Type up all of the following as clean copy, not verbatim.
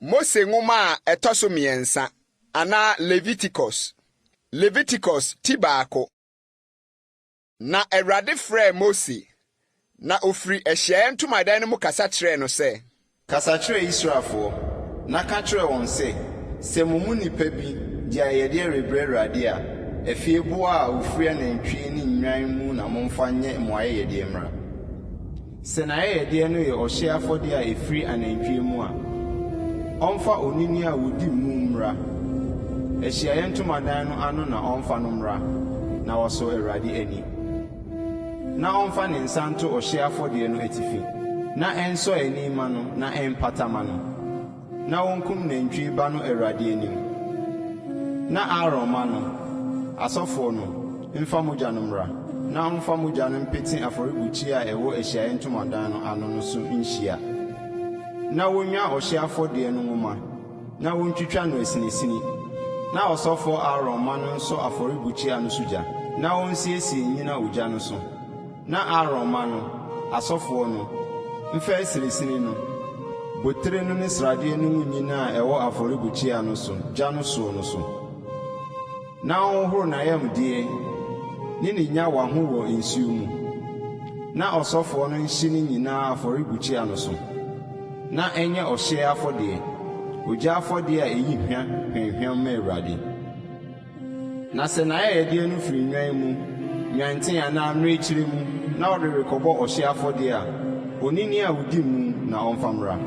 Mose Nwoma a ɛtɔ so mmiɛnsa, anaa Leviticus. Leviticus ti baako. Na Awurade frɛɛ Mose, na ɔfiri ahyiaeɛ ntomadan no mu kasa kyerɛɛ no sɛ. Kasa kyerɛ Israelfoɔ, na ka kyerɛ wɔn sɛ, 'Sɛ mo mu nnipa bi de ayɛyɛdeɛ rebrɛ Awurade a, afieboa a wɔfiri anantwie ne nnwan mu na momfa nyɛ mo ayɛyɛdeɛ mmra. Sɛ n'ayɛyɛdeɛ no yɛ ɔhyeɛ afɔdeɛ a ɛfiri anantwie mu a, ɔmfa onini a ɔdi mu mmra. Ahyiaeɛ ntomadan no ano na ɔmfa no mmra, na wasɔ Awurade ani. Na ɔmfa ne nsa nto ɔhyeɛ afɔdeɛ no atifi, na ɛnsɔ ani mma no na ɛmpata mma no. Na wɔnkum nantwie ba no Awurade anim. Na Aaron mma no, asɔfoɔ no, mfa mogya no mmra, na ɔmfa mogya no mpete afɔrebukyia a ɛwɔ Ahyiaeɛ Ntomadan no ano no so nhyia. Na wɔnnwa ɔhyeɛ afɔdeɛ no nwoma, na wɔntwitwa no asinasini. Na ɔsɔfoɔ Aaron mma no nsɔ afɔrebukyia no so gya, na ɔnsiesie nnyina ogya no so. Na Aaron mma no, asɔfoɔ no, mfa asinesini no, botire no ne sradeɛ no mu nnyina a ɛwɔ afɔrebukyia no so gya no soɔ no so, na ɔnhohoro n'ayamdeɛ ne ne nnyawa ho wɔ nsuo mu, na ɔsɔfoɔ no nhye ne nyinaa afɔrebukyia no so, na ɛnyɛ ɔhyeɛ afɔdeɛ, ogya afɔdeɛ a ɛyi hwa hwamhwam ma Awurade. Na sɛ n'ayɛyɛdeɛ no firi nnwan mu, nnwanten anaa mmirekyire mu na ɔde rekɔbɔ ɔhyeɛ afɔdeɛ a, onini a ɔdi mu na ɔmfa mmra.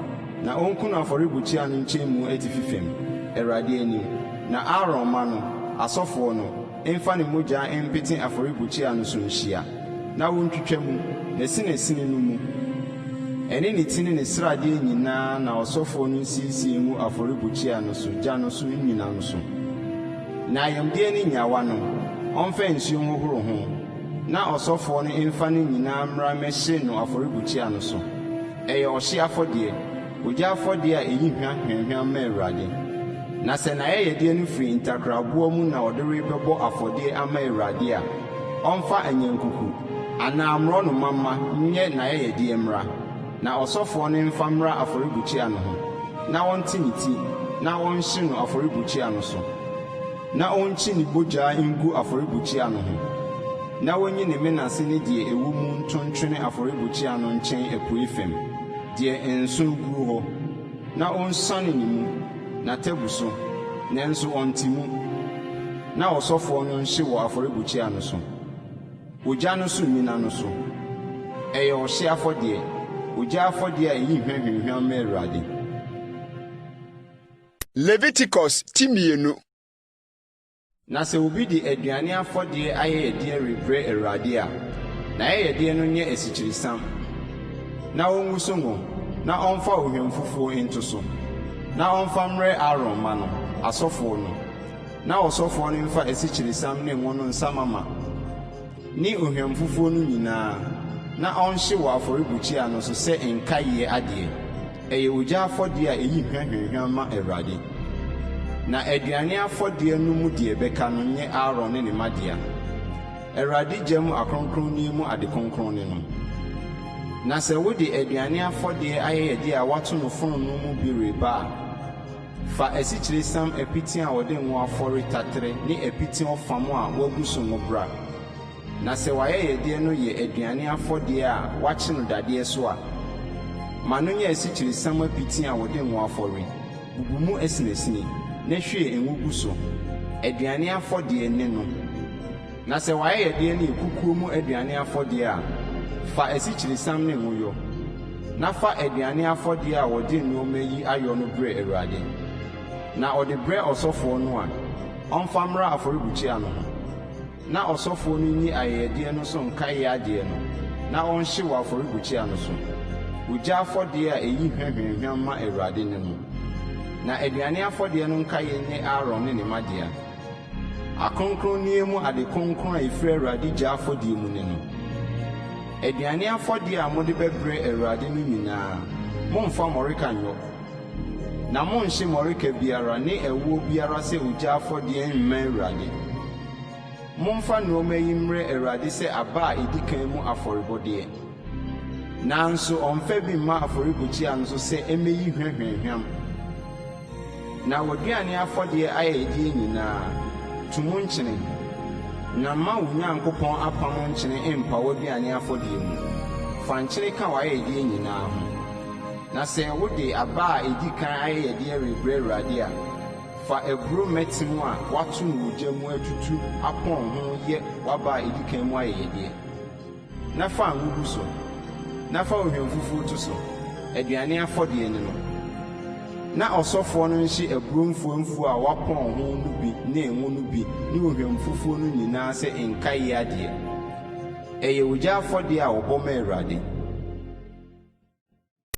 Na ɔnku no afɔrebukyia no nkyɛnmu atifi fam, Awurade anim. Na Aaron mma no, asɔfoɔ no, mfa ne mogya mpete afɔrebukyia no so nhyia, na wɔntwitwa mu, n'asinasini no mu, ɛne ne ti ne ne sradeɛ nyinaa na ɔsɔfoɔ no nsiesie ngu afɔrebukyia no so gya no so nnyina no so. Na ayamdeɛ ne nnyawa no, ɔmfa nsuo nhohoro ho, na ɔsɔfoɔ no mfa ne nyinaa mmra mmɛhye no afɔrebukyia no so. Ɛyɛ ɔhyeɛ afɔdeɛ, ogya afɔdeɛ a ɛyi hwa hwamhwam ma Awurade. Na sɛ n'ayɛyɛdeɛ no firi ntakraboa mu na ɔde rebɛbɔ afɔdeɛ ama Awurade a, ɔmfa anyankuku anaa mmorɔnoma mma nyɛ n'ayɛyɛdeɛ mmra, na ɔsɔfoɔ no mfa mmra afɔrebukyia no ho, na ɔnte ne ti na ɔnhye no afɔrebukyia no so, na ɔnkyi ne bogya ngu afɔrebukyia no ho, na ɔnyi ne mene ase ne deɛ ɛwɔ mu nto ntwene afɔrebukyia no nkyɛn apuei fam, deɛ nso guo hɔ, na ɔnsuane ne mu, n'atabu so, nanso ɔnte mu, na ɔsɔfoɔ no nhye wɔ afɔrebukyia no so, ogya no so nnyina no so. Ɛyɛ ɔhyeɛ afɔdeɛ, ogya afɔdeɛ a ɛyi hwa hwamhwam ma Awurade. Leviticus ti mmienu. Na sɛ obi de aduane afɔdeɛ ayɛyɛdeɛ rebrɛ Awurade a, n'ayɛyɛdeɛ no nyɛ asikyiresiam, na ɔngu so ngo, na ɔmfa ohwamfufuo nto so, na ɔmfa mmrɛ Aaron mma no, asɔfoɔ no, na ɔsɔfoɔ no mfa asikyiresiam ne ngo no nsa mama, ne ohwamfufuo no nyinaa, na ɔnhye wɔ afɔrebukyia no so sɛ nkaeɛ adeɛ. Ɛyɛ ogya afɔdeɛ a ɛyi hwa hwamhwam ma Awurade. Na aduane afɔdeɛ no mu deɛ ɛbɛka no nyɛ Aaron ne ne mma dea. Awurade gya mu akronkronneɛ mu ade kronkron ne no. Na sɛ wode aduane afɔdeɛ ayɛyɛdeɛ a wɔato no fononoo mu bi reba a, fa asikyiresiam apiti a wɔde ngo afɔre taterɛ ne apiti ɔfam a wɔagu so ngo bra. Na sɛ w'ayɛyɛdeɛ no yɛ aduane afɔdeɛ a wɔakye no dadeɛ so a, ma no nyɛ asikyiresiam apiti a wɔde ngo afɔre, bubu mu asinasini, na hwie ngo gu so, aduane afɔdeɛ ne no. Na sɛ w'ayɛyɛdeɛ no yɛ kukuo mu aduane afɔdeɛ a, fa asikyiresiam ne ngo yɔ, na fa aduane afɔdeɛ a wɔde nnoɔma yi ayɔ no brɛ Awurade. Na ɔde brɛ ɔsɔfoɔ no a, ɔmfa mmra afɔrebukyia no ho. Na ɔsɔfoɔ no nyi ayɛyɛdeɛ no so nkaeɛ adeɛ no, na ɔnhye wɔ afɔrebukyia no so. Ogya afɔdeɛ a ɛyi hwa hwamhwam ma Awurade ne no. Na aduane afɔdeɛ no nkaeɛ nyɛ Aaron ne ne mma dea. Akronkronneɛ mu ade kronkron a ɛfiri Awurade gya afɔdeɛ mu ne no. Aduane afɔdeɛ a mode bɛbrɛ Awurade no nyinaa, mommfa mmɔreka nnyɔ. Na monnhye mmɔreka biara ne ɛwoɔ biara sɛ ogya afɔdeɛ mma Awurade. Momfa nnoɔma yi mmrɛ Awurade sɛ aba a ɛdi kan mu afɔrebɔdeɛ. Nanso ɔmmfa bi mma afɔrebukyia no so sɛ ɛmmɛyi hwa hwamhwam. Na w'aduane afɔdeɛ ayɛyɛdeɛ nyinaa, to mu nkyene, na mma wo Nyankopɔn apam nkyene mmpa w'aduane afɔdeɛ mu. Fa nkyene ka w'ayɛyɛdeɛ nyinaa ho. Na sɛ wode aba a ɛdi kan ayɛyɛdeɛ rebrɛ Awurade a, fa aburoo mmɛtem a wɔato no ogya mu atutu apɔn ho yɛ w'aba a ɛdi kan mu ayɛyɛdeɛ. Na fa ngo gu so, na fa ohwamfufuo to so, aduane afɔdeɛ ne no. Na ɔsɔfoɔ no nhye aburoo mfuamfua a wɔapɔn ho no bi ne ngo no bi ne ohwamfufuo no nyinaa sɛ nkaeɛ adeɛ. Ɛyɛ ogya afɔdeɛ a wɔbɔ ma Awurade.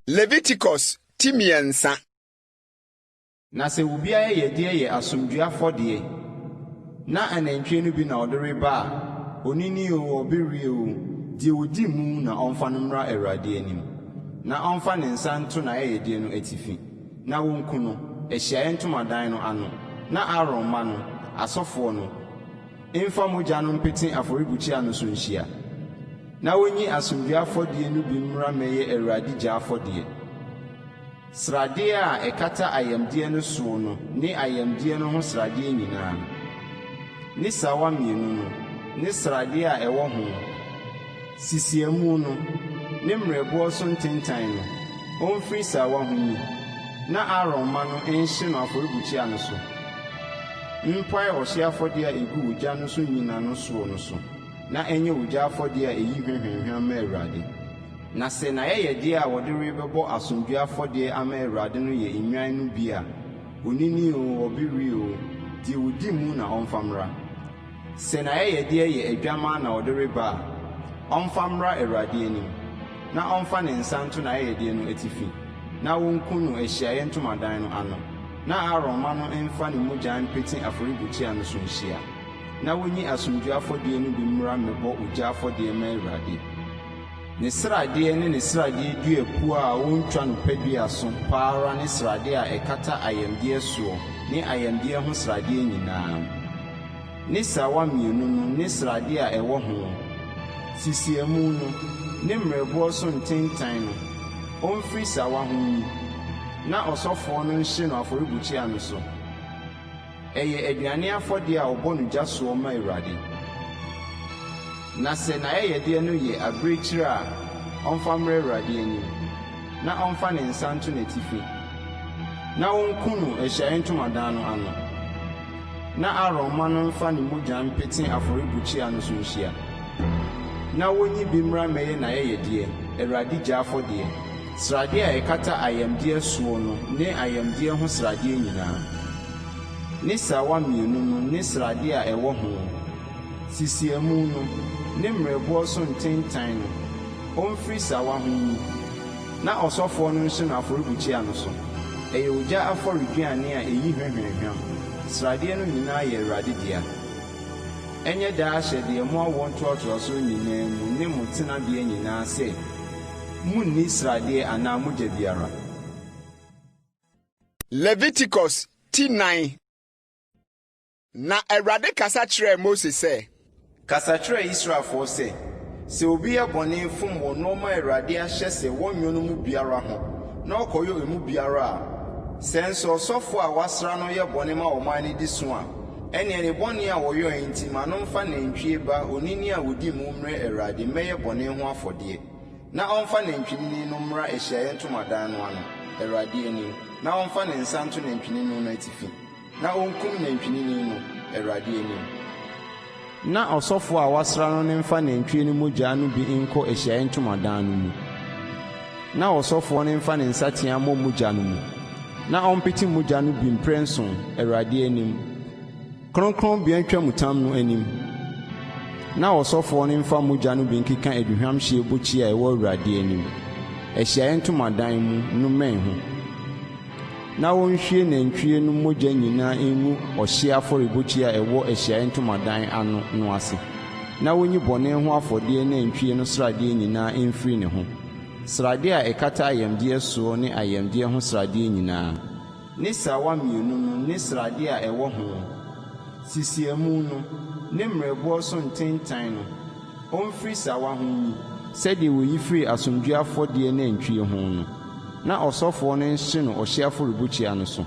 Leviticus ti mmiɛnsa. Na sɛ obi ayɛyɛdeɛ yɛ asomdwoeɛ afɔdeɛ, na anantwie no bi na ɔde reba a, onini oo, ɔbereɛ oo, deɛ ɔdi mu na ɔmfa no mmra Awurade anim, na ɔmfa ne nsa nto n'ayɛyɛdeɛ no atifi, na wɔnku no, ahyiaeɛ ntomadan no ano, na Aaron mma no, asɔfoɔ no, mfa mogya no mpete afɔrebukyia no so nhyia. Na wɔnyi asomdwoeɛ afɔdeɛ no bi mmra mmɛyɛ Awurade gya afɔdeɛ. Sradeɛ a ɛkata ayamdeɛ no soɔ no ne ayamdeɛ no ho sradeɛ nyinaa, ne sawa mmienu no, ne sradeɛ a ɛwɔ ho, sisiamu no, ne mmerɛboɔ so ntentan no, ɔmfiri sawa ho nyi, na Aaron mma no nhye no afɔrebukyia no so, mpae ɔhyeɛ afɔdeɛ a ɛgu ogya no so nnyina no soɔ no so, na ɛnyɛ ogya afɔdeɛ a ɛyi hwa hwamhwam ma Awurade. Na sɛ n'ayɛyɛdeɛ a wɔde rebɛbɔ asomdwoeɛ afɔdeɛ ama Awurade no yɛ nnwan no bi a, onini oo, ɔbereɛ oo, deɛ ɔdi mu na ɔmfa mmra. Sɛ n'ayɛyɛdeɛ yɛ adwammaa na ɔde reba a, ɔmfa mmra Awurade anim, na ɔmfa ne nsa nto n'ayɛyɛdeɛ no atifi, na wɔnku no ahyiaeɛ ntomadan no ano, na Aaron mma no mfa ne mogya mpete afɔrebukyia no so nhyia, na wɔnyi asomdwoeɛ afɔdeɛ no bi mmra mmɛbɔ ogya afɔdeɛ mma Awurade. Ne sradeɛ ne ne sradeɛ dua puo a wɔntwa no padua so pa ara ne sradeɛ a ɛkata ayamdeɛ soɔ ne ayamdeɛ ho sradeɛ nyinaa, ne sawa mmienu no ne sradeɛ a ɛwɔ ho, sisiamu no, ne mmerɛboɔ so ntentan no, ɔmfiri sawa ho nyi, na ɔsɔfoɔ no nhye no afɔrebukyia no so. Ɛyɛ aduane afɔdeɛ a wɔbɔ no gya soɔ ma Awurade. Na sɛ n'ayɛyɛdeɛ no yɛ abirekyie a, ɔmfa mmrɛ Awurade anim, na ɔmfa ne nsa nto n'atifi, na ɔnku no Ahyiaeɛ Ntomadan no ano. Na Aaron mma no mfa ne mogya mpete afɔrebukyia no so nhyia, na wɔnyi bi mmra mmɛyɛ n'ayɛyɛdeɛ, Awurade gya afɔdeɛ. Sradeɛ a ɛkata ayamdeɛ soɔ no ne ayamdeɛ ho sradeɛ nyinaa, ne sawa mmienu no ne sradeɛ a ɛwɔ ho, sisiamu no, ne mmerɛboɔ so ntentan no, ɔmfiri sawa ho nyi, na ɔsɔfoɔ no nhye no afɔrebukyia no so. Ɛyɛ ogya afɔreduane a ɛyi hwa hwamhwam, sradeɛ no nyinaa yɛ Awurade dea. Ɛnyɛ daa ahyɛdeɛ mo awoɔ ntoatoasoɔ nyinaa mu ne mo tenabea nyinaa sɛ, Munni sradeɛ anaa mogya biara. Leviticus ti nan. Na Awurade kasa kyerɛɛ Mose sɛ. Kasa kyerɛ Israelfoɔ sɛ, 'Sɛ obi yɛ bɔne fom wɔ nnoɔma a Awurade ahyɛ sɛ wɔnnyɔ no mu biara ho, na ɔkɔyɔ emu biara a, sɛ nso ɔsɔfoɔ a wɔasra no yɛ bɔne ma ɔman no di so a, ɛnneɛ ne bɔne a ɔyɔeɛ nti ma no mfa nantwie ba onini a ɔdi mu mmrɛ Awurade mmɛyɛ bɔne ho afɔdeɛ. Na ɔmfa nantwinini no mmra ahyiaeɛ ntomadan no ano, Awurade anim, na ɔmfa ne nsa nto nantwinini no atifi, na ɔnkum nantwinini no, Awurade anim. Na ɔsɔfoɔ a wɔasra no no mfa nantwie no mogya no bi nkɔ ahyiaeɛ ntomadan no mu, na ɔsɔfoɔ no mfa ne nsateaa mmɔ mogya no mu, na ɔmpete mogya no bi mprɛnson, Awurade anim. Kronkronbea ntwamutam no anim, na ɔsɔfoɔ no mfa mogya no bi nkeka aduhwam hyeɛ bukyia a ɛwɔ Awurade anim, Ahyiaeɛ Ntomadan mu no mmɛn ho, na ɔnhwie nantwie no mogya nyinaa ngu ɔhyeɛ afɔrebukyia a ɛwɔ Ahyiaeɛ Ntomadan ano no ase, na ɔnyi bɔne ho afɔdeɛ nantwie no sradeɛ nyinaa mfiri ne ho, sradeɛ a ɛkata ayamdeɛ soɔ ne ayamdeɛ ho sradeɛ nyinaa. Ne sawa mmienu no ne sradeɛ a ɛwɔ ho, sisiamu no, ne mmerɛboɔ so ntentan no, ɔmfiri sawa ho nyi, sɛdeɛ wɔyi firi asomdwoeɛ afɔdeɛ nantwie ho no, na ɔsɔfoɔ no nhye no ɔhyeɛ afɔrebukyia no so.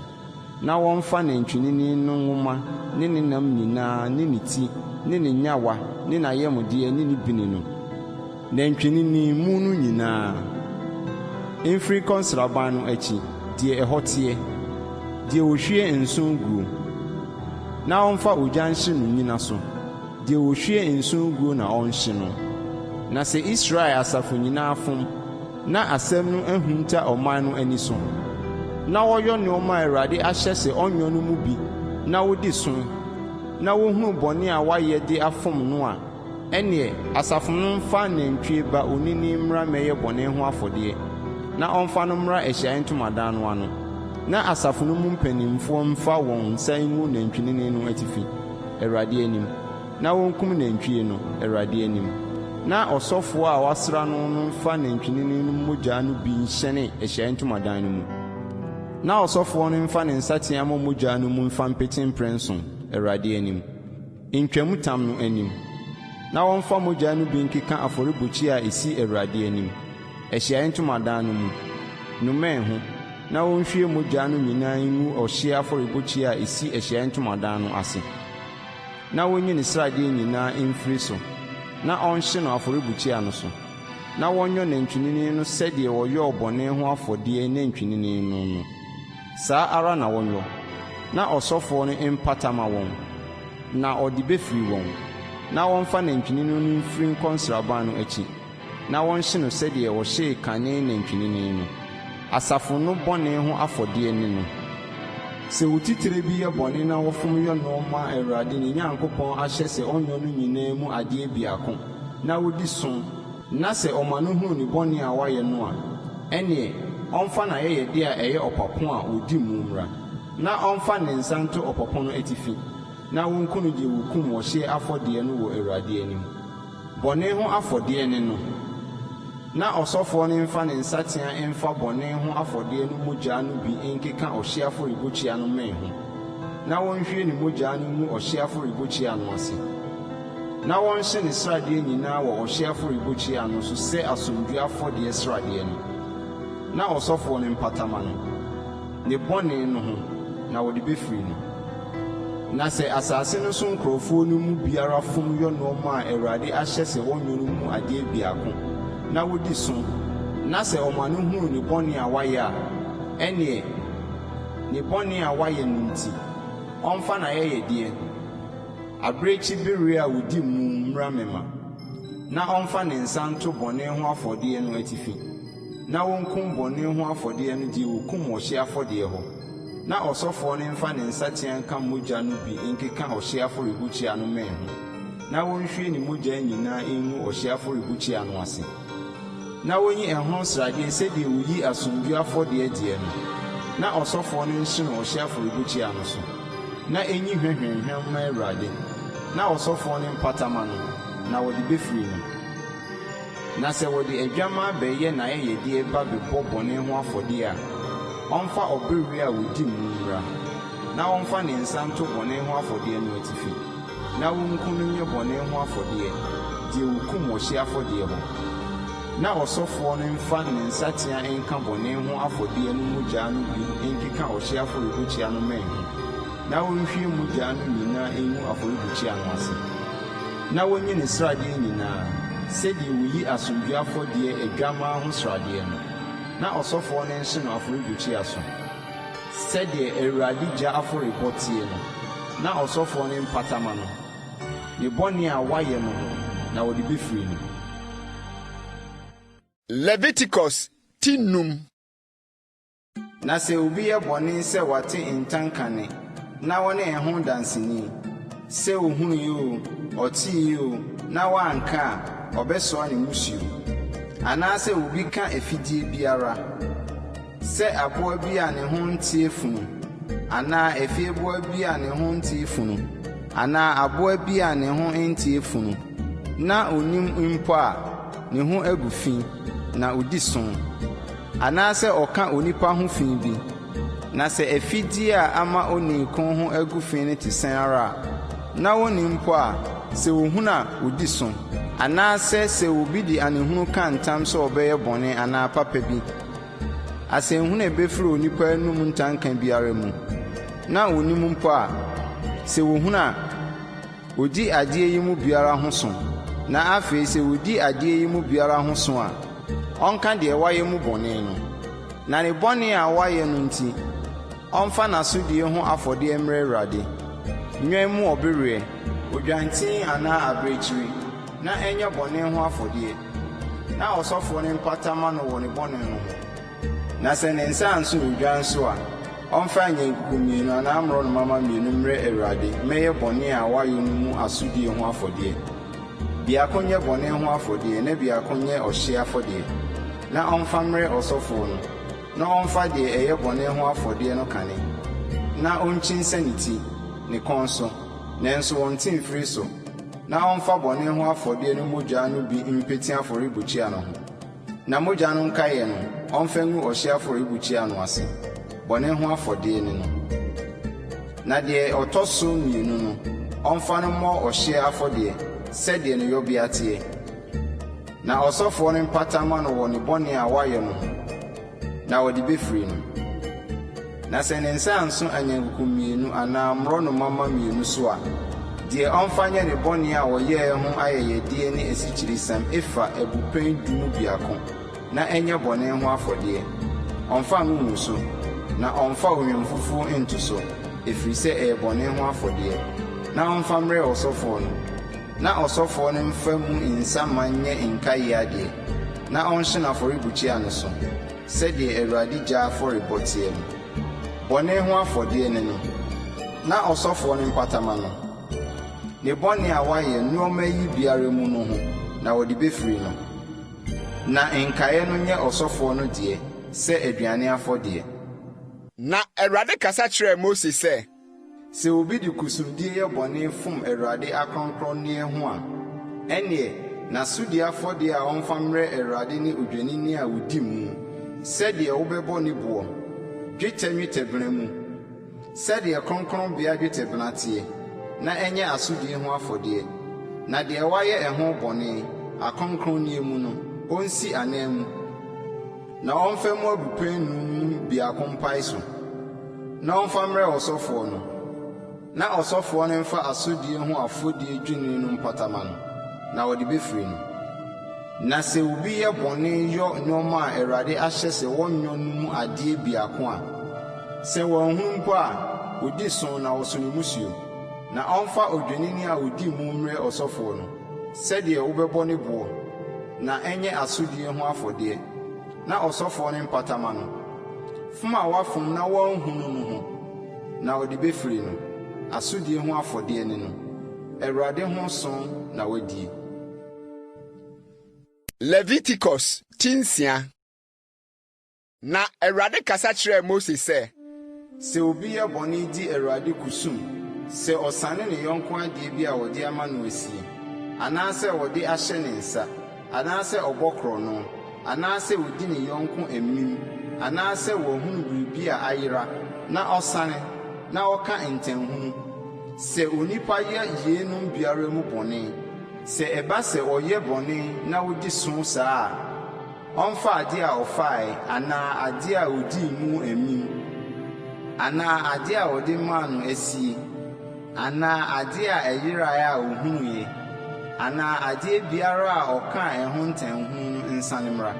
Na wɔmfa nantwinini no nwoma ne ne nam nyinaa ne ne ti ne ne nnyawa ne n'ayamdeɛ ne ne bini no, nantwinini mu no nyinaa, mfiri nkɔ nsraban no akyi, deɛ ɛhɔ teɛ, deɛ wɔhwie nsõ guo, na ɔmfa ogya nhye no nnyina so, deɛ wɔhwie nsõ guo na ɔnhye no. Na sɛ Israel asafo nyinaa fom, na asɛm no ahunta ɔman no ani so, na wɔyɔ nnoɔma a Awurade ahyɛ sɛ ɔnyɔ no mu bi na wodi so, na wohunu bɔne a wɔayɛ de afom no a, ɛnneɛ asafo no mfa nantwie ba onini mmra mmɛyɛ bɔne ho afɔdeɛ, na ɔmfa no mmra ahyiaeɛ ntomadan no ano, na asafo no mu mpanimfoɔ mfa wɔn nsa ngu nantwinini no atifi, Awurade anim. Na wɔnkum nantwie no, Awurade anim. Na ɔsɔfoɔ a wɔasra no no mfa nantwinini no mogya no bi nhyɛne ahyiaeɛ ntomadan no mu. Na ɔsɔfoɔ no mfa ne nsateaa mmɔ mogya no mu mfa mpete mprɛnson, Awurade anim, ntwamutam no anim. Na wɔmfa mogya no bi nkeka afɔrebukyia a ɛsi Awurade anim, ahyiaeɛ ntomadan no mu, no mmɛn ho, na wɔnhwie mogya no nyinaa ngu ɔhyeɛ afɔrebukyia a ɛsi ahyiaeɛ ntomadan no ase. Na wonyi ne sradeɛ nyinaa mfiri so, na ɔnhye no afɔrebukyia no so, na wɔnyɔ nantwinini no sɛdeɛ wɔyɔɔ bɔne ho afɔdeɛ nantwinini no no, saa ara na wɔnyɔ, na ɔsɔfoɔ no mpata ma wɔn, na ɔde bɛfiri wɔn. Na wɔmfa nantwinini no mfiri nkɔ nsraban no akyi. Na wɔnhye no sɛdeɛ wɔhyee kane nantwinini no. Asafo no bɔne ho afɔdeɛ ne no. Sɛ otitire bi yɛ bɔne na ɔfom yɔ nnoɔma a Awurade ne Nyankopɔn ahyɛ sɛ ɔnyɔ no nyinaa mu adeɛ biako, na ɔdi so, na sɛ ɔma no hunu ne bɔne a wayɛ no a, ɛnneɛ ɔmfa n'ayɛyɛdeɛ a ɛyɛ ɔpapo a wɔdi mu mmra, na ɔmfa ne nsa nto ɔpapo no atifi, na wɔnku no deɛ wɔkum ɔhyeɛ afɔdeɛ no wɔ Awurade anim. Bɔne ho afɔdeɛ ne no. Na ɔsɔfoɔ no mfa ne nsateaa mfa bɔne ho afɔdeɛ no mogya no bi nkeka ɔhyeɛ afɔrebukyia no mmɛn ho, na wɔnhwie ne mogya no ngu ɔhyeɛ afɔrebukyia no ase. Na wɔnhye ne sradeɛ nyinaa wɔ ɔhyeɛ afɔrebukyia no so sɛ asomdwoeɛ afɔdeɛ sradeɛ no, na ɔsɔfoɔ no mpata ma no. Ne bɔne no ho, na wɔde bɛfiri no. Na sɛ asase no so nkurɔfoɔ no mu biara fom yɔ nnoɔma a Awurade ahyɛ sɛ wɔnyɔ no mu adeɛ biako, na wɔdi so, na sɛ ɔma no hunu ne bɔne a wayɛ a, ɛnneɛ, ne bɔne a wayɛ no nti, ɔmfa n'ayɛyɛdeɛ, abirekyibereɛ a ɔdi mu mmra mmɛma, na ɔmfa ne nsa nto bɔne ho afɔdeɛ no atifi. Na wɔnkum bɔne ho afɔdeɛ no deɛ wɔkum ɔhyeɛ afɔdeɛ hɔ, na ɔsɔfoɔ no mfa ne nsateaa nka mogya no bi nkeka ɔhyeɛ afɔrebukyia no mmɛn ho, na wɔnhwie ne mogya nyinaa ngu ɔhyeɛ afɔrebukyia no ase. Na wɔnyi ɛho sradeɛ sɛdeɛ wɔyi asomdwoeɛ afɔdeɛ deɛ no, na ɔsɔfoɔ no nhye no ɔhyeɛ afɔrebukyia no so, na ɛnyi hwa hwamhwam mma Awurade, na ɔsɔfoɔ no mpata ma no, na wɔde bɛfiri no. Na sɛ wɔde adwammaa bɛyɛ n'ayɛyɛdeɛ ba bɛbɔ bɔne ho afɔdeɛ a, ɔmfa ɔbereɛ a ɔdi mu mmra, na ɔmfa ne nsa nto bɔne ho afɔdeɛ no atifi, na wɔnku no nyɛ bɔne ho afɔdeɛ, deɛ wɔkum ɔhyeɛ afɔdeɛ hɔ. Na ɔsɔfoɔ no mfa ne nsateaa nka bɔne ho afɔdeɛ no mogya no bi nkeka ɔhyeɛ afɔrebukyia no mmɛn ho, na ɔnhwie mogya no nyinaa ngu afɔrebukyia no ase. Na wɔnyi ne sradeɛ nyinaa, sɛdeɛ wɔyi asomdwoeɛ afɔdeɛ adwammaa ho sradeɛ no, na ɔsɔfoɔ no nhye no afɔrebukyia so, sɛdeɛ Awurade gya afɔrebɔ teɛ no, na ɔsɔfoɔ no mpata ma no, ne bɔne a wayɛ no ho, na wɔde bɛfiri no. Leviticus ti num. Na sɛ obi yɛ bɔne sɛ wate ntanka nne, na wɔne ɛho danseni, sɛ ohui oo, ɔtee oo, na wanka a, ɔbɛsoa ne mmusuo. Anaasɛ obi ka afidie biara, sɛ aboa bi a ne ho nteɛ funu, anaa afieboa bi a ne ho nteɛ funu, anaa aboa bi a ne ho nteɛ funu, na onnim mpo a, ne ho agu fi, na odi so. Anaasɛ ɔka onipa ho fi bi, na sɛ afidie a ama onii ko ho agu fi no te sɛn ara a, na wonnim mpo a, sɛ wɔhunu a, wɔdi so. Anaasɛ sɛ obi de anehunu ka ntam sɛ ɔbɛyɛ bɔne anaa papa bi, asɛnhunu a ɛbɛfiri onipa anom ntanka biara mu. na ɔnnim mpo a, sɛ wɔhunu a, ɔdi adeɛ yi mu biara ho so. Na afei sɛ ɔdi adeɛ yi mu biara ho so a, ɔnka deɛ wayɛ mu bɔne no. Na ne bɔne a wayɛ no nti, ɔmfa n'asodie ho afɔdeɛ mmrɛ Awurade, nnwan mu ɔbereɛ, odwanten anaa abirekyire, na ɛnyɛ bɔne ho afɔdeɛ, na ɔsɔfoɔ no mpata mma no wɔ ne bɔne no ho. Na sɛ ne nsa anso odwan so a, ɔmfa anyankuku mmienu anaa mmorɔnoma mma mmienu mmrɛ Awurade mmɛyɛ bɔne a wayɔ no mu asodie ho afɔdeɛ. Biako nyɛ bɔne ho afɔdeɛ na biako nyɛ ɔhyeɛ afɔdeɛ, na ɔmfa mmrɛ ɔsɔfoɔ no, na ɔmfa deɛ ɛyɛ bɔne ho afɔdeɛ no kane, na ɔnkyinsa ne ti, ne kɔn so, nanso ɔnnte mfiri so, na ɔmfa bɔne ho afɔdeɛ no mogya no bi mpete afɔrebukyia no ho. Na mogya no nkaeɛ no, ɔmfa ngu ɔhyeɛ afɔrebukyia no ase, bɔne ho afɔdeɛ ne no. Na deɛ ɔtɔ so mmienu no, ɔmfa no mmɔ ɔhyeɛ afɔdeɛ, sɛdeɛ ne yɔbea teɛ. Na ɔsɔfoɔ no mpata mma no wɔ ne bɔne a wayɛ no ho, na wɔde bɛfiri no. Na sɛ ne nsa anso anyankuku mmienu anaa mmorɔnoma mma mmienu so a, deɛ ɔmfa nyɛ ne bɔne a ɔyɛeɛ ho ayɛyɛdeɛ ne asikyiresiam efa abupɛn du mu biako, na ɛnyɛ bɔne ho afɔdeɛ. Ɔmmfa ngo ngu so, na ɔmmfa ohwam fufuo nnto so, ɛfiri sɛ ɛyɛ bɔne ho afɔdeɛ. Na ɔmfa mmrɛ ɔsɔfoɔ no, na ɔsɔfoɔ no mfa mu nsa ma nyɛ nkaeɛ adeɛ, na ɔnhye no afɔrebukyia no so, sɛdeɛ Awurade gya afɔrebɔ teɛ no. Bɔne ho afɔdeɛ ne no. Na ɔsɔfoɔ no mpata mma no, ne bɔne a wayɛ nnoɔma yi biara mu no ho, na wɔde bɛfiri no. Na nkaeɛ no nyɛ ɔsɔfoɔ no deɛ sɛ aduane afɔdeɛ. Na Awurade kasa kyerɛɛ Mose sɛ. Sɛ obi de kusumdie yɛ bɔne fom Awurade akronkronneɛ ho a, ɛnneɛ, n'asodie afɔdeɛ a ɔmfa mmrɛ Awurade ne odwennini a ɔdi mu, sɛdeɛ wobɛbɔ ne boɔ, dwetɛ nnwetɛbena mu, sɛdeɛ kronkronbea dwetɛbena teɛ, na ɛnyɛ asodie ho afɔdeɛ. Na deɛ wayɛ ɛho bɔne, akronkronneɛ mu no, ɔnsi ananmu, na ɔmfa mu abupɛn nnum mu biako mpae so, na ɔmfa mmrɛ ɔsɔfoɔ no, na ɔsɔfoɔ no mfa asodie ho afɔdie dwennini no mpata mma no, na wɔde bɛfiri no. Na sɛ obi yɛ bɔne yɔ nnoɔma a Awurade ahyɛ sɛ wɔnnyɔ no mu adeɛ biako a, sɛ wanhunu mpo a, ɔdi so na ɔso ne mmusuo. Na ɔmfa odwennini a ɔdi mu mmrɛ ɔsɔfoɔ no, sɛdeɛ wobɛbɔ ne boɔ, na ɛnyɛ asodie ho afɔdeɛ, na ɔsɔfoɔ no mpata mma no, fom a wafom na wanhunu no ho, na ɔde bɛfiri no. Asodie ho afɔdeɛ ne no. Awurade ho so na wadie. Leviticus ti nsia. Na Awurade kasa kyerɛɛ Mose sɛ. Sɛ obi yɛ bɔne di Awurade kusum, sɛ ɔsane ne yɔnko adeɛ bi a wɔde ama no asie, anaasɛ wɔde ahyɛ ne nsa, anaasɛ ɔbɔ korɔno, anaasɛ ɔdi ne yɔnko amim, anaasɛ wahunu biribi a ayera na ɔsane, na ɔka ntanhunu, sɛ onipa yɛ yeinom biara mu bɔne, sɛ ɛba sɛ ɔyɛ bɔne na ɔdi so saa a, ɔmfa adeɛ a ɔfaeɛ anaa adeɛ a ɔdii mu amim, anaa adeɛ a wɔde maa no asie, anaa adeɛ a ɛyeraeɛ a ɔhunuiɛ, anaa adeɛ biara a ɔkaa ɛho ntanhunu no nsane mmra.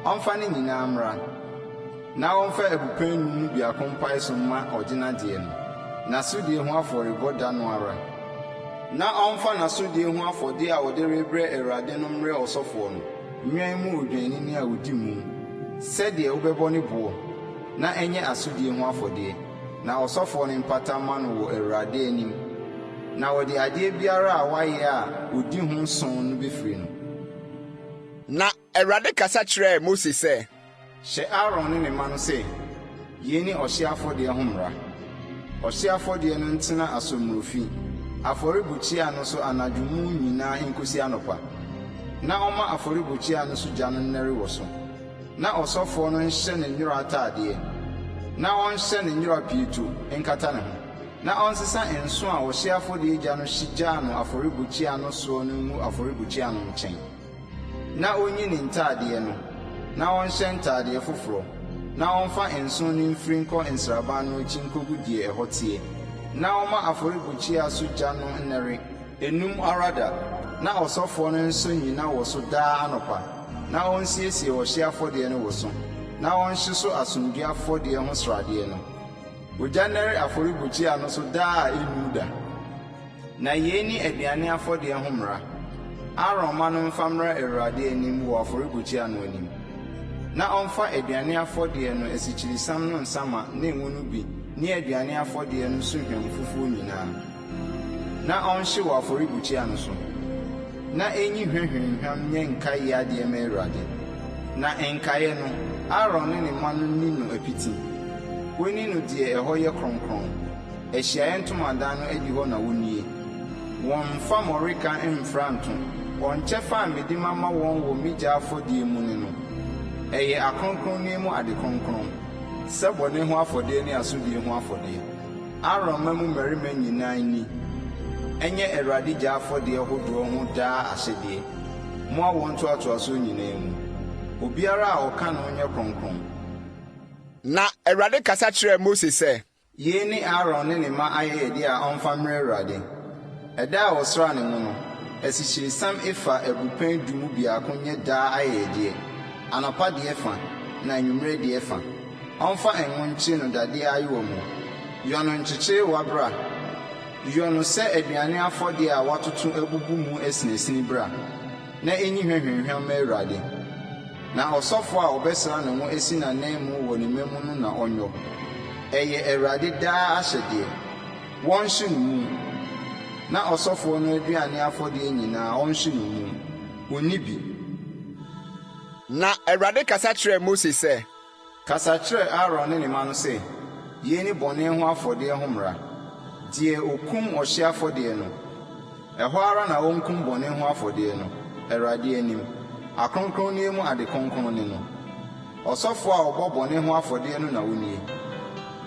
Ɔmfa ne nyinaa mmra, na ɔmfa abupɛn nnum mu biako mpae so mma ɔgyenadeɛ no, n'asodie ho afɔrebɔ da no ara. Na ɔmfa n'asodie ho afɔdeɛ a ɔde rebrɛ Awurade no mmrɛ ɔsɔfoɔ no. Nnwan mu odwennini a odi mu, sɛdeɛ wobɛbɔ ne boɔ, na ɛnyɛ asodie ho afɔdeɛ, na ɔsɔfoɔ no mpata mma no wɔ Awurade anim, na wɔde adeɛ biara a wayɛ a ɔdi ho sõ no bɛfiri no. Na Awurade kasa kyerɛɛ Mose sɛ. Hyɛ Aaron ne ne mma no sɛ, 'Yei ne ɔhyeɛ afɔdeɛ ho mmara, Ɔhyeɛ afɔdeɛ no ntena asommorofi, afɔrebukyia no so anadwo mu nyinaa nkɔsi anɔpa, na ɔmma afɔrebukyia no so gya no nnɛre wɔ so. Na ɔsɔfoɔ no nhyɛ ne nwera atadeɛ, na ɔnhyɛ ne nwera pieto nkata ne ho, na ɔnsesa nsõ a ɔhyeɛ afɔdeɛ gya no hye gyaa no afɔrebukyia no soɔ no ngu afɔrebukyia no nkyɛn. Na ɔnyi ne ntadeɛ no, na ɔnhyɛ ntadeɛ foforɔ, Na ɔmfa nsõ no mfiri nkɔ nsraban no akyi nkɔgu deɛ ɛhɔ teɛ. Na ɔmma afɔrebukyia so gya no nnɛre. Ennum ara da, na ɔsɔfoɔ no nsɔ nnyina wɔ so daa anɔpa, na ɔnsiesie ɔhyeɛ afɔdeɛ no wɔ so, na ɔnhye so asomdwoeɛ afɔdeɛ ho sradeɛ no. Ogya nnɛre afɔrebukyia no so daa a ɛnnum da. Na yei ne aduane afɔdeɛ ho mmara, Aaron mma no mfa mmra Awurade anim wɔ afɔrebukyia no anim. Na ɔmfa aduane afɔdeɛ no asikyiresiam no nsa ma ne ngo no bi ne aduane afɔdeɛ no so hwam fufuo nyinaa, na ɔnhye wɔ afɔrebukyia no so, na ɛnyi hwa hwamhwam nyɛ nkaeɛ adeɛ mma Awurade. Na nkaeɛ no, Aaron ne ne mma no nni no apiti, wɔnni no deɛ ɛhɔ yɛ kronkron. Ahyiaeɛ Ntomadan no adihɔ na wɔnnie. Wɔmmfa mmɔreka mmfra nto. Wɔn kyɛfa a mede mama wɔn wɔ me gya afɔdeɛ mu ne no. Ɛyɛ akronkronneɛ mu ade kronkron. Sɛ bɔne ho afɔdeɛ ne asodie ho afɔdeɛ. Aaron mma mu mmarima nyinaa nni. Ɛnyɛ Awurade gya afɔdeɛ hodoɔ ho daa ahyɛdeɛ, mo awoɔ ntoatoasoɔ nyinaa mu. Obiara a ɔka no nyɛ kronkron. Na Awurade kasa kyerɛɛ Mose sɛ. Yei ne Aaron ne ne mma ayɛyɛdeɛ a ɔmfa mmrɛ Awurade, Ɛda a wɔsraa ne ngo no, asikyiresiam efa abupɛn du mu biako nyɛ daa ayɛyɛdeɛ, anɔpa deɛ fa, na anwummerɛ deɛ fa. Ɔmfa ngo nkye no dadeɛ ayowa mu. Yɔ no nkyekyerewa bra. Yɔ no sɛ aduane afɔdeɛ a wɔatoto abubu mu asinasini bra, na ɛnyi hwa hwamhwam mma Awurade. Na ɔsɔfoɔ a ɔbɛsra ne ngo asi n'ananmu wɔ ne mma mu no na ɔnyɔ. Ɛyɛ Awurade daa ahyɛdeɛ. Wɔnhye no mu. Na ɔsɔfoɔ no aduane afɔdeɛ nyinaa, ɔnhye no mu. Ɔnni bi. Na Awurade kasa kyerɛɛ Mose sɛ. Kasa kyerɛ Aaron ne ne mma no sɛ, 'Yei ne bɔne ho afɔdeɛ ho mmara, Deɛ ɔkum ɔhyeɛ afɔdeɛ no, ɛhɔ ara na ɔnkum bɔne ho afɔdeɛ no, Awurade anim. Akronkronneɛ mu ade kronkron ne no. Ɔsɔfoɔ a ɔbɔ bɔne ho afɔdeɛ no na ɔnnie.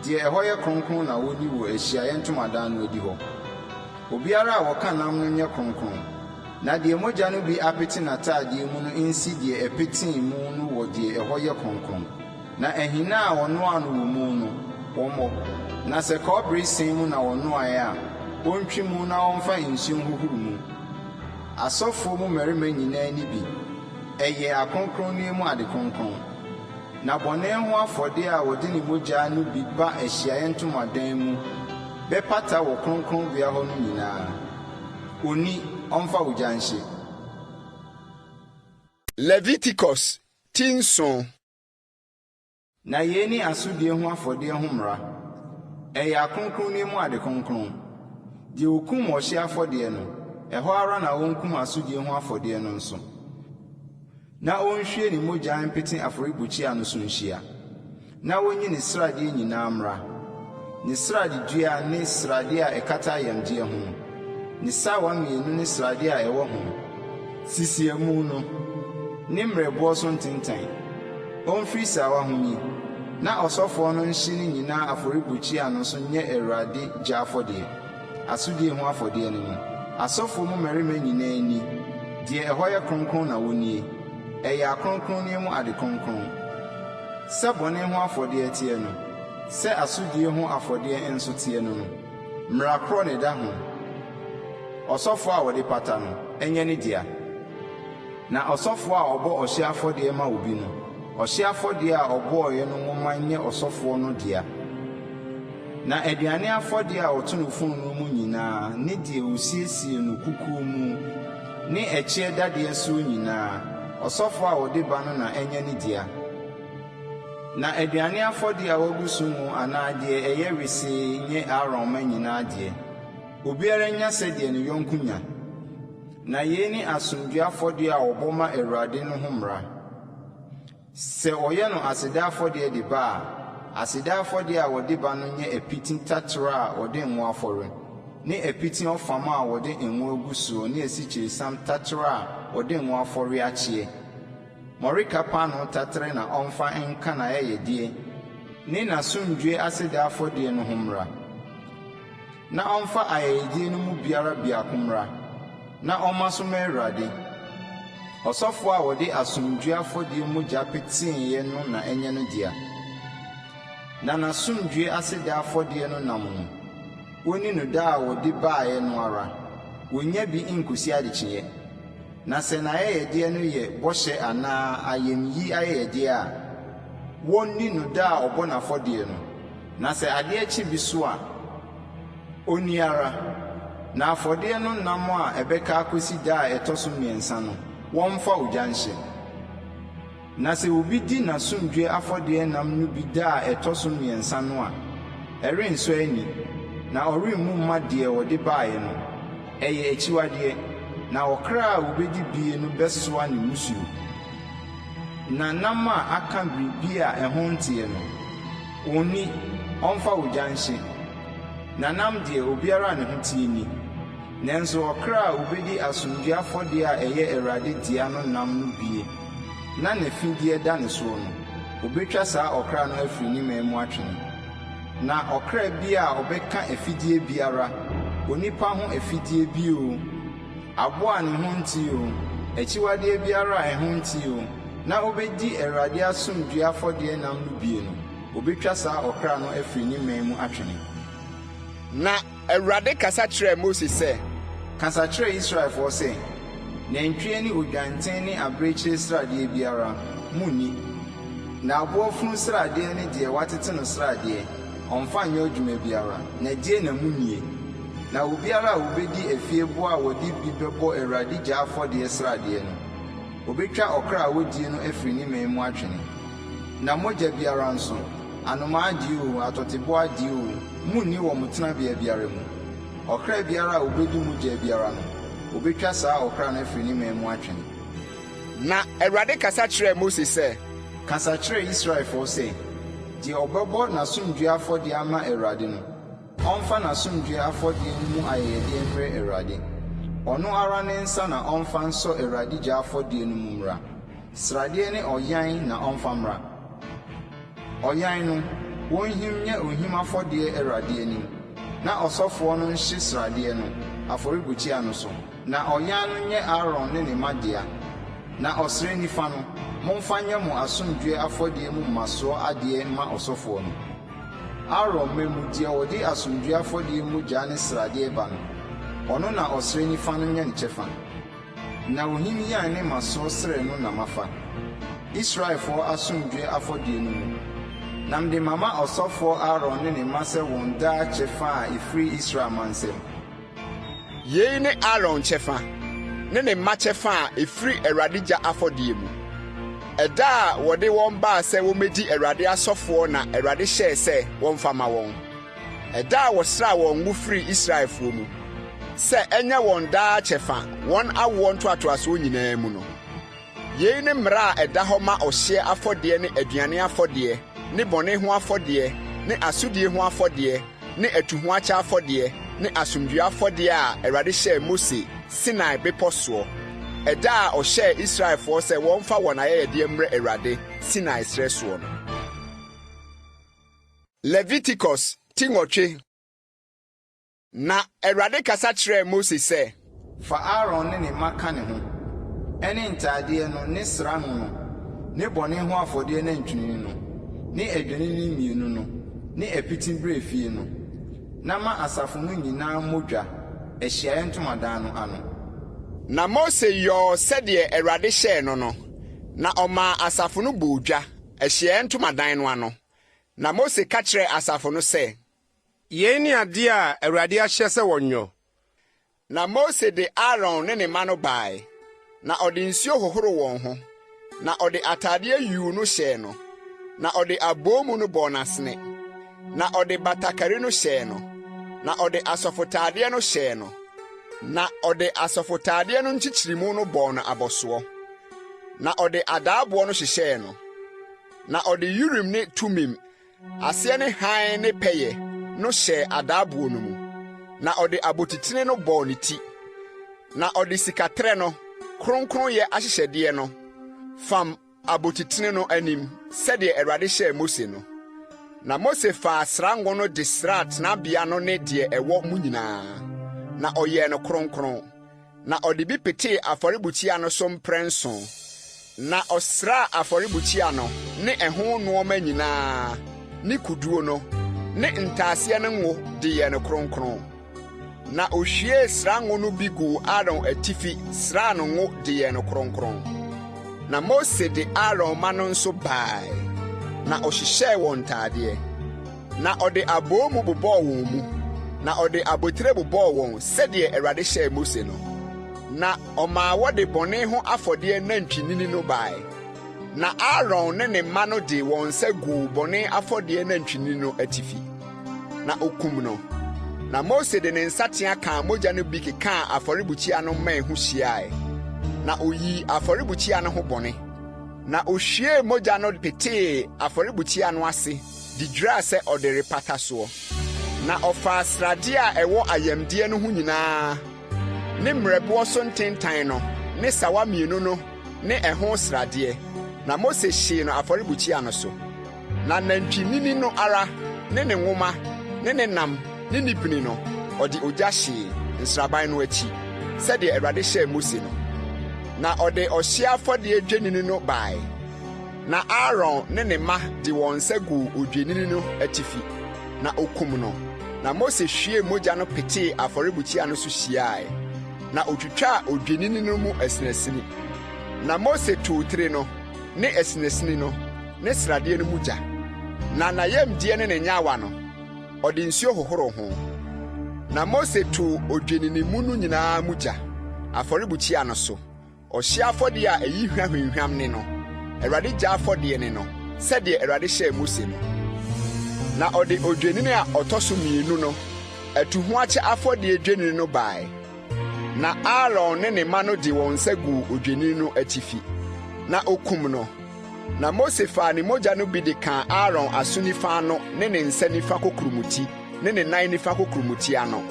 Deɛ ɛhɔ yɛ kronkron na ɔnni wɔ ahyiaeɛ ntomadan no adihɔ. Obiara a ɔka nam no nyɛ kronkron, na deɛ mogya no bi apete n'atadeɛ mu no nsi deɛ ɛpetee mu no wɔ deɛ ɛhɔ yɛ kronkron. Na ahina a wɔnoaa no wɔ mu no, wɔmmɔ. Na sɛ kɔbere sɛn mu na wɔnoaeɛ a, wɔntwi mu na wɔmfa nsuo nhohoro mu. Asɔfoɔ mu mmarima nyinaa nni bi, ɛyɛ akronkronneɛ mu ade kronkron. Na bɔne ho afɔdeɛ a wɔde ne mogya no bi ba ahyiaeɛ ntomadan mu bɛpata wɔ kronkronbea hɔ no nyinaa, ɔnni, ɔmfa ogya nhye. Leviticus ti nson. Na yei ne asodie ho afɔdeɛ ho mmara, Ɛyɛ akronkronneɛ mu ade kronkron. Deɛ ɔkum ɔhyeɛ afɔdeɛ no, ɛhɔ ara na ɔnkum asodie ho afɔdeɛ no nso. Na ɔnhwie ne mogya mpete afɔrebukyia no so nhyia, na ɔnyi ne sradeɛ nyinaa mmra, ne sradedua ne sradeɛ a ɛkata ayamdeɛ ho no, ne sawa mmienu ne sradeɛ a ɛwɔ ho, sisiamu no, ne mmerɛboɔ so ntentan. Ɔmfiri sawa ho nyi, na ɔsɔfoɔ no nhye ne nyinaa afɔrebukyia no so nyɛ Awurade gya afɔdeɛ. Asodie ho afɔdeɛ no no, asɔfoɔ mu mmarima nyinaa nni, deɛ ɛhɔ yɛ kronkron na wɔnnie, ɛyɛ akronkronneɛ mu ade kronkron. Sɛ bɔne ho afɔdeɛ teɛ no, sɛ asodie ho afɔdeɛ nso teɛ no no, mmara korɔ na ɛda ho. Ɔsɔfoɔ a ɔde pata no, ɛnyɛ ne dea. Na ɔsɔfoɔ a ɔbɔ ɔhyeɛ afɔdeɛ ma obi no, ɔhyeɛ afɔdeɛ a ɔbɔeɛ no nwoma nyɛ ɔsɔfoɔ no dea. Na aduane afɔdeɛ a ɔto no fononoo mu nyinaa ne deɛ ɔsiesie no kukuo mu ne ɛkyeɛ dadeɛ soɔ nyinaa, ɔsɔfoɔ a ɔde ba no na ɛnyɛ ne dea. Na aduane afɔdeɛ a wɔagu so ngo anaa deɛ ɛyɛ wesee nyɛ Aaron mma nyinaa deɛ, obiara nnya sɛdeɛ ne yɔnko nya. Na yei ne asomdwoeɛ afɔdeɛ a wɔbɔ ma Awurade no ho mmara. Sɛ wɔyɛ no aseda afɔdeɛ de ba a, aseda afɔdeɛ a wɔde ba no nyɛ apiti taterɛ a wɔde ngo afɔre, ne apiti ɔfam a wɔde ngo agu soɔ ne asikyiresiam taterɛ a wɔde ngo afɔre akyeɛ. Mmɔreka paanoo taterɛ na ɔmfa nka n'ayɛyɛdeɛ ne n'asomdwoeɛ aseda afɔdeɛ no ho mmra. Na ɔmfa ayɛyɛdeɛ no mu biara biako mmra, na ɔmma so mma Awurade. Ɔsɔfoɔ a ɔde asomdwoeɛ afɔdeɛ mogya peteeɛ no na ɛnyɛ no dea. Na n'asomdwoeɛ aseda afɔdeɛ no nam no, wɔnni no da a wɔde baeɛ no ara, wɔnnya bi nkɔsi adekyeeɛ. Na sɛ n'ayɛyɛdeɛ no yɛ bɔhyɛ anaa ayamyi ayɛyɛdeɛ a, wɔnni no da a ɔbɔ n'afɔdeɛ no, na sɛ adeɛ kye bi so a, ɔnni ara. Na afɔdeɛ no nam a ɛbɛka akɔsi da a ɛtɔ so mmiɛnsa no, wɔmfa ogya nhye. Na sɛ obi di n'asomdwoeɛ afɔdeɛ nam no bi da a ɛtɔ so mmiɛnsa no a, ɛrensɔ ani, na ɔremmu mma deɛ ɔde baeɛ no. Ɛyɛ akyiwadeɛ, na ɔkra a ɔbɛdi bie no bɛsoa ne mmusuo. Na nam a aka biribi a ɛho nteɛ no, ɔnni, ɔmfa ogya nhye. Na nam deɛ, obiara a ne ho teɛ nni. Nanso ɔkra a obedi asomdwoe afɔdeɛ a ɛyɛ Awurade dea no nam no bie, na n'afideɛ da ne soɔ no, wɔbɛtwa saa ɔkra no afiri ne man mu atwene. Na ɔkra biara a ɔbɛka afideɛ biara, onipa ho afideɛ bi oo, aboa a ne ho nte oo, akyiwadeɛ biara a ɛho nte oo, na ɔbɛdi Awurade asomdwoeɛ afɔdeɛ nam no bie no, wɔbɛtwa saa ɔkra no afiri ne man mu atwene. Na Awurade kasa kyerɛɛ Mose sɛ. Kasa kyerɛ Israelfoɔ sɛ, 'Nantwie ne odwanten ne abirekyie sradeɛ biara, monnni. Na aboa funu sradeɛ ne deɛ wɔatete no sradeɛ, ɔmfa nyɛ adwuma biara, na die na monnie. Na obiara a ɔbɛdi afieboa a wɔde bi bɛbɔ Awurade gya afɔdeɛ sradeɛ no, wɔbɛtwa ɔkra a ɔdie no afiri ne man mu atwene. Na mogya biara nso, anomaa deɛ oo, atɔteboa deɛ oo, monnni wɔ mo tenabea biara mu. Ɔkra biara a ɔbɛdi mogya biara no, wɔbɛtwa saa ɔkra no afiri ne man mu atwene. Na Awurade kasa kyerɛɛ Mose sɛ. Kasa kyerɛ Israelfoɔ sɛ, 'Deɛ ɔbɛbɔ n'asomdwoeɛ afɔdeɛ ama Awurade no, ɔmfa n'asomdwoeɛ afɔdeɛ no mu ayɛyɛdeɛ mmrɛ Awurade. Ɔno ara ne nsa na ɔmfa nsɔ Awurade gya afɔdeɛ no mu mmra. Sradeɛ ne ɔyan na ɔmfa mmra. Ɔyan no, wɔnhim nyɛ ohim afɔdeɛ Awurade anim, na ɔsɔfoɔ no nhye sradeɛ no, afɔrebukyia no so. Na ɔyan no nyɛ Aaron ne ne mma dea. Na ɔsrɛ nifa no, momfa nyɛ mo asomdwoeɛ afɔdeɛ mu mmasoɔ adeɛ mma ɔsɔfoɔ no. Aaron mma mu, deɛ ɔde asomdwoeɛ afɔdeɛ mogya ne sradeɛ ba no, ɔno na ɔsrɛ nifa no nyɛ ne kyɛfa. Na ohim yan ne mmasoɔ srɛ no na mafa, Israelfoɔ asomdwoeɛ afɔdeɛ no mu, na mede mama ɔsɔfoɔ Aaron ne ne mma sɛ wɔn daa kyɛfa a ɛfiri Israel mma nsam. Yei ne Aaron kyɛfa, ne ne mma kyɛfa a ɛfiri Awurade gya afɔdeɛ mu. Ɛda a wɔde wɔn baa sɛ wɔmmɛdi Awurade asɔfoɔ na Awurade hyɛɛ sɛ wɔmfa mma wɔn. Ɛda a wɔsraa wɔn ngo firii Israelfoɔ mu, sɛ ɛnyɛ wɔn daa kyɛfa wɔn awoɔ ntoatoasoɔ nyinaa mu no. Yei ne mmara a ɛda hɔ ma ɔhyeɛ afɔdeɛ ne aduane afɔdeɛ ne bɔne ho afɔdeɛ ne asodie ho afɔdeɛ ne atuhoakyɛ afɔdeɛ ne asomdwoeɛ afɔdeɛ a Awurade hyɛɛ Mose Sinai Bepɔ soɔ, ɛda a ɔhyɛɛ Israelfoɔ sɛ wɔmfa wɔn ayɛyɛdeɛ mmrɛ Awurade, Sinai serɛ soɔ no. Leviticus ti nwɔtwe. Na Awurade kasa kyerɛɛ Mose sɛ. Fa Aaron ne ne mma ka ne ho, ɛne ntadeɛ no ne sra ngo no, ne bɔne ho afɔdeɛ nantwinini no, ne adwennini mmienu no, ne apiti berɛ no, na ma asafo no nyinaa mmɔ dwa, ahyiaeɛ ntomadan no ano. Na Mose yɔɔ sɛdeɛ Awurade hyɛɛ no no, na ɔmaa asafo no bɔɔ dwa, ahyiaeɛ ntomadan no ano. Na Mose ka kyerɛɛ asafo no sɛ. Yei ne adeɛ a Awurade ahyɛ sɛ wɔnyɔ. Na Mose de Aaron ne ne mma no bae, na ɔde nsuo hohoroo wɔn ho, na ɔde atadeɛ yuu no hyɛɛ no, na ɔde aboomu no bɔɔ n'asene, na ɔde batakari no hyɛɛ no, na ɔde asɔfotadeɛ no hyɛɛ no, na ɔde asɔfotadeɛ no nkyekyeremu no bɔɔ no abɔsoɔ, na ɔde adaaboɔ no hyehyɛɛ no. Na ɔde Urim ne Tumim, aseɛ ne hann ne pɛyɛ, no hyɛɛ adaaboɔ no mu, na ɔde abotitene no bɔɔ ne ti. Na ɔde sikaterɛ no, kronkronyɛ ahyehyɛdeɛ no, fam abotitene no anim sɛdeɛ Awurade hyɛɛ Mose no. Na Mose faa srango no de sraa tenabea no ne deɛ ɛwɔ mu nyinaa, na ɔyɛɛ no kronkron. Na ɔde bi petee afɔrebukyia no so mprɛnson, na ɔsraa afɔrebukyia no ne ɛho nnoɔma nyinaa. ne kuduo no, ne ntaaseɛ no ngo de yɛɛ no kronkron. Na ohwiee srango no bi guu Aaron atifi sraa no ngo de yɛɛ no kronkron. Na Mose de Aaron mma no nso bae, na ɔhyehyɛɛ wɔn ntadeɛ. Na ɔde aboomu bobɔɔ wɔn mu, na ɔde abotire bobɔɔ wɔn sɛdeɛ Awurade hyɛɛ Mose no. Na ɔmaa wɔde bɔne ho afɔdeɛ nantwinini no bae. Na Aaron ne ne mma no de wɔn nsa guu bɔne afɔdeɛ nantwinini no atifi, na okum no. Na Mose de ne nsateaa kaa mogya no bi kekaa afɔrebukyia no mmɛn ho hyiae, na oyii afɔrebukyia no ho bɔne. Na ohwiee mogya no petee afɔrebukyia no ase de dwiraa sɛ ɔde repata soɔ. Na ɔfaa sradeɛ a ɛwɔ ayamdeɛ no ho nyinaa ne mmerɛboɔ so ntentan no ne sawa mmienu no ne ɛho sradeɛ, na Mose hyee no afɔrebukyia no so. Na nantwinini no ara ne ne nwoma ne ne nam ne ne pini no, ɔde ogya hyee, nsraban no akyi, sɛdeɛ Awurade hyɛɛ Mose no. Na ɔde ɔhyeɛ afɔdeɛ dwennini no bae, na Aaron ne ne mma de wɔn nsa guu odwennini no atifi, na okum no. Na Mose hwiee mogya no petee afɔrebukyia no so hyiae. Na otwitwaa odwennini no mu asinasini. Na Mose too tire no, ne asinasini no, ne sradeɛ no mu gya. Na n'ayamdeɛ ne ne nyaawa no, ɔde nsuo hohoroo ho. Na Mose too odwennini mu no nyinaa mu gya, afɔrebukyia no so. Ɔhyeɛ afɔdeɛ a ɛyi hwa hwamhwam ne no, Awurade gya afɔdeɛ ne no, sɛdeɛ Awurade hyɛɛ Mose no. Na ɔde odwennini a ɔtɔ so mmienu no, atuhoakyɛ afɔdeɛ dwennini no bae. Na Aaron ne ne mma no de wɔn nsa guu odwennini no atifi, na okum no. Na Mose faa ne mogya no bi de kaa Aaron aso nifa ano ne ne nsa nifa kokuromoti ne ne nan nifa kokuromoti ano.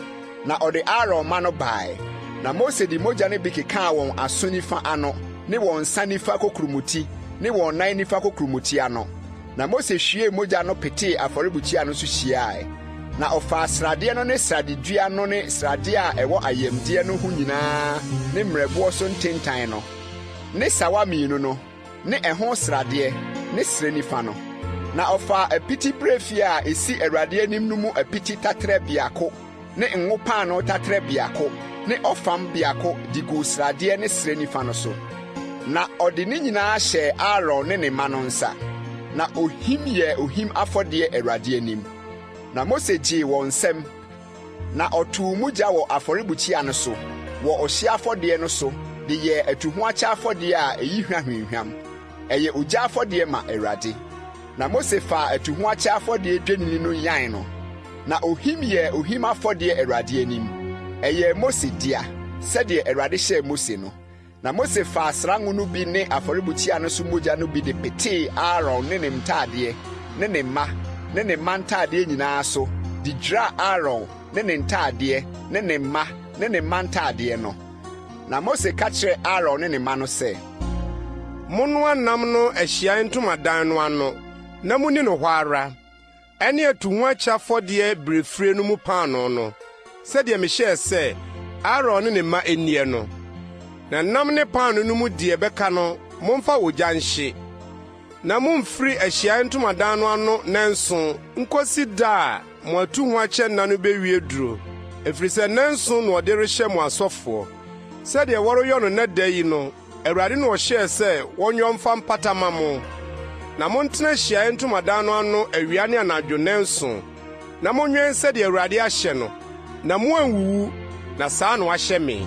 Na ɔde Aaron mma no bae, na Mose de mogya no bi kekaa wɔn aso nifa ano ne wɔn nsa nifa kokuromoti ne wɔn nan nifa kokuromoti ano. Na Mose hwiee mogya no petee afɔrebukyia no so hyiae. Na ɔfaa sradeɛ no ne sradedua no ne sradeɛ a ɛwɔ ayamdeɛ no ho nyinaa ne mmerɛboɔ so ntentan no, ne sawa mmienu no, ne ɛho sradeɛ, ne srɛ nifa no. Na ɔfaa apiti berɛfie a ɛsi Awurade anim no mu apiti taterɛ biako ne ngo paanoo taterɛ biako ne ɔfam biako de guu sradeɛ ne srɛ nifa no so. Na ɔde ne nyinaa hyɛɛ Aaron ne ne mma no nsa, na ohim yɛɛ ohim afɔdeɛ Awurade anim. Na Mose gyee wɔn nsam, na ɔtoo mu gya wɔ afɔrebukyia no so wɔ ɔhyeɛ afɔdeɛ no so de yɛɛ atuhoakyɛ afɔdeɛ a ɛyi hwa hwamhwam. Ɛyɛ ogya afɔdeɛ ma Awurade. Na Mose faa atuhoakyɛ afɔdeɛ dwennini no yan no, na ohim yɛɛ ohim afɔdeɛ Awurade anim. Ɛyɛɛ Mose dea, sɛdeɛ Awurade hyɛɛ Mose no. Na Mose faa srango no bi ne afɔrebukyia no so mogya no bi de petee Aaron ne ne ntadeɛ, ne ne mma, ne ne mma ntadeɛ nyinaa so de dwiraa Aaron ne ne ntadeɛ, ne ne mma, ne ne mma ntadeɛ no. Na Mose ka kyerɛɛ Aaron ne ne mma no sɛ. Monnoa nam no Ahyiae Ntomadan no ano na munni no hɔ ara, ɛne atuhoakyɛ afɔdeɛ birefire no mu paanoo no, sɛdeɛ mehyɛɛ sɛ Aaron ne ne mma nnie no. Na nam ne paanoo no mu deɛ ɛbɛka no, momfa ogya nhye. Na mummfiri Ahyiae Ntomadan no ano nnanson nkosi da a mo atuhoakyɛ nna no bewie duru, ɛfiri sɛ nnanson na wɔde rehyɛ mo asɔfoɔ. Sɛdeɛ wɔreyɔ no nnɛ da yi no, Awurade na ɔhyɛɛ sɛ wɔnyɔ mfa mpata mma mo. Na montena Ahyiae Ntomadan no ano awia ne anadwo nnanson, na monwɛn sɛdeɛ Awurade ahyɛ no, na moanwuwu, na saa na wɔahyɛ me.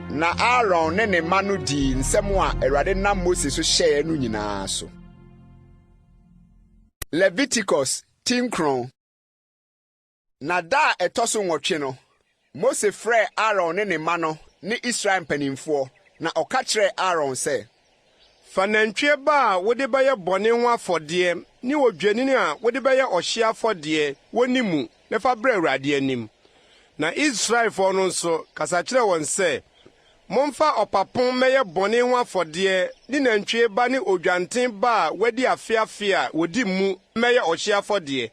Na Aaron ne ne mma no dii nsɛm a Awurade nam Mose so hyɛeɛ no nyinaa so. Leviticus ti nkron. Na da a ɛtɔ so nwɔtwe no, Mose frɛɛ Aaron ne ne mma no ne Israel mpanimfoɔ, na ɔka kyerɛɛ Aaron sɛ. Fa nantwie ba a wode bɛyɛ bɔne ho afɔdeɛ ne odwennini a wode bɛyɛ ɔhyeɛ afɔdeɛ wɔ ne mu na fa bra Awurade anim. Na Israelfoɔ no nso, kasa kyerɛ wɔn sɛ, 'Momfa ɔpapo mmɛyɛ bɔne ho afɔdeɛ ne nantwie ba ne odwanten ba a wɔadi afe afe a wɔdi mu mmɛyɛ ɔhyeɛ afɔdeɛ,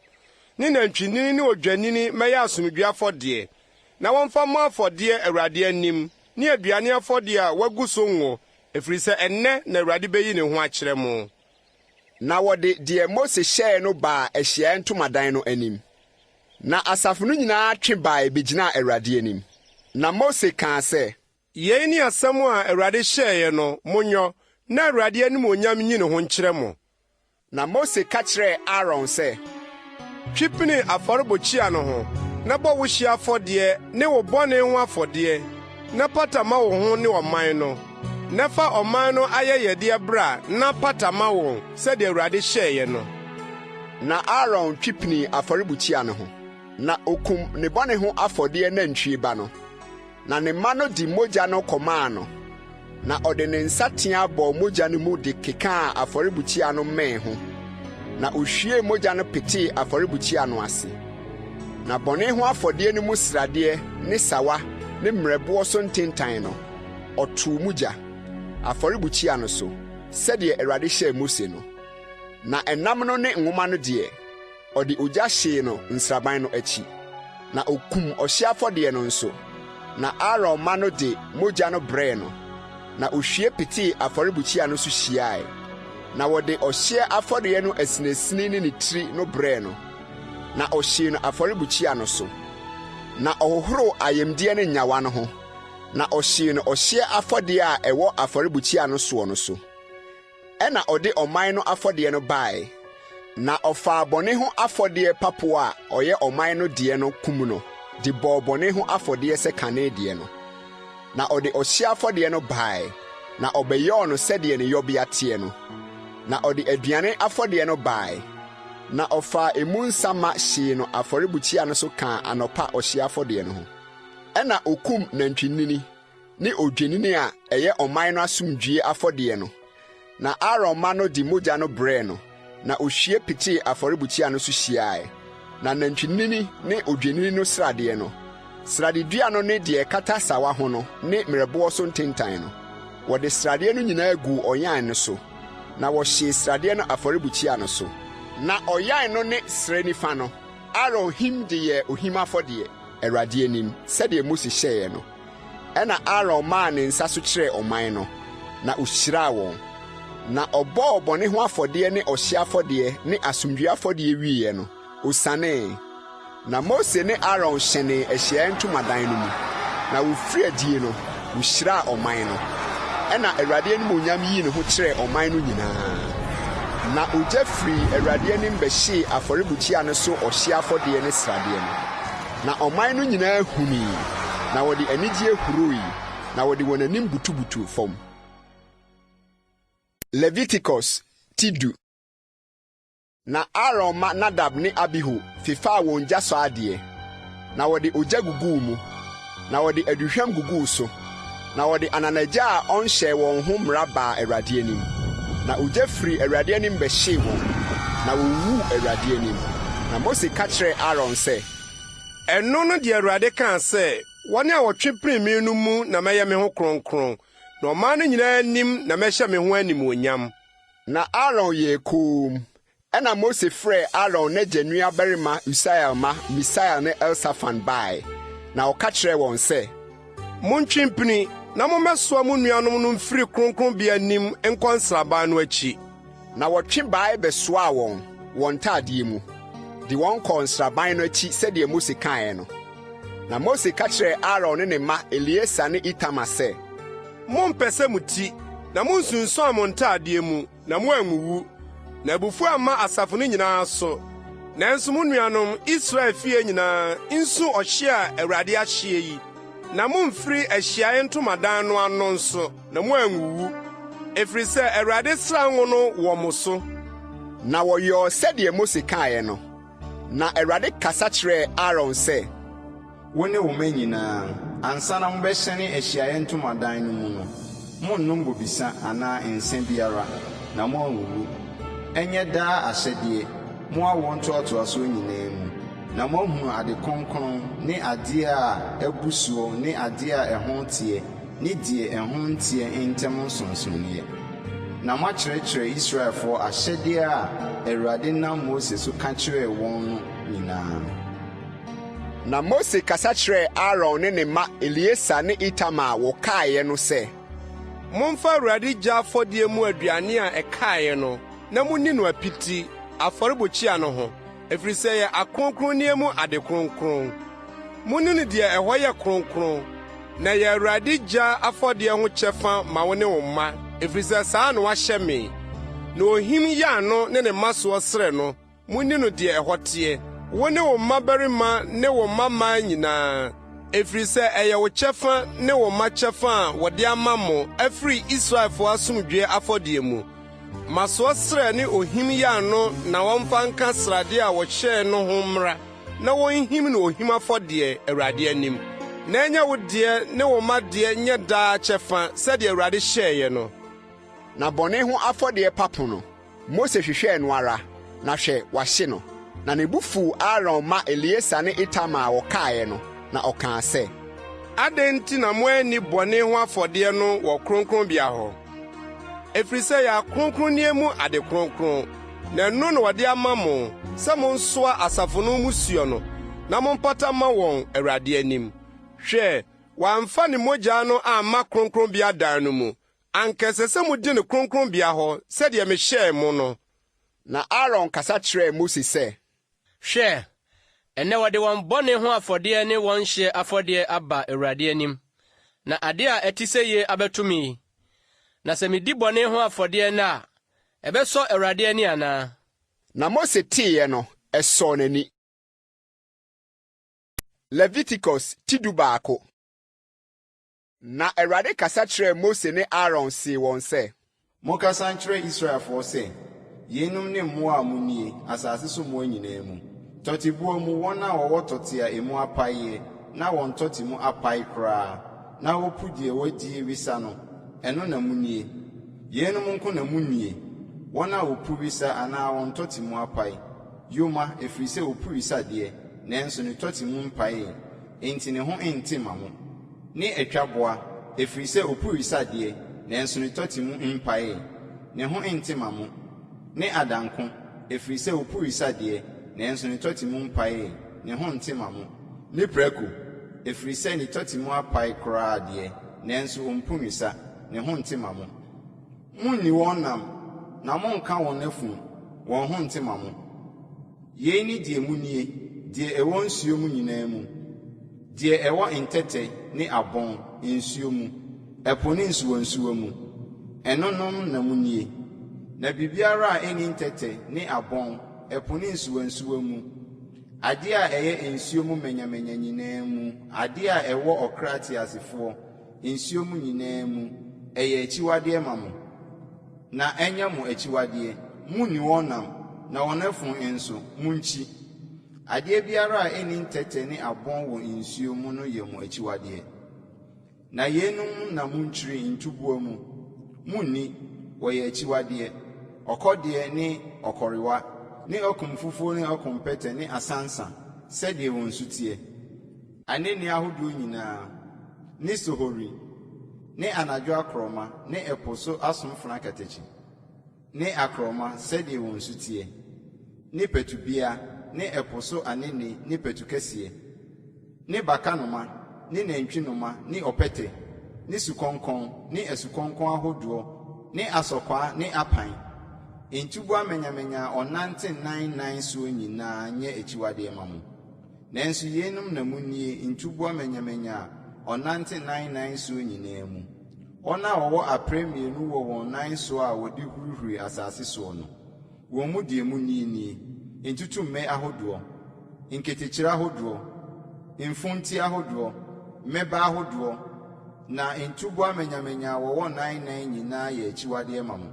ne nantwinini ne odwennini mmɛyɛ asomdwoeɛ afɔdeɛ, na wɔmfa mmɔ afɔdeɛ Awurade anim, ne aduane afɔdeɛ a wɔagu so ngo, ɛfiri sɛ ɛnnɛ na Awurade bɛyi ne ho akyerɛ mo. Na wɔde deɛ Mose hyɛeɛ no baa ahyiaeɛ ntomadan no anim. Na asafo no nyinaa twe bae begyinaa Awurade anim. Na Mose kaa sɛ. Yei ne asɛm a Awurade hyɛeɛ no, monyɔ, na Awurade animuonyam nyi ne ho nkyerɛ mo. Na Mose ka kyerɛɛ Aaron sɛ. Twe pini afɔrebukyia no ho, na bɔ wo hyeɛ afɔdeɛ ne wo bɔne ho afɔdeɛ, na pata ma wo ho ne ɔman no. Na fa ɔman no ayɛyɛdeɛ bra na pata ma wɔn, sɛdeɛ Awurade hyɛeɛ no. Na Aaron twe pinii afɔrebukyia no ho, na okum ne bɔne ho afɔdeɛ nantwie ba no. Na ne mma no de mogya no kɔmaa no, na ɔde ne nsateaa bɔɔ mogya no mu de kekaa afɔrebukyia no mmɛn ho, na ohwiee mogya no petee afɔrebukyia no ase. Na bɔne ho afɔdeɛ no mu sradeɛ ne sawa ne mmerɛboɔ so ntentan no, ɔtoo mu gya, afɔrebukyia no so, sɛdeɛ Awurade hyɛɛ Mose no. Na ɛnam no ne nwoma no deɛ, ɔde ogya hyee no nsraban no akyi. Na okum ɔhyeɛ afɔdeɛ no nso, na Aaron mma no de mogya no brɛɛ no, na ohwie petee afɔrebukyia no so hyiae. Na wɔde ɔhyeɛ afɔdeɛ no asinasini ne ne tiri no brɛɛ no, na ɔhyee no afɔrebukyia no so. Na ɔhohoroo ayamdeɛ ne nnyawa no ho, na ɔhyee no ɔhyeɛ afɔdeɛ a ɛwɔ afɔrebukyia no soɔ no so. Ɛnna ɔde ɔman no afɔdeɛ no baeɛ, na ɔfaa bɔne ho afɔdeɛ papo a ɔyɛ ɔman no deɛ no kum no de bɔɔ bɔne ho afɔdeɛ sɛ kane deɛ no. Na ɔde ɔhyeɛ afɔdeɛ no baeɛ, na ɔbɛyɔɔ no sɛdeɛ ne yɔbea teɛ no. Na ɔde aduane afɔdeɛ no baeɛ, na ɔfaa emu nsa ma hyee no afɔrebukyia no so kaa anɔpa ɔhyeɛ afɔdeɛ no ho. Ɛnna ɔkum nantwinini ne odwennini a ɛyɛ ɔman no asomdwoe afɔdeɛ no, na Aaron mma no de mogya no brɛɛ no, na ohwie petee afɔrebukyia no so hyiae. Na nantwinini ne odwennini no sradeɛ no, sradedua no ne deɛ ɛkata sawa ho no ne mmerɛboɔ so ntentan no, wɔde sradeɛ no nyinaa guu ɔyan no so, na wɔhyee sradeɛ no afɔrebukyia no so. Na ɔyan no ne srɛ nifa no, Aaron him de yɛɛ ohim afɔdeɛ, Awurade anim, sɛdeɛ Mose hyɛeɛ no. Ɛnna Aaron maa ne nsa so kyerɛɛ ɔman no, na ohyiraa wɔn. Na ɔbɔɔ bɔne ho afɔdeɛ ne ɔhyeɛ afɔdeɛ ne asomdwoeɛ afɔdeɛ wieeɛ no, osianee. Na Mose ne Aaron hyɛnee ahyiaeɛ ntomadan no mu, na wɔfirii adie no, wɔhyiraa ɔman no. Ɛnna Awurade animuonyam yii ne ho kyerɛɛ ɔman no nyinaa. Na ogya firii Awurade anim bɛhyee afɔrebukyia no so ɔhyeɛ afɔdeɛ ne sradeɛ no. Na ɔman no nyinaa hunui, na wɔde anigyeɛ hurui, na wɔde wɔn anim butubutuu fam. Leviticus ti du. Na Aaron mma Nadab ne Abihu fefaa wɔn gyasɔ adeɛ, na wɔde ogya guguu mu, na wɔde aduhwam guguu so, na wɔde ananagya a ɔnhyɛɛ wɔn ho mmara baa Awurade anim. Na ogya firii Awurade anim bɛhyee wɔn, na wɔwuwuu Awurade anim. Na Mose ka kyerɛɛ Aaron sɛ. Ɛno ne deɛ Awurade kaa sɛ, Wɔn a wɔtwe pini me no mu na mɛyɛ me ho kronkron, na ɔman no nyinaa anim na mɛhyɛ me ho animuonyam. Na Aaron yɛɛ komm. Ɛnna Mose frɛɛ Aaron n'agya nuabarima Usiel mma Misael ne Elsafan bae, na ɔka kyerɛɛ wɔn sɛ. Montwe mpini, na mommɛsoa mo nuanom no mfiri kronkronbea anim nkɔ nsraban no akyi. Na wɔtwe bae bɛsoaa wɔn, wɔn ntadeɛ mu, de wɔn kɔɔ nsraban no akyi sɛdeɛ Mose kaeɛ no. Na Mose ka kyerɛɛ Aaron ne ne mma Eleasa ne Itamar sɛ. Mommpɛsɛ mo ti, na munnsunsuan mo ntadeɛ mu, na moanwuwu, na abufuo amma asafo no nyinaa so. Nanso mo nuanom, Israel fie nyinaa, nsu ɔhyeɛ a Awurade ahyeɛ yi, na mommfiri ahyiaeɛ ntomadan no ano nso, na moanwuwu, ɛfiri sɛ Awurade sra ngo no wɔ mo so. Na wɔyɔɔ sɛdeɛ Mose kaeɛ no. Na Awurade kasa kyerɛɛ Aaron sɛ. Wo ne wo mma nyinaa, ansa na mobɛhyɛne ahyiaeɛ ntomadan no mu no, monnnom bobesa anaa nsã biara, na moanwuwu. Ɛnyɛ daa ahyɛdeɛ, mo awoɔ ntoatoasoɔ nyinaa mu, na moahunu ade kronkron ne adeɛ a abu soɔ ne adeɛ a ɛho teɛ ne deɛ ɛho nteɛ ntam nsonsonoeɛ, na moakyerɛkyerɛ Israelfoɔ ahyɛdeɛ a Awurade nam Mose so ka kyerɛɛ wɔn no nyinaa. Na Mose kasa kyerɛɛ Aaron ne ne mma Eleasa ne Itamar a wɔkaeɛ no sɛ. Momfa Awurade gya afɔdeɛ mu aduane a ɛkaeɛ no. na munni no apiti, afɔrebukyia no ho, ɛfiri sɛ ɛyɛ akronkronneɛ mu ade kronkron. Munni no deɛ ɛhɔ yɛ kronkron, na ɛyɛ Awurade gya afɔdeɛ ho kyɛfa ma wo ne wo mma, ɛfiri sɛ saa na wɔahyɛ me. Na ohim yan no ne ne mmasoɔ srɛ no, munni no deɛ ɛhɔ teɛ, wo ne wo mmabarima ne wo mmammaa nyinaa, ɛfiri sɛ ɛyɛ wo kyɛfa ne wo mma kyɛfa a wɔde ama mo afiri Israelfoɔ asomdwoe afɔdeɛ mu. Mmasoɔ srɛ ne ohim yan no na wɔmfa nka sradeɛ a wɔhyɛɛ no ho mmra, na wonhim no ohim afɔdeɛ, Awurade anim. Na ɛnyɛ wo deɛ ne wo mma deɛ nyɛ daa kyɛfa sɛdeɛ Awurade hyɛeɛ no. Na bɔne ho afɔdeɛ papo no, Mose hwehwɛɛ no ara, na hwɛ, wahye no. Na ne bo fuw Aaron mma Eleasa ne Itamar a wɔkaeɛ no, na ɔkaa sɛ, Adɛn nti na moanni bɔne ho afɔdeɛ no wɔ kronkronbea hɔ? Ɛfiri sɛ ɛyɛ akronkronneɛ mu ade kronkron, na ɛno na wɔde ama mo sɛ monsoa asafo no mmusuo no, na mompata mma wɔn Awurade anim. Hwɛ, wɔamfa ne mogya no amma kronkronbea dan no mu. Anka ɛsɛ sɛ mudi no kronkronbea hɔ sɛdeɛ mehyɛɛ mo no. Na Aaron kasa kyerɛɛ Mose sɛ, Hwɛ, ɛnnɛ wɔde wɔn bɔne ho afɔdeɛ ne wɔn hyeɛ afɔdeɛ aba Awurade anim, na ade a ɛte seyie abɛto me yi. Na sɛ midi bɔne ho afɔdeɛ nnɛ a, ɛbɛsɔ Awurade ani anaa? Na Mose teeɛ no, ɛsɔɔ n'ani. Leviticus ti 11. Na Awurade kasa kyerɛɛ Mose ne Aaron see wɔn sɛ, Monkasa nkyerɛ Israelfoɔ sɛ, 'Yeinom ne mmoa a monnie, asase so mmoa nyinaa mu. Tɔteboa mu, wɔn a wɔwɔ tɔte a emu apaeɛ na wɔn tɔte mu apae koraa na wɔpu deɛ wɔadie wesa no, ɛno na monnie. Yeinom nko na monnnie, wɔn a wɔpu wesa anaa wɔn tɔte mu apae, yoma, ɛfiri sɛ ɔpu wesa deɛ, nanso ne tɔte mu mpaee, enti ne ho nte mma mo, ne atwaboa, ɛfiri sɛ ɔpu wesa deɛ, nanso ne tɔte mu mpaee, ne ho nte mma mo, ne adanko, ɛfiri sɛ ɔpu wesa deɛ, nanso ne tɔte mu mpaee, ne ho nte mma mo, ne prako, ɛfiri sɛ ne tɔte mu apae koraa deɛ, nanso ɔmpu nwesa, ne ho nte mma mo. Monnni wɔn nam, na monnka wɔn afunu, wɔn ho nte mma mo. Yei ne deɛ monnie, deɛ ɛwɔ nsuo mu nyinaa mu, deɛ ɛwɔ ntɛtɛ ne abɔn, nsuo mu, ɛpo ne nsuwansuwa mu, ɛnonom na monnie. Na biribiara a ɛnni ntɛtɛ ne abɔn, ɛpo ne nsuwansuwa mu, adeɛ a ɛyɛ nsuo mu manyamanya nyinaa mu, adeɛ a ɛwɔ ɔkra teasefoɔ, nsuo mu nyinaa mu, ɛyɛ akyiwadeɛ ma mo. Na ɛnyɛ mo akyiwadeɛ. Munni wɔn nam, na wɔn afunu nso, munkyi. Adeɛ biara a ɛnni ntɛtɛ ne abɔn wɔ nsuo mu no yɛ mo akyiwadeɛ. Na yeinom na munkyiri ntuboa mu. Munni, wɔyɛ akyiwadeɛ: ɔkɔdeɛ ne ɔkɔrewa, ne ɔkum fufuo ne ɔkum pɛtɛ ne asansa, sɛdeɛ wɔn su teɛ. Anene ahodoɔ nyinaa, ne sohori, ne anadwo akorɔma ne ɛpo so asomfena katakyi, ne akorɔma sɛdeɛ wɔn su teɛ, ne patubea ne ɛpo so anene ne patukɛseɛ, ne bakanoma ne nantwinoma ne ɔpɛtɛ, ne sukɔnkɔn ne asukɔnkɔn ahodoɔ ne asɔkwaa ne apan. Ntuboa manyamanya a ɔnante nan nan soɔ nyinaa nyɛ akyiwadeɛ mma mo. Nanso yeinom na munnie, ntuboa manyamanya a ɔnante nan nan soɔ nyinaa mu, wɔn a wɔwɔ aprɛ mmienu wɔ wɔn nan soɔ a wɔde hurihuri asase soɔ no. Wɔn mu deɛ munnie nie: ntutummɛ ahodoɔ, nketekyire ahodoɔ, mfunti ahodoɔ, mmɛbɛ ahodoɔ, na ntuboa manyamanya a wɔwɔ nan nan nyinaa yɛ akyiwadeɛ ma mo.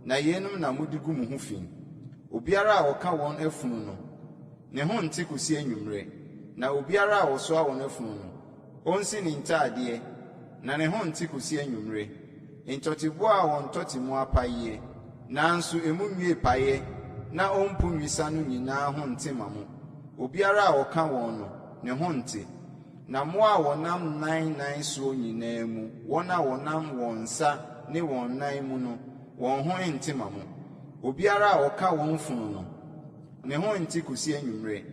Na yeinom na mode gu mo ho fi. Obiara a ɔka wɔn afunu no, ne ho nte kosi anwummere, na obiara a ɔsoa wɔn afunu no, onsi ne ntadeɛ, na ne ho nte kosi anwummere. Ntɔteboa a wɔn tɔte mu apaeɛ, nanso emu nwie paeɛ na ompu nwesa no nyinaa ho nte mma mo. Obiara a ɔka wɔn no, ne ho nte. Na mmoa a wɔnam nan nan soɔ nyinaa mu, wɔn a wɔnam wɔn nsa ne wɔn nan mu no, wɔn ho nte mma mo. Obiara a ɔka wɔn funu no, ne ho nte kosi anwummere.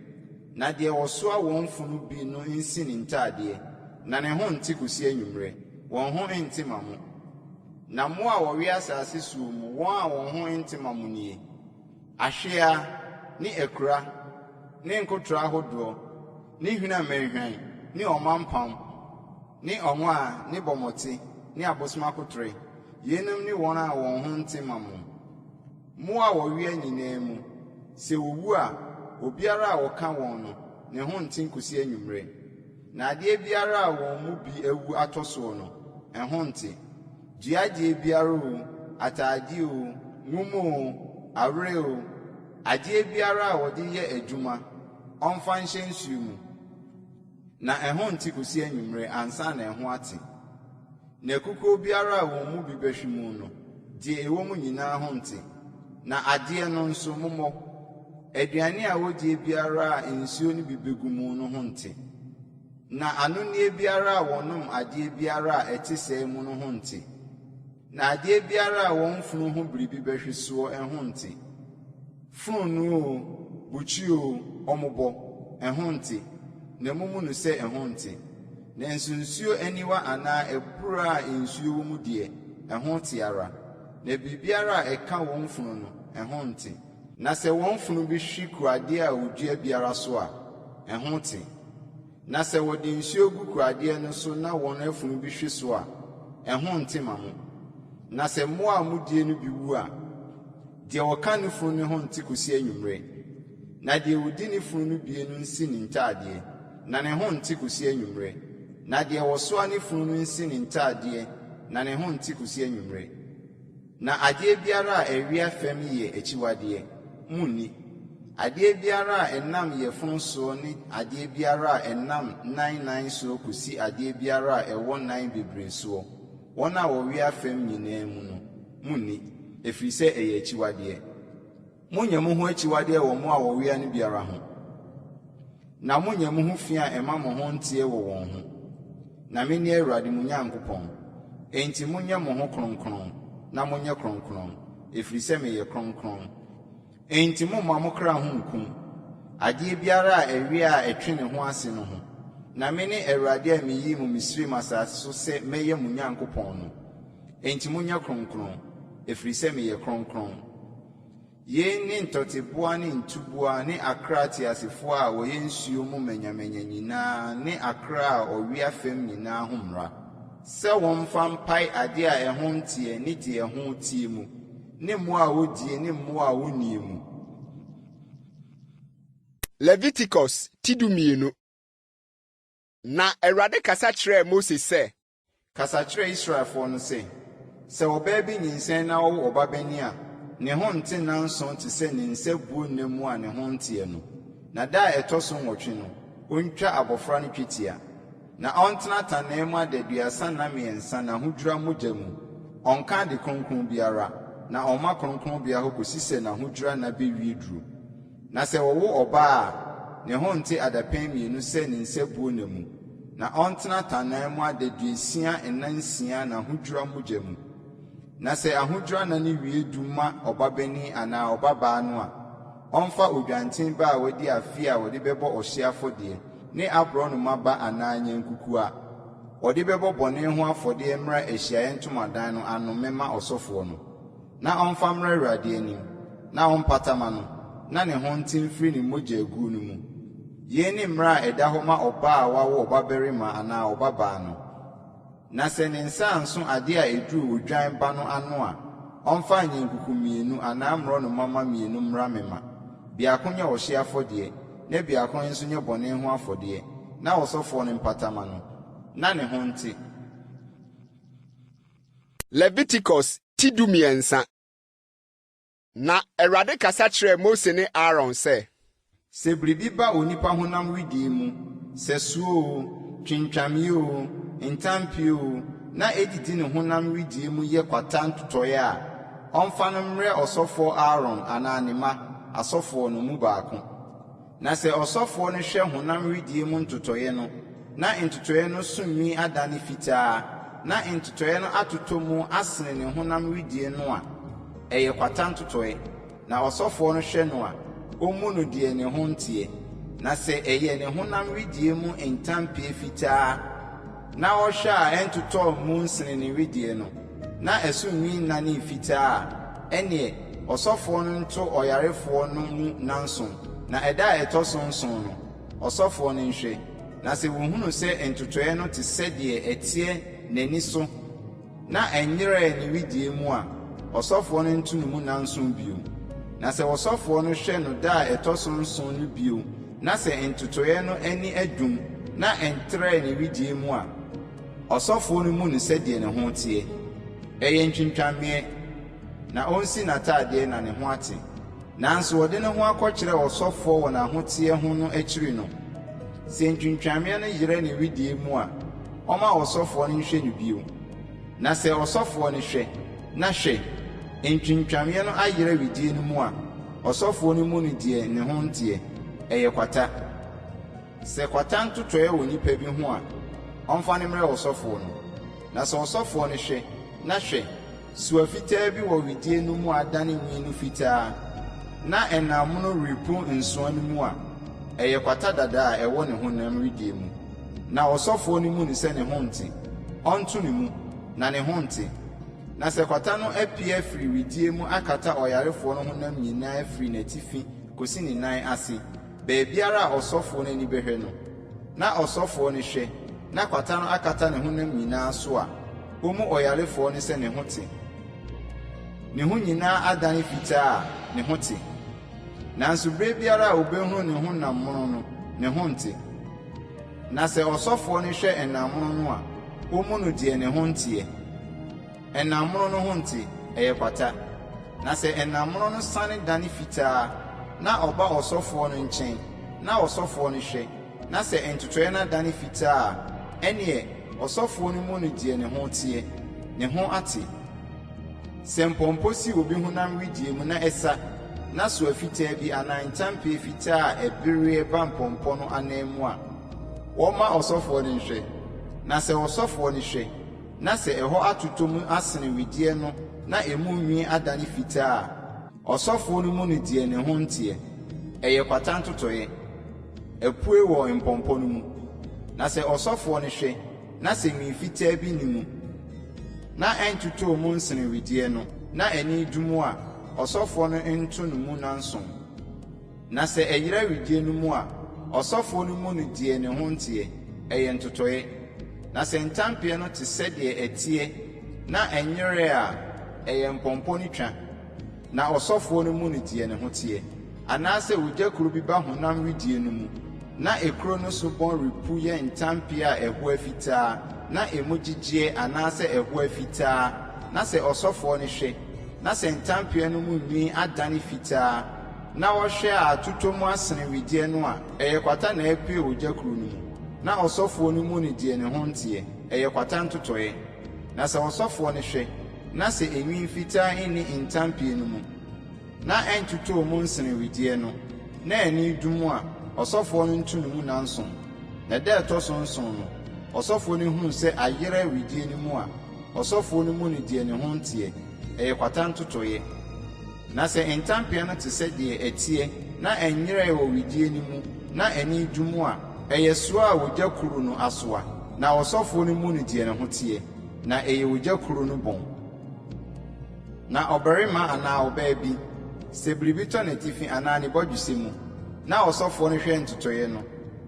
Na deɛ ɔsoa wɔn funu bi no nsi ne ntadeɛ, na ne ho nte kosi anwummere. Wɔn ho nte mma mo. Na mmoa a wɔwea asase soɔ mu, wɔn a wɔn ho nte ma mo nie, Ahweaa, ne akura, ne nkotorɔ ahodoɔ, ne hwinamanhwan, ne ɔmampam, ne ɔnwaa, ne bɔmɔte, ne abosomakoterɛ. Yeinom ne wɔn a wɔn ho nte ma mo. Mmoa a wɔwea nyinaa mu, sɛ wɔwu a, obiara a ɔka wɔn no, ne ho nte kɔsi anwummerɛ. Na adeɛ biara a wɔn mu bi awu atɔ soɔ no, ɛho nte. Dua adeɛ biara oo, atadeɛ oo, nwoma oo, awere oo, adeɛ biara a wɔde yɛ adwuma, ɔmfa nhyɛ nsuo mu, na ɛho nte kɔsi anwummerɛ ansa na ɛho ate. Na kukuo biara a wɔn mu bi bɛhwe mu no, deɛ ɛwɔ mu nyinaa ho nte, na adeɛ no nso, mommɔ. Aduane a wɔdie biara a nsuo no bi bɛgu mu no ho nte, na anonneɛ biara a wɔnom adeɛ biara a ɛte sɛɛ mu no ho nte, na adeɛ biara a wɔn funu ho biribi bɛhwe soɔ ho nte. Fononoo oo, bukyia oo, wɔbɔ, ɛho nte, na mommu no sɛ ɛho nte. Nanso nsuo aniwa anaa abura a nsuo wɔ mu deɛ, ɛho te ara, na biribiara a ɛka wɔn funu no, ɛho nte. Na sɛ wɔn funu bi hwe kuradeɛ a wɔdua biara so a, ɛho te. Na sɛ wɔde nsuo gu kuradeɛ no so na wɔn afunu bi hwe so a, ɛho nte ma mo. Na sɛ mmoa a modie no bi wu a, deɛ ɔka ne funu no ho nte kɔsi anwummerɛ. Na deɛ ɔdi ne funu no bie no nsi ne ntadeɛ, na ne ho nte kɔsi anwummerɛ. Na deɛ ɔsoa ne funu no nsi ne ntadeɛ, na ne ho nte kɔsi anwummerɛ. Na adeɛ biara a ɛwea fam yɛ akyiwadeɛ, monni. Adeɛ biara a ɛnam yafunu soɔ ne adeɛ biara a ɛnam nan nan soɔ kɔsi adeɛ biara a ɛwɔ nan bebree soɔ, wɔn a wɔwea fam nyinaa mu no, monni, ɛfiri sɛ ɛyɛ akyiwadeɛ. Monnyɛ mo ho akyiwadeɛ wɔ mmoa a wɔwea no biara ho, na monnyɛ mo ho fi a ɛma mo ho nteɛ wɔ wɔn ho. Na mene Awurade mo Nyankopɔn. Enti monyɛ mo ho kronkron na monyɛ kronkron, ɛfiri sɛ meyɛ kronkron. Enti mommma mo kra ho nnkum adeɛ biara a ɛwea a ɛtwe ne ho ase no ho. Na mene Awurade a meyii mo Misraim asase so sɛ mɛyɛ mo Nyankopɔn no. Enti monyɛ kronkron, ɛfiri sɛ meyɛ kronkron. Yei ne ntɔteboa ne ntuboa ne akra ateasefoɔ a wɔyɛ nsuo mu manyamanya nyinaa ne akra a wɔwea fam nyinaa ho mmara, sɛ wɔmfa mpae adeɛ a ɛho nteɛ ne deɛ ɛho teɛ mu, ne mmoa a wɔdie ne mmoa a wɔnnie mu. Leviticus ti 12. Na Awurade kasa kyerɛɛ Mose sɛ. Kasa kyerɛ Israelfoɔ no sɛ, 'Sɛ ɔbaa bi nyinsɛn na ɔwo ɔbabanin a, ne ho nte nnanson te sɛ ne nsabuo nna mu a ne ho nteɛ no. Na da a ɛtɔ so nwɔtwe no, ɔntwa abɔfra no twetia. Na ɔntena tanaa mu adaduasa nna mmiɛnsa n'ahodwira mogya mu. Ɔnnka ade kronkron biara, na ɔmma kronkronbea hɔ kɔsi sɛ n'ahodwira nna bɛwie duro. Na sɛ wɔwo ɔbaa a, ne ho nte adapɛn mmienu sɛ ne nsabuo nna mu, na ɔntena tannan mu adaduasia nna nsia n'ahodwira mogya mu. Na sɛ ahodwira nna no wie du ma ɔbabanin anaa ɔbabaa no a, ɔmfa odwanten ba a wadi afe a wɔde bɛbɔ ɔhyeɛ afɔdeɛ ne aborɔnoma ba anaa anyankuku a wɔde bɛbɔ bɔne ho afɔdeɛ mmra ahyiaeɛ ntomadan no ano mmɛma ɔsɔfoɔ no. Na ɔmfa mmra Awurade anim, na ɔmpata mma no, na ne ho nte mfiri ne mogya-aguo no mu. Yei ne mmara a ɛda hɔ ma ɔbaa a wawo ɔbabarima anaa ɔbabaa no. Na sɛ ne nsa anso adeɛ a ɛduru odwan ba no ano a, ɔmfa anyankuku mmienu anaa mmorɔnoma mma mmienu mmra mmɛma, biako nyɛ ɔhyeɛ afɔdeɛ, na biako nso nyɛ bɔne ho afɔdeɛ, na ɔsɔfoɔ no mpata mma no, na ne ho nte. Leviticus ti 13. Na Awurade kasa kyerɛɛ Mose ne Aaron sɛ. Sɛ biribi ba onipa honam wedeɛ mu, sɛsoɔ oo, twintwameeɛ oo, ntampeɛ oo, na ɛdidi ne honam wedeɛ mu yɛ kwata ntotɔeɛ a, ɔmfa no mmrɛ ɔsɔfoɔ Aaron anaa ne mma, asɔfoɔ no, mu baako. Na sɛ ɔsɔfoɔ no hwɛ honam wedeɛ mu ntotɔeɛ no, na ntotɔeɛ no so nwi adane fitaa, na ntotɔeɛ no atotɔ mu asene ne honam wedeɛ no a, ɛyɛ kwata ntotɔeɛ. Na ɔsɔfoɔ no hwɛ no a, ɔmmu no deɛ ne ho nteɛ. Na sɛ ɛyɛ ne honam wedeɛ mu ntampeɛ fitaa, na ɔhwɛ a ɛntotɔɔ mu nsene ne wedeɛ no, na ɛso nwi nnanee fitaa a, ɛnneɛ, ɔsɔfoɔ no nto ɔyarefoɔ no mu nnanson, na ɛda a ɛtɔ so nson no, ɔsɔfoɔ no nhwɛ, na sɛ wɔhunu sɛ ntotɔeɛ no te sɛdeɛ ɛteɛ n'ani so na ɛnyerɛɛ ne wedeɛ mu a, ɔsɔfoɔ no nto no mu nnanson bio. Na sɛ ɔsɔfoɔ no hwɛ no da a ɛtɔ so nson no bio na sɛ ntotɔeɛ no ani adum na ɛntrɛɛ ne wedeɛ mu a, ɔsɔfoɔ no mmu no sɛdeɛ ne ho teɛ. Ɛyɛ ntwintwameeɛ, na ɔnsi n'atadeɛ na ne ho ate. Nanso ɔde ne ho akɔkyerɛ ɔsɔfoɔ wɔ n'ahoteɛ ho no akyiri no, sɛ ntwintwameeɛ no yerɛ ne wedeɛ mu a, ɔmma ɔsɔfoɔ no nhwɛ no bio. Na sɛ ɔsɔfoɔ no hwɛ, na hwɛ, ntwintwameeɛ no ayerɛ wedeɛ no mu a, ɔsɔfoɔ no mmu no deɛ ne ho nteɛ, ɛyɛ kwata. Sɛ kwata ntotɔeɛ wɔ nipa bi ho a, ɔmfa no mmrɛ ɔsɔfoɔ no. Na sɛ ɔsɔfoɔ no hwɛ, na hwɛ, soa fitaa bi wɔ wedeɛ no mu a adane nwi no fitaa, na ɛnam mono repu nsoa no mu a, ɛyɛ kwata dada a ɛwɔ ne honam wedeɛ mu. Na ɔsɔfoɔ no mmu no sɛ ne ho nte, ɔnto no mu, na ne ho nte. Na sɛ kwata no apue afiri wedeɛ mu akata ɔyarefoɔ no honam nyinaa firi n'atifi kɔsi ne nan ase, baabiara a ɔsɔfoɔ no ani bɛhwɛ no, na ɔsɔfoɔ no hwɛ, na kwata no akata ne honam nyinaa so a, ɔmmu ɔyarefoɔ no sɛ ne ho te. Ne ho nyinaa adane fitaa a, ne ho te. Nanso berɛ biara a ɔbɛhunu ne ho nam mono no, ne ho nte. Na sɛ ɔsɔfoɔ no hwɛ ɛnam mono no a, ɔmmu no deɛ ne ho nteɛ. Ɛnam mono no ho nte, ɛyɛ kwata. Na sɛ ɛnam mono no sane dane fitaa, na ɔba ɔsɔfoɔ no nkyɛn, na ɔsɔfoɔ no hwɛ, na sɛ ntotɔeɛ no adane fitaa a, ɛnneɛ ɔsɔfoɔ no mmu no deɛ ne ho teɛ, ne ho ate. Sɛ mpɔmpɔ si obi honam wedeɛ mu na ɛsa, na soa fitaa bi anaa ntampee fitaa a ɛbereɛ ba mpɔmpɔ no ananmu a, wɔmma ɔsɔfoɔ no nhwɛ. Na sɛ ɔsɔfoɔ no hwɛ, na sɛ ɛhɔ atotɔ mu asene wedeɛ no na emu nwi adane fitaa a, ɔsɔfoɔ no mmu no deɛ ne ho nteɛ, ɛyɛ kwata ntotɔeɛ, apue wɔ mpɔmpɔ no mu. Na sɛ ɔsɔfoɔ no hwɛ, na sɛ nwi fitaa bi nni mu, na ɛntotɔɔ mu nsene wedeɛ no, na ani dum a, ɔsɔfoɔ no nto no mu nnanson. Na sɛ ɛyera wedeɛ no mu a, ɔsɔfoɔ no mmu no deɛ ne ho nteɛ, ɛyɛ ntotɔeɛ. Na sɛ ntampeɛ no te sɛdeɛ ɛteɛ na ɛnyerɛɛ a, ɛyɛ mpɔmpɔ no twa, na ɔsɔfoɔ no mmu no deɛ ne ho teɛ. Anaasɛ ogya kuro bi ba honam wedeɛ no mu, na ekuro no so bɔn repu yɛ ntampeɛ a ɛhoa fitaa na emu gyegyeɛ anaasɛ ɛhoa fitaa, na sɛ ɔsɔfoɔ no hwɛ, na sɛ ntampeɛ no mu nwi adane fitaa, na ɔhwɛ a atotɔ mu asene wedeɛ no a, ɛyɛ kwata na apue ogya kuro no mu, na ɔsɔfoɔ no mmu no deɛ ne ho nteɛ, ɛyɛ kwata ntotɔeɛ. Na sɛ ɔsɔfoɔ no hwɛ, na sɛ enwi fitaa nni ntampeɛ no mu, na ɛntotɔɔ mu nsene wedeɛ no, na ani dum a, ɔsɔfoɔ no nto no mu nnanson. Na da a ɛtɔ so nson no, ɔsɔfoɔ no hunu sɛ ayerɛ wedeɛ no mu a, ɔsɔfoɔ no mmu no deɛ ne ho nteɛ, ɛyɛ kwata ntotɔeɛ. Na sɛ ntampeɛ no te sɛ deɛ ɛteɛ na ɛnyerɛɛ wɔ wedeɛ no mu na ani dum a, ɛyɛ soa a ogya kuru no asoa, na ɔsɔfoɔ no mmu no deɛ ne ho teɛ, na ɛyɛ ogya kuru no bɔn. Na ɔbarima anaa ɔbaa bi, sɛ biribi tɔ n'atifi anaa ne bɔdwesɛ mu, na ɔsɔfoɔ no hwɛ ntotɔeɛ no,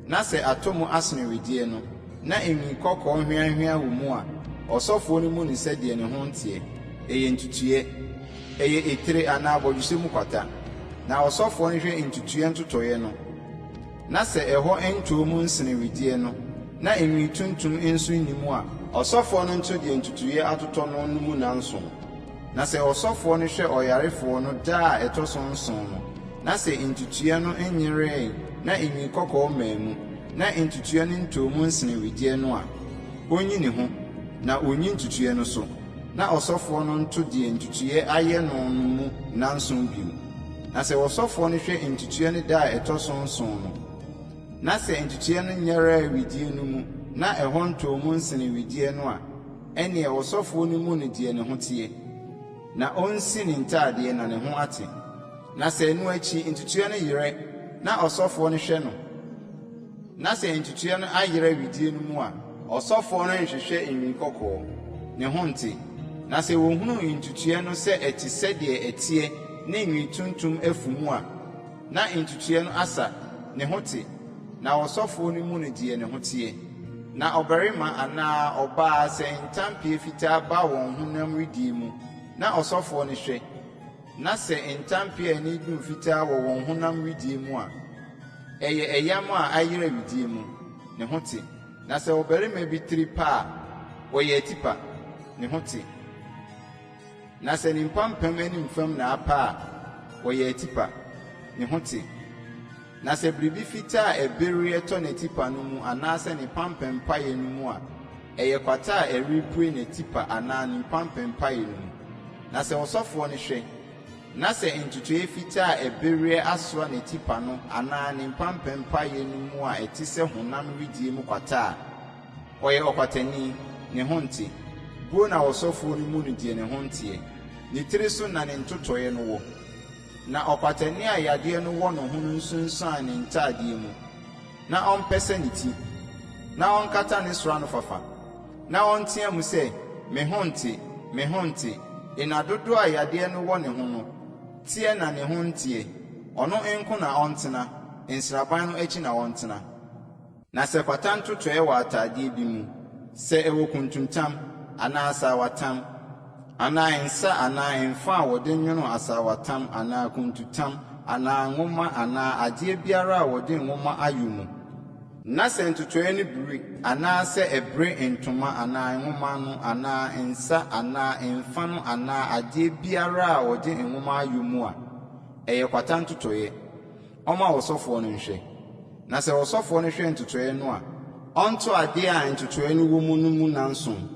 na sɛ atɔ mu asene wedeɛ no, na enwi kɔkɔɔ hweanhweaa wɔ mu a, ɔsɔfoɔ no mmu no sɛ deɛ ne ho nteɛ, ɛyɛ ntutuiɛ, ɛyɛ etire anaa bɔdwesɛ mu kwata. Na ɔsɔfoɔ no hwɛ ntutuiɛ ntotɔeɛ no, na sɛ ɛhɔ ntɔɔ mu nsene wedeɛ no, na enwi tuntum nso nni mu a, ɔsɔfoɔ no nto deɛ ntutuiɛ atotɔ no no mu nnanson. Na sɛ ɔsɔfoɔ no hwɛ ɔyarefoɔ no da a ɛtɔ so nson no, na sɛ ntutuiɛ no nyerɛe na enwi kɔkɔɔ mmaa mu, na ntutuiɛ no ntɔɔ mu nsene wedeɛ no a, ɔnyi ne ho, na ɔnyi ntutuiɛ no so, na ɔsɔfoɔ no nto deɛ ntutuiɛ ayɛ no no mu nnanson bio. Na sɛ ɔsɔfoɔ no hwɛ ntutuiɛ no da a ɛtɔ so nson no, na sɛ ntutuiɛ no nyerɛɛ wedeɛ no mu na ɛhɔ ntɔɔ mu nsene wedeɛ no a, ɛnneɛ ɔsɔfoɔ no mmu no deɛ ne ho teɛ, na ɔnsi ne ntadeɛ na ne ho ate. Na sɛ ɛno akyi ntutuiɛ no yerɛ na ɔsɔfoɔ no hwɛ no, na sɛ ntutuiɛ no ayerɛ wedeɛ no mu a, ɔsɔfoɔ no nhwehwɛ enwi kɔkɔɔ, ne ho nte. Na sɛ wɔhunu ntutuiɛ no sɛ ɛte sɛdeɛ ɛteɛ ne nwi tuntum afu mu a, na ntutuiɛ no asa, ne ho te, na ɔsɔfoɔ no mmu no deɛ ne ho teɛ. Na ɔbarima anaa ɔbaa sɛ ntampeɛ fitaa ba wɔn honam wedeɛ mu, na ɔsɔfoɔ no hwɛ, na sɛ ntampeɛ a ani dum fitaa wɔ wɔn honam wedeɛ mu a, ɛyɛ ɛyam a ayera wedeɛ mu, ne ho te. Na sɛ ɔbarima bi tiri pa a, ɔyɛ atipa, ne ho te. Na sɛ ne mpampam anim fam na apa a, ɔyɛ atipa, ne ho te. Na sɛ biribi fitaa a ɛbereɛ tɔ n'atipa no mu anaasɛ ne pampam paeɛ no mu a, ɛyɛ kwata a ɛrepue n'atipa anaa ne mpampam paeɛ no mu. Na sɛ ɔsɔfoɔ no hwɛ, na sɛ ntotoeɛ fitaa a ɛbereɛ asoa n'atipa no anaa ne mpampam paeɛ no mu a ɛte sɛ honam wedeɛ mu kwata a, ɔyɛ ɔkwatani, ne ho nte. Buo na ɔsɔfoɔ no mu no deɛ ne ho nteɛ. Ne tiri so na ne ntotɔeɛ no wɔ. Na ɔkwatani a yadeɛ no wɔ ne ho no nsunsuan ne ntadeɛ mu, na ɔmpɛsɛ ne ti, na ɔnkata ne soro anofafa, na ɔntea mu sɛ, 'Me ho nte, me ho nte! Nna dodoɔ a yadeɛ no wɔ ne ho no, teɛ na ne ho nteɛ, ɔno nko na ɔntena, nsraban no akyi na ɔntena. Na sɛ kwata ntotɔeɛ wɔ atadeɛ bi mu, sɛ ɛwɔ kuntuntam, anaa asaawatam, anaa nsa anaa mfa a wɔde nwono asaawatam anaa kuntutam anaa nwoma anaa adeɛ biara a wɔde nwoma ayɔ mu, na sɛ ntotɔeɛ no biri anaasɛ ɛbere ntoma anaa nwoma no anaa nsa anaa mfa no anaa adeɛ biara a wɔde nwoma ayɔ mu a, ɛyɛ kwata ntotɔeɛ. Ɔmma ɔsɔfoɔ no nhwɛ. Na sɛ ɔsɔfoɔ no hwɛ ntotoeɛ no a, ɔnto adeɛ a ntotoeɛ no wɔ mu no mu nnanson.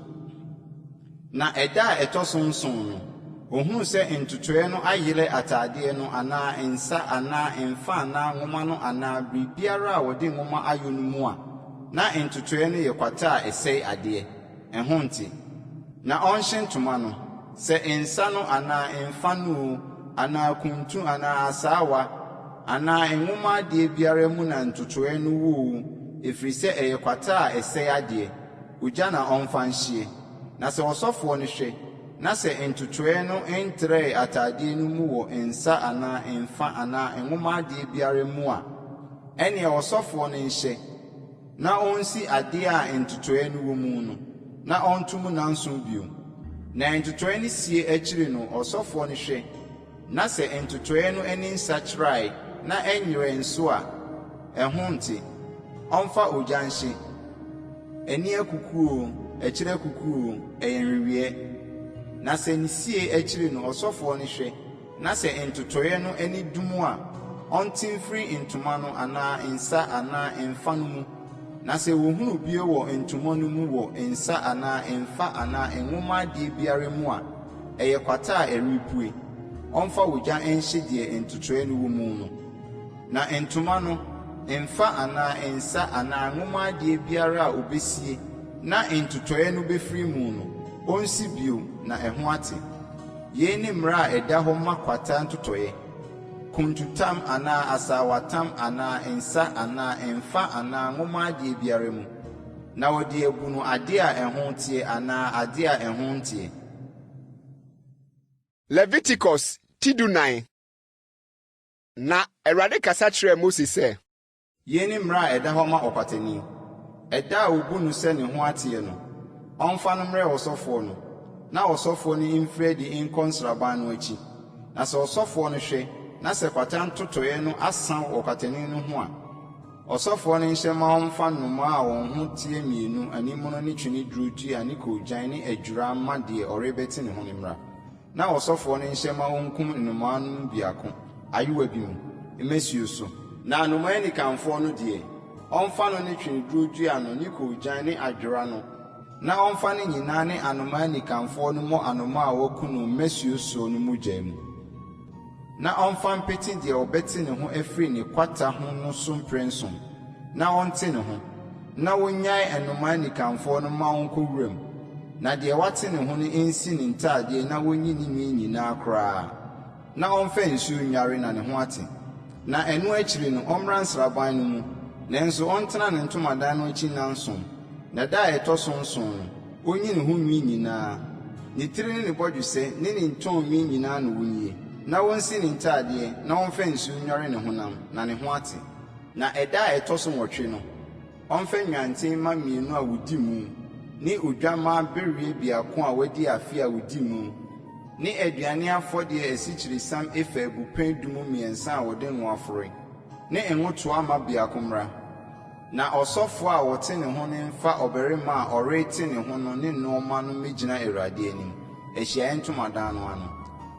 Na ɛda a ɛtɔ so nson no, ɔhunu sɛ ntotoeɛ no ayerɛ atadeɛ no anaa nsa anaa mfa anaa nwoma no anaa biribiara a wɔde nwoma ayɔ no mu a, na ntotoeɛ no yɛ kwata a ɛsɛe adeɛ. Ɛho nte. Na ɔnhye ntoma no, sɛ nsa no anaa mfa no oo, anaa kuntu anaa asaawa, anaa nwoma adeɛ biara mu na ntotoeɛ no wɔ oo, ɛfiri sɛ ɛyɛ kwata a ɛsɛe adeɛ, ogya na ɔmfa nhyeɛ. Na sɛ ɔsɔfoɔ no hwɛ, na sɛ ntotoeɛ no ntrɛɛ atadeɛ no mu wɔ nsa anaa mfa anaa nwoma adeɛ biara mu a, ɛnneɛ ɔsɔfoɔ no nhyɛ, na ɔnsi adeɛ a ntotoeɛ no wɔ mu no, na ɔnto mu nnanson bio. Na ntotoeɛ no sie akyiri no ɔsɔfoɔ no hwɛ, na sɛ ntotoeɛ no ani nsakyerae na ɛnyerɛɛ nso a, ɛho nte. Ɔmfa ogya nhye, ani akukuo oo, akyire akukuo oo, ɛyɛ nweweɛ. Na sɛ ne sie akyiri no ɔsɔfoɔ no hwɛ, Na sɛ ntotɔeɛ no ani dum a, ɔnte mfiri ntoma no anaa nsa anaa mfa no mu. Na sɛ wɔhunu bio wɔ ntoma no mu wɔ nsa anaa mfa anaa nwoma adeɛ biara mu a, ɛyɛ kwata a ɛrepue. Ɔmfa ogya nhye deɛ ntotɔeɛ no wɔ mu no. Na ntoma no, mfa anaa nsa anaa nwoma adeɛ biara a ɔbɛsie na ntotɔeɛ no bɛfiri mu no, ɔnsi bio na ɛho ate. Yei ne mmara a ɛda hɔ ma kwata ntotɔeɛ, kuntutam anaa asaawatam anaa nsa anaa mfa anaa nwoma adeɛ biara mu, na wɔde abu no adeɛ a ɛho teɛ anaa adeɛ a ɛho nteɛ. Leviticus ti dunan. Na Awurade kasa kyerɛɛ Mose sɛ. Yei ne mmara a ɛda hɔ ma ɔkwatani, Ɛda a wɔbu no sɛ ne ho ateɛ no, ɔmfa no mmrɛ ɔsɔfoɔ no, na ɔsɔfoɔ no mfiri adi nkɔ nsraban no akyi. Na sɛ ɔsɔfoɔ no hwɛ, na sɛ kwata ntotɔeɛ no asã wɔ ɔkwatani no ho a, ɔsɔfoɔ no nhyɛ mma wɔmfa nnomaa a wɔn ho teɛ mmienu, animono ne tweneduro dua ne koogyan ne adwera mma deɛ ɔrebɛte ne ho no mmra. Na ɔsɔfoɔ no nhyɛ mma wɔnkum nnomaa no mu biako, ayowa bi mu, mmasuo so. Na anomaa anikanfoɔ no deɛ, ɔmfa no ne tweneduro dua no ne koogyan ne adwera no, na ɔmfa ne nyinaa ne anomaa anikanfoɔ no mmɔ anomaa a wɔaku no mmasuo soɔ no mogya mu, na ɔmfa mpete deɛ ɔbɛte ne ho afiri ne kwata ho no so mprɛnson, na ɔnte ne ho. Na wonnyae nnomaa anikanfoɔ no mma wɔnkɔ wuram, na deɛ wate ne ho no nsi ne ntadeɛ na wɔnyi ne nwi nyinaa koraa, na ɔmfa nsuo nnware na ne ho ate. Na ɛno akyiri no ɔmmra nsraban no mu, nanso ɔntena ne ntomadan no akyi nnanson, na da a ɛtɔ so nson no, ɔnyi ne ho nwi nyinaa. Ne tiri ne ne bɔdwesɛ ne ne ntɔnwi nyinaa na wonyie, na wonsi ne ntadeɛ na wɔmfa nsuo nnware ne honam, na ne ho ate. Na ɛda a ɛtɔ so nwɔtwe no, ɔmfa nnwanten mma mmienu a wodi mu ne odwammaa bereɛ biako a wadi afe a wodi mu ne aduane afɔdeɛ asikyiresiam efa abupɛn du mu mmiɛnsa a wɔde ngo afɔre, ne ngo toa ma biako mmra. Na ɔsɔfoɔ a ɔte ne ho no mfa ɔbarima a ɔrete ne ho no ne nnoɔma no mmɛgyina Awurade anim, ahyiaeɛ ntomadan no ano,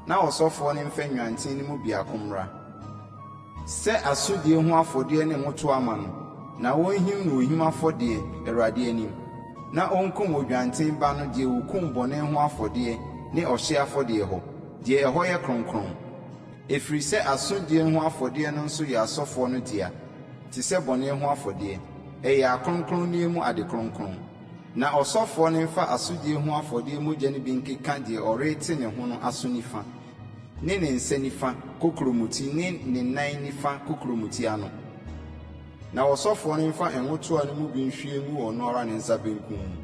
na ɔsɔfoɔ no mfa nnwanten no mu biako mmra, sɛ asodie ho afɔdeɛ ne ngo toa ma no, na wɔnhim no ohim afɔdeɛ, Awurade anim, na ɔnkum odwanten ba no deɛ wɔkum bɔne ho afɔdeɛ ne ɔhyeɛ afɔdeɛ hɔ, deɛ ɛhɔ yɛ kronkron. Ɛfiri sɛ asodie ho afɔdeɛ no nso yɛ asɔfoɔ no dea, te sɛ bɔne ho afɔdeɛ. Ɛyɛ akronkronneɛ mu ade kronkron. Na ɔsɔfoɔ no mfa asodie ho afɔdeɛ mogya no bi nkeka deɛ ɔrete ne ho no aso nifa, ne ne nsa nifa kokuromoti ne ne nan nifa kokuromoti ano. Na ɔsɔfoɔ no mfa ngo toa no mu bi nhwie ngu ɔno ara ne nsa benkum mu,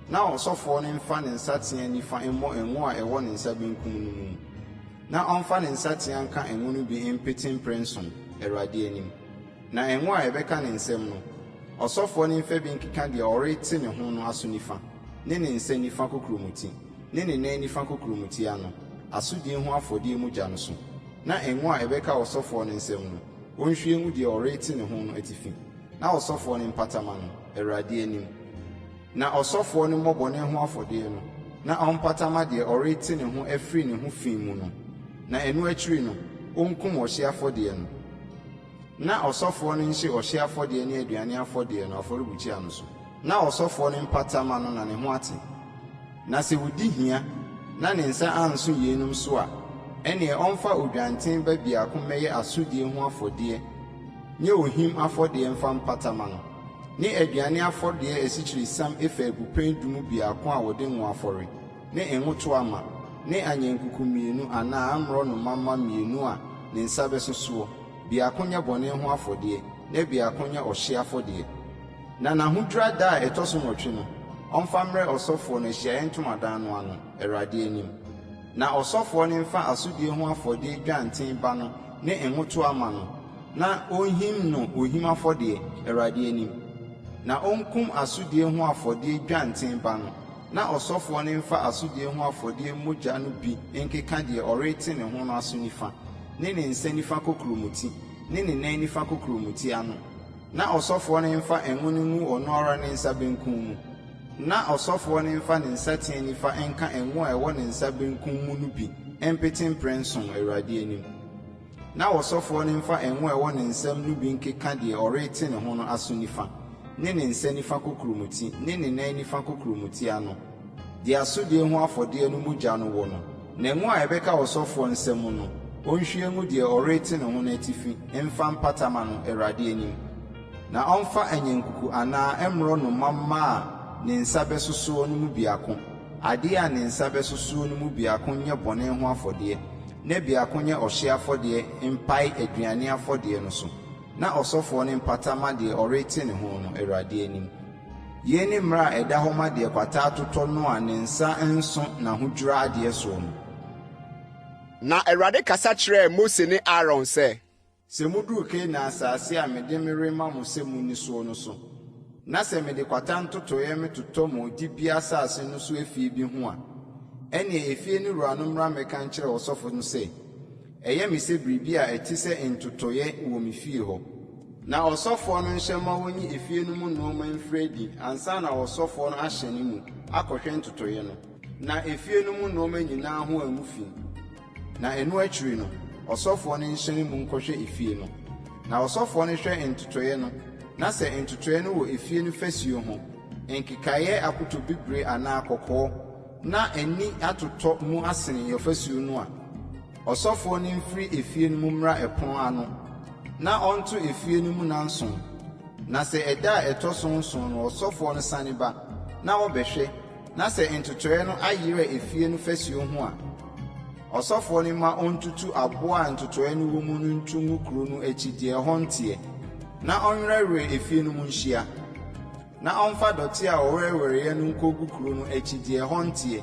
na ɔsɔfoɔ no mfa ne nsateaa nifa mmɔ ngo a ɛwɔ ne nsa benkum no mu, na ɔmfa ne nsateaa nka ngo no bi mpete mprɛnson, Awurade anim. Na ngo a ɛbɛka ne nsam no, ɔsɔfoɔ no mfa bi nkeka deɛ ɔrete ne ho no aso nifa, ne ne nsa nifa kokuromoti, ne ne nan nifa kokuromoti ano, asodie ho afɔdeɛ mogya no so. Na ngo a ɛbɛka ɔsɔfoɔ no nsam no, ɔnhwie ngu deɛ ɔrete ne ho no atifi, na ɔsɔfoɔ no mpata mma no, Awurade anim. Na ɔsɔfoɔ no mmɔ bɔne ho afɔdeɛ no, na ɔmpata mma deɛ ɔrete ne ho afiri ne ho fi mu no, na ɛno akyiri no, ɔnkum ɔhyeɛ afɔdeɛ no. Na ɔsɔfoɔ no nhye ɔhyeɛ afɔdeɛ ne aduane afɔdeɛ no afɔrebukyia no so, na ɔsɔfoɔ no mpata mma no na ne ho ate. Na sɛ ɔdi hia na ne nsa anso yeinom so a, ɛnneɛ ɔmfa odwanten ba biako mmɛyɛ asodie ho afɔdeɛ nyɛ ohim afɔdeɛ mfa mpata mma no, ne aduane afɔdeɛ asikyiresiam efa abupɛn du mu biako a wɔde ngo afɔre, ne ngo toa ma, ne anyankuku mmienu anaa mmorɔnoma mma mmienu a ne nsa bɛso soɔ, biako nyɛ bɔne ho afɔdeɛ, na biako nyɛ ɔhyeɛ afɔdeɛ. Na n'ahodwira da a ɛtɔ so nwɔtwe no, ɔmfa mmrɛ ɔsɔfoɔ no ahyiaeɛ ntomadan no ano, Awurade anim. Na ɔsɔfoɔ no mfa asodie ho afɔdeɛ dwanten ba no ne ngo toa ma no, na ɔnhim no ohim afɔdeɛ, Awurade anim. Na ɔnkum asodie ho afɔdeɛ dwanten ba no, na ɔsɔfoɔ no mfa asodie ho afɔdeɛ mogya no bi nkeka deɛ ɔrete ne ho no aso nifa, ne ne nsa nifa kokuromoti, ne ne nan nifa kokuromoti ano. Na ɔsɔfoɔ no mfa ngo no ngu ɔno ara ne nsa benkum mu, na ɔsɔfoɔ no mfa ne nsateaa nifa nka ngo a ɛwɔ ne nsa benkum mu no bi mpete mprɛnson Awurade anim. Na ɔsɔfoɔ no mfa ngo a ɛwɔ ne nsam no bi nkeka deɛ ɔrete ne ho no aso nifa, ne ne nsa nifa kokuromoti, ne ne nan nifa kokuromoti ano, deɛ asodie ho afɔdeɛ no mogya no wɔ no. Na ngo a ɛbɛka ɔsɔfoɔ nsa mu no, ɔnhwie ngu deɛ ɔrete ne ho no atifi mfa mpata mma no, Awurade anim. Na ɔmfa anyankuku anaa mmorɔnoma mma a ne nsa bɛso soɔ no mu biako, adeɛ a ne nsa bɛso soɔ no mu biako nyɛ bɔne ho afɔdeɛ, na biako nyɛ ɔhyeɛ afɔdeɛ mpae aduane afɔdeɛ no so, na ɔsɔfoɔ no mpata mma deɛ ɔrete ne ho no, Awurade anim. Yei ne mmara a ɛda hɔ ma deɛ kwata atotɔ no a ne nsa nso n'ahodwira adeɛ soɔ no. Na Awurade kasa kyerɛɛ Mose ne Aaron sɛ. Sɛ moduru Kanaan asase a mede merema mo sɛ munni soɔ no so, na sɛ mede kwata ntotɔeɛ metotɔ mo dibea asase no so efie bi ho a, ɛnneɛ efie no wura no mmra mmɛka nkyerɛ ɔsɔfo no sɛ, 'Ɛyɛ me sɛ biribi a ɛte sɛ ntotɔeɛ wɔ me fie hɔ. Na ɔsɔfoɔ no nhyɛ mma wɔnyi efie no mu nnoɔma mfiri adi ansa na ɔsɔfoɔ no ahyɛne mu akɔhwɛ ntotɔeɛ no, na efie no mu nnoɔma nyinaa ho angu fi. Na ɛno akyiri no, ɔsɔfoɔ no nhyɛne mu nkɔhwɛ efie no. Na ɔsɔfoɔ no hwɛ ntotɔeɛ no, na sɛ ntotɔeɛ no wɔ efie no fasuo ho, nkekaeɛ apotobibire anaa kɔkɔɔ, na ani atotɔ mu asene ɔfasuo no a, ɔsɔfoɔ no mfiri efie no mu mmra ɛpono ano, na ɔnto efie no mu nnanson. Na sɛ ɛda a ɛtɔ so nson no ɔsɔfoɔ no sane ba, na ɔbɛhwɛ, na sɛ ntotɔeɛ no ayera efie no fasuo ho a, ɔsɔfoɔ no mma ɔntutu aboɔ a ntotɔeɛ no wɔ mu no nto ngu kuro no akyi deɛ ɛhɔ nteɛ, na ɔnwerɛwerɛ efie no mu nhyia. Na ɔmfa dɔteɛ a ɔwerɛwerɛeɛ no nkɔgu kuro no akyi deɛ ɛhɔ nteɛ.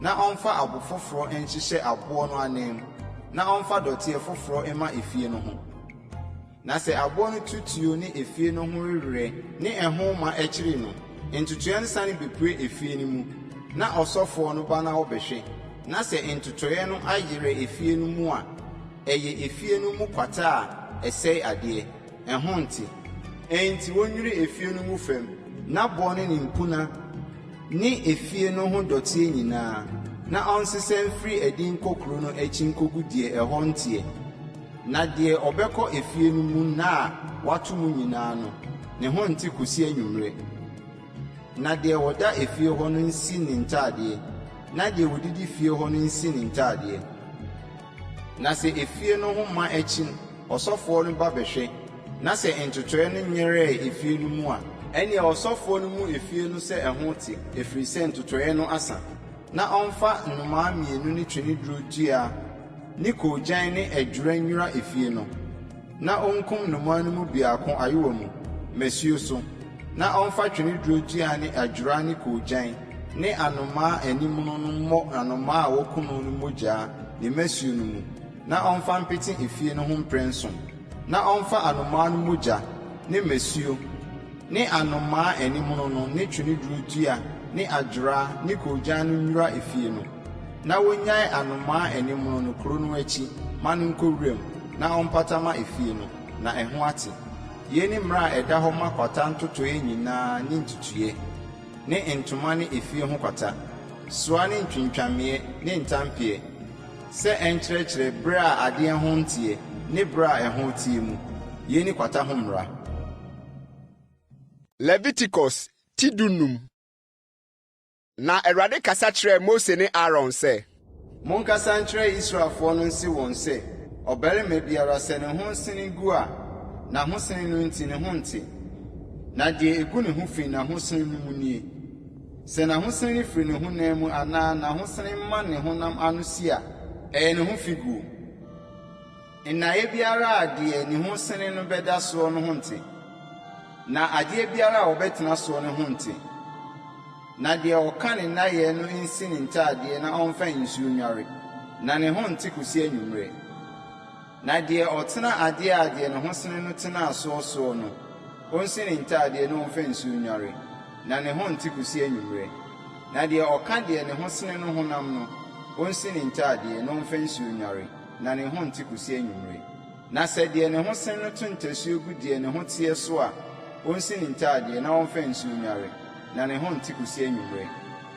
Na ɔmfa abo foforɔ nhyehyɛ aboɔ no ananmu, na ɔmfa dɔteɛ foforɔ mma efie no ho. Na sɛ aboɔ no tutuo ne efie no ho wewerɛ ne ɛho ma akyiri no, ntotoeɛ no sane bɛpue efie no mu, na ɔsɔfoɔ no ba na ɔbɛhwɛ, na sɛ ntotoeɛ no ayerɛ efie no mu a, ɛyɛ efie no mu kwata a ɛsɛe adeɛ, ɛho nte. Enti wɔnnwiri efie no mu fam, n'aboɔ ne ne mpuna ne efie no ho dɔteɛ nyinaa, na ɔnsesa mfiri adi nkɔ kuro no akyi nkɔgu deɛ ɛhɔ nteɛ. Na deɛ ɔbɛkɔ efie no mu nna a wɔato mu nyinaa no, ne ho nte kɔsi anwummerɛ. Na deɛ ɔda efie hɔ no nsi ne ntadeɛ, na deɛ ɔdidi fie hɔ no nsi ne ntadeɛ. Na sɛ efie no ho ma akyi ɔsɔfoɔ no ba bɛhwɛ, na sɛ ntotɔeɛ no nyerɛɛ efie no mu a, ɛnneɛ ɔsɔfoɔ no mmu efie no sɛ ɛho te, ɛfiri sɛ ntotɔeɛ no asa. Na ɔmfa nnomaa mmienu ne tweneduro dua ne koogyan ne adwera nnwira efie no, na onkum nnomaa no mu biako ayowa mu, mmasuo so, na ɔmfa tweneduro dua ne adwera ne koogyan ne anomaa animono no mmɔ anomaa a wɔaku no no mogya ne mmasuo no mu, na ɔmfa mpete efie no ho mprɛnson, na ɔmfa anomaa no mogya ne mmasuo ne anomaa animono no ne tweneduro dua ne adwera ne koogyan no nnwira efie no. Na wonnyae anomaa animono no kuro no akyi ma no nkɔ wuram na ɔmpata mma efie no, na ɛho ate. Yei ne mmara a ɛda hɔ ma kwata ntotoeɛ nyinaa ne ntutuiɛ, ne ntoma ne efie ho kwata, soa ne ntwintwameeɛ ne ntampeɛ, sɛ ɛnkyerɛkyerɛ berɛ a adeɛ ho nteɛ ne berɛ a ɛho teɛ mu. Yei ne kwata ho mmara. Leviticus ti 15. Na Awurade kasa kyerɛɛ Mose ne Aaron sɛ. Monkasa nkyerɛ Israelfoɔ no nse wɔn sɛ, Ɔbarima biara, sɛ ne ho sene gu a, n'ahosene no nti ne ho nte. Na deɛ ɛgu ne ho fi n'ahosene no mu nie, Sɛ n'ahosene no firi ne honam mu anaa n'ahosene ma ne honam ano si a, ɛyɛ ne ho figuo. Nnaeɛ biara a deɛ ne ho sene no bɛda soɔ no ho nte, na adeɛ biara a ɔbɛtena soɔ no ho nte. Na deɛ ɔka ne nnaeɛ no nsi ne ntadeɛ na ɔmfa nsuo nnware, na ne ho nte kɔsi anwummerɛ. Na deɛ ɔtena adeɛ a deɛ ne ho sene no tenaa soɔ soɔ no, ɔnsi ne ntadeɛ na ɔmfa nsuo nnware, na ne ho nte kɔsi anwummerɛ. Na deɛ ɔka deɛ ne ho sene no honam no, ɔnsi ne ntadeɛ na ɔmfa nsuo nnware, na ne ho nte kɔsi anwummere. Na sɛ deɛ ne ho sene no to ntasuo gu deɛ ne ho teɛ so a, ɔnsi ne ntadeɛ na ɔmfa nsuo nnware, na ne ho nte kɔsi anwummerɛ.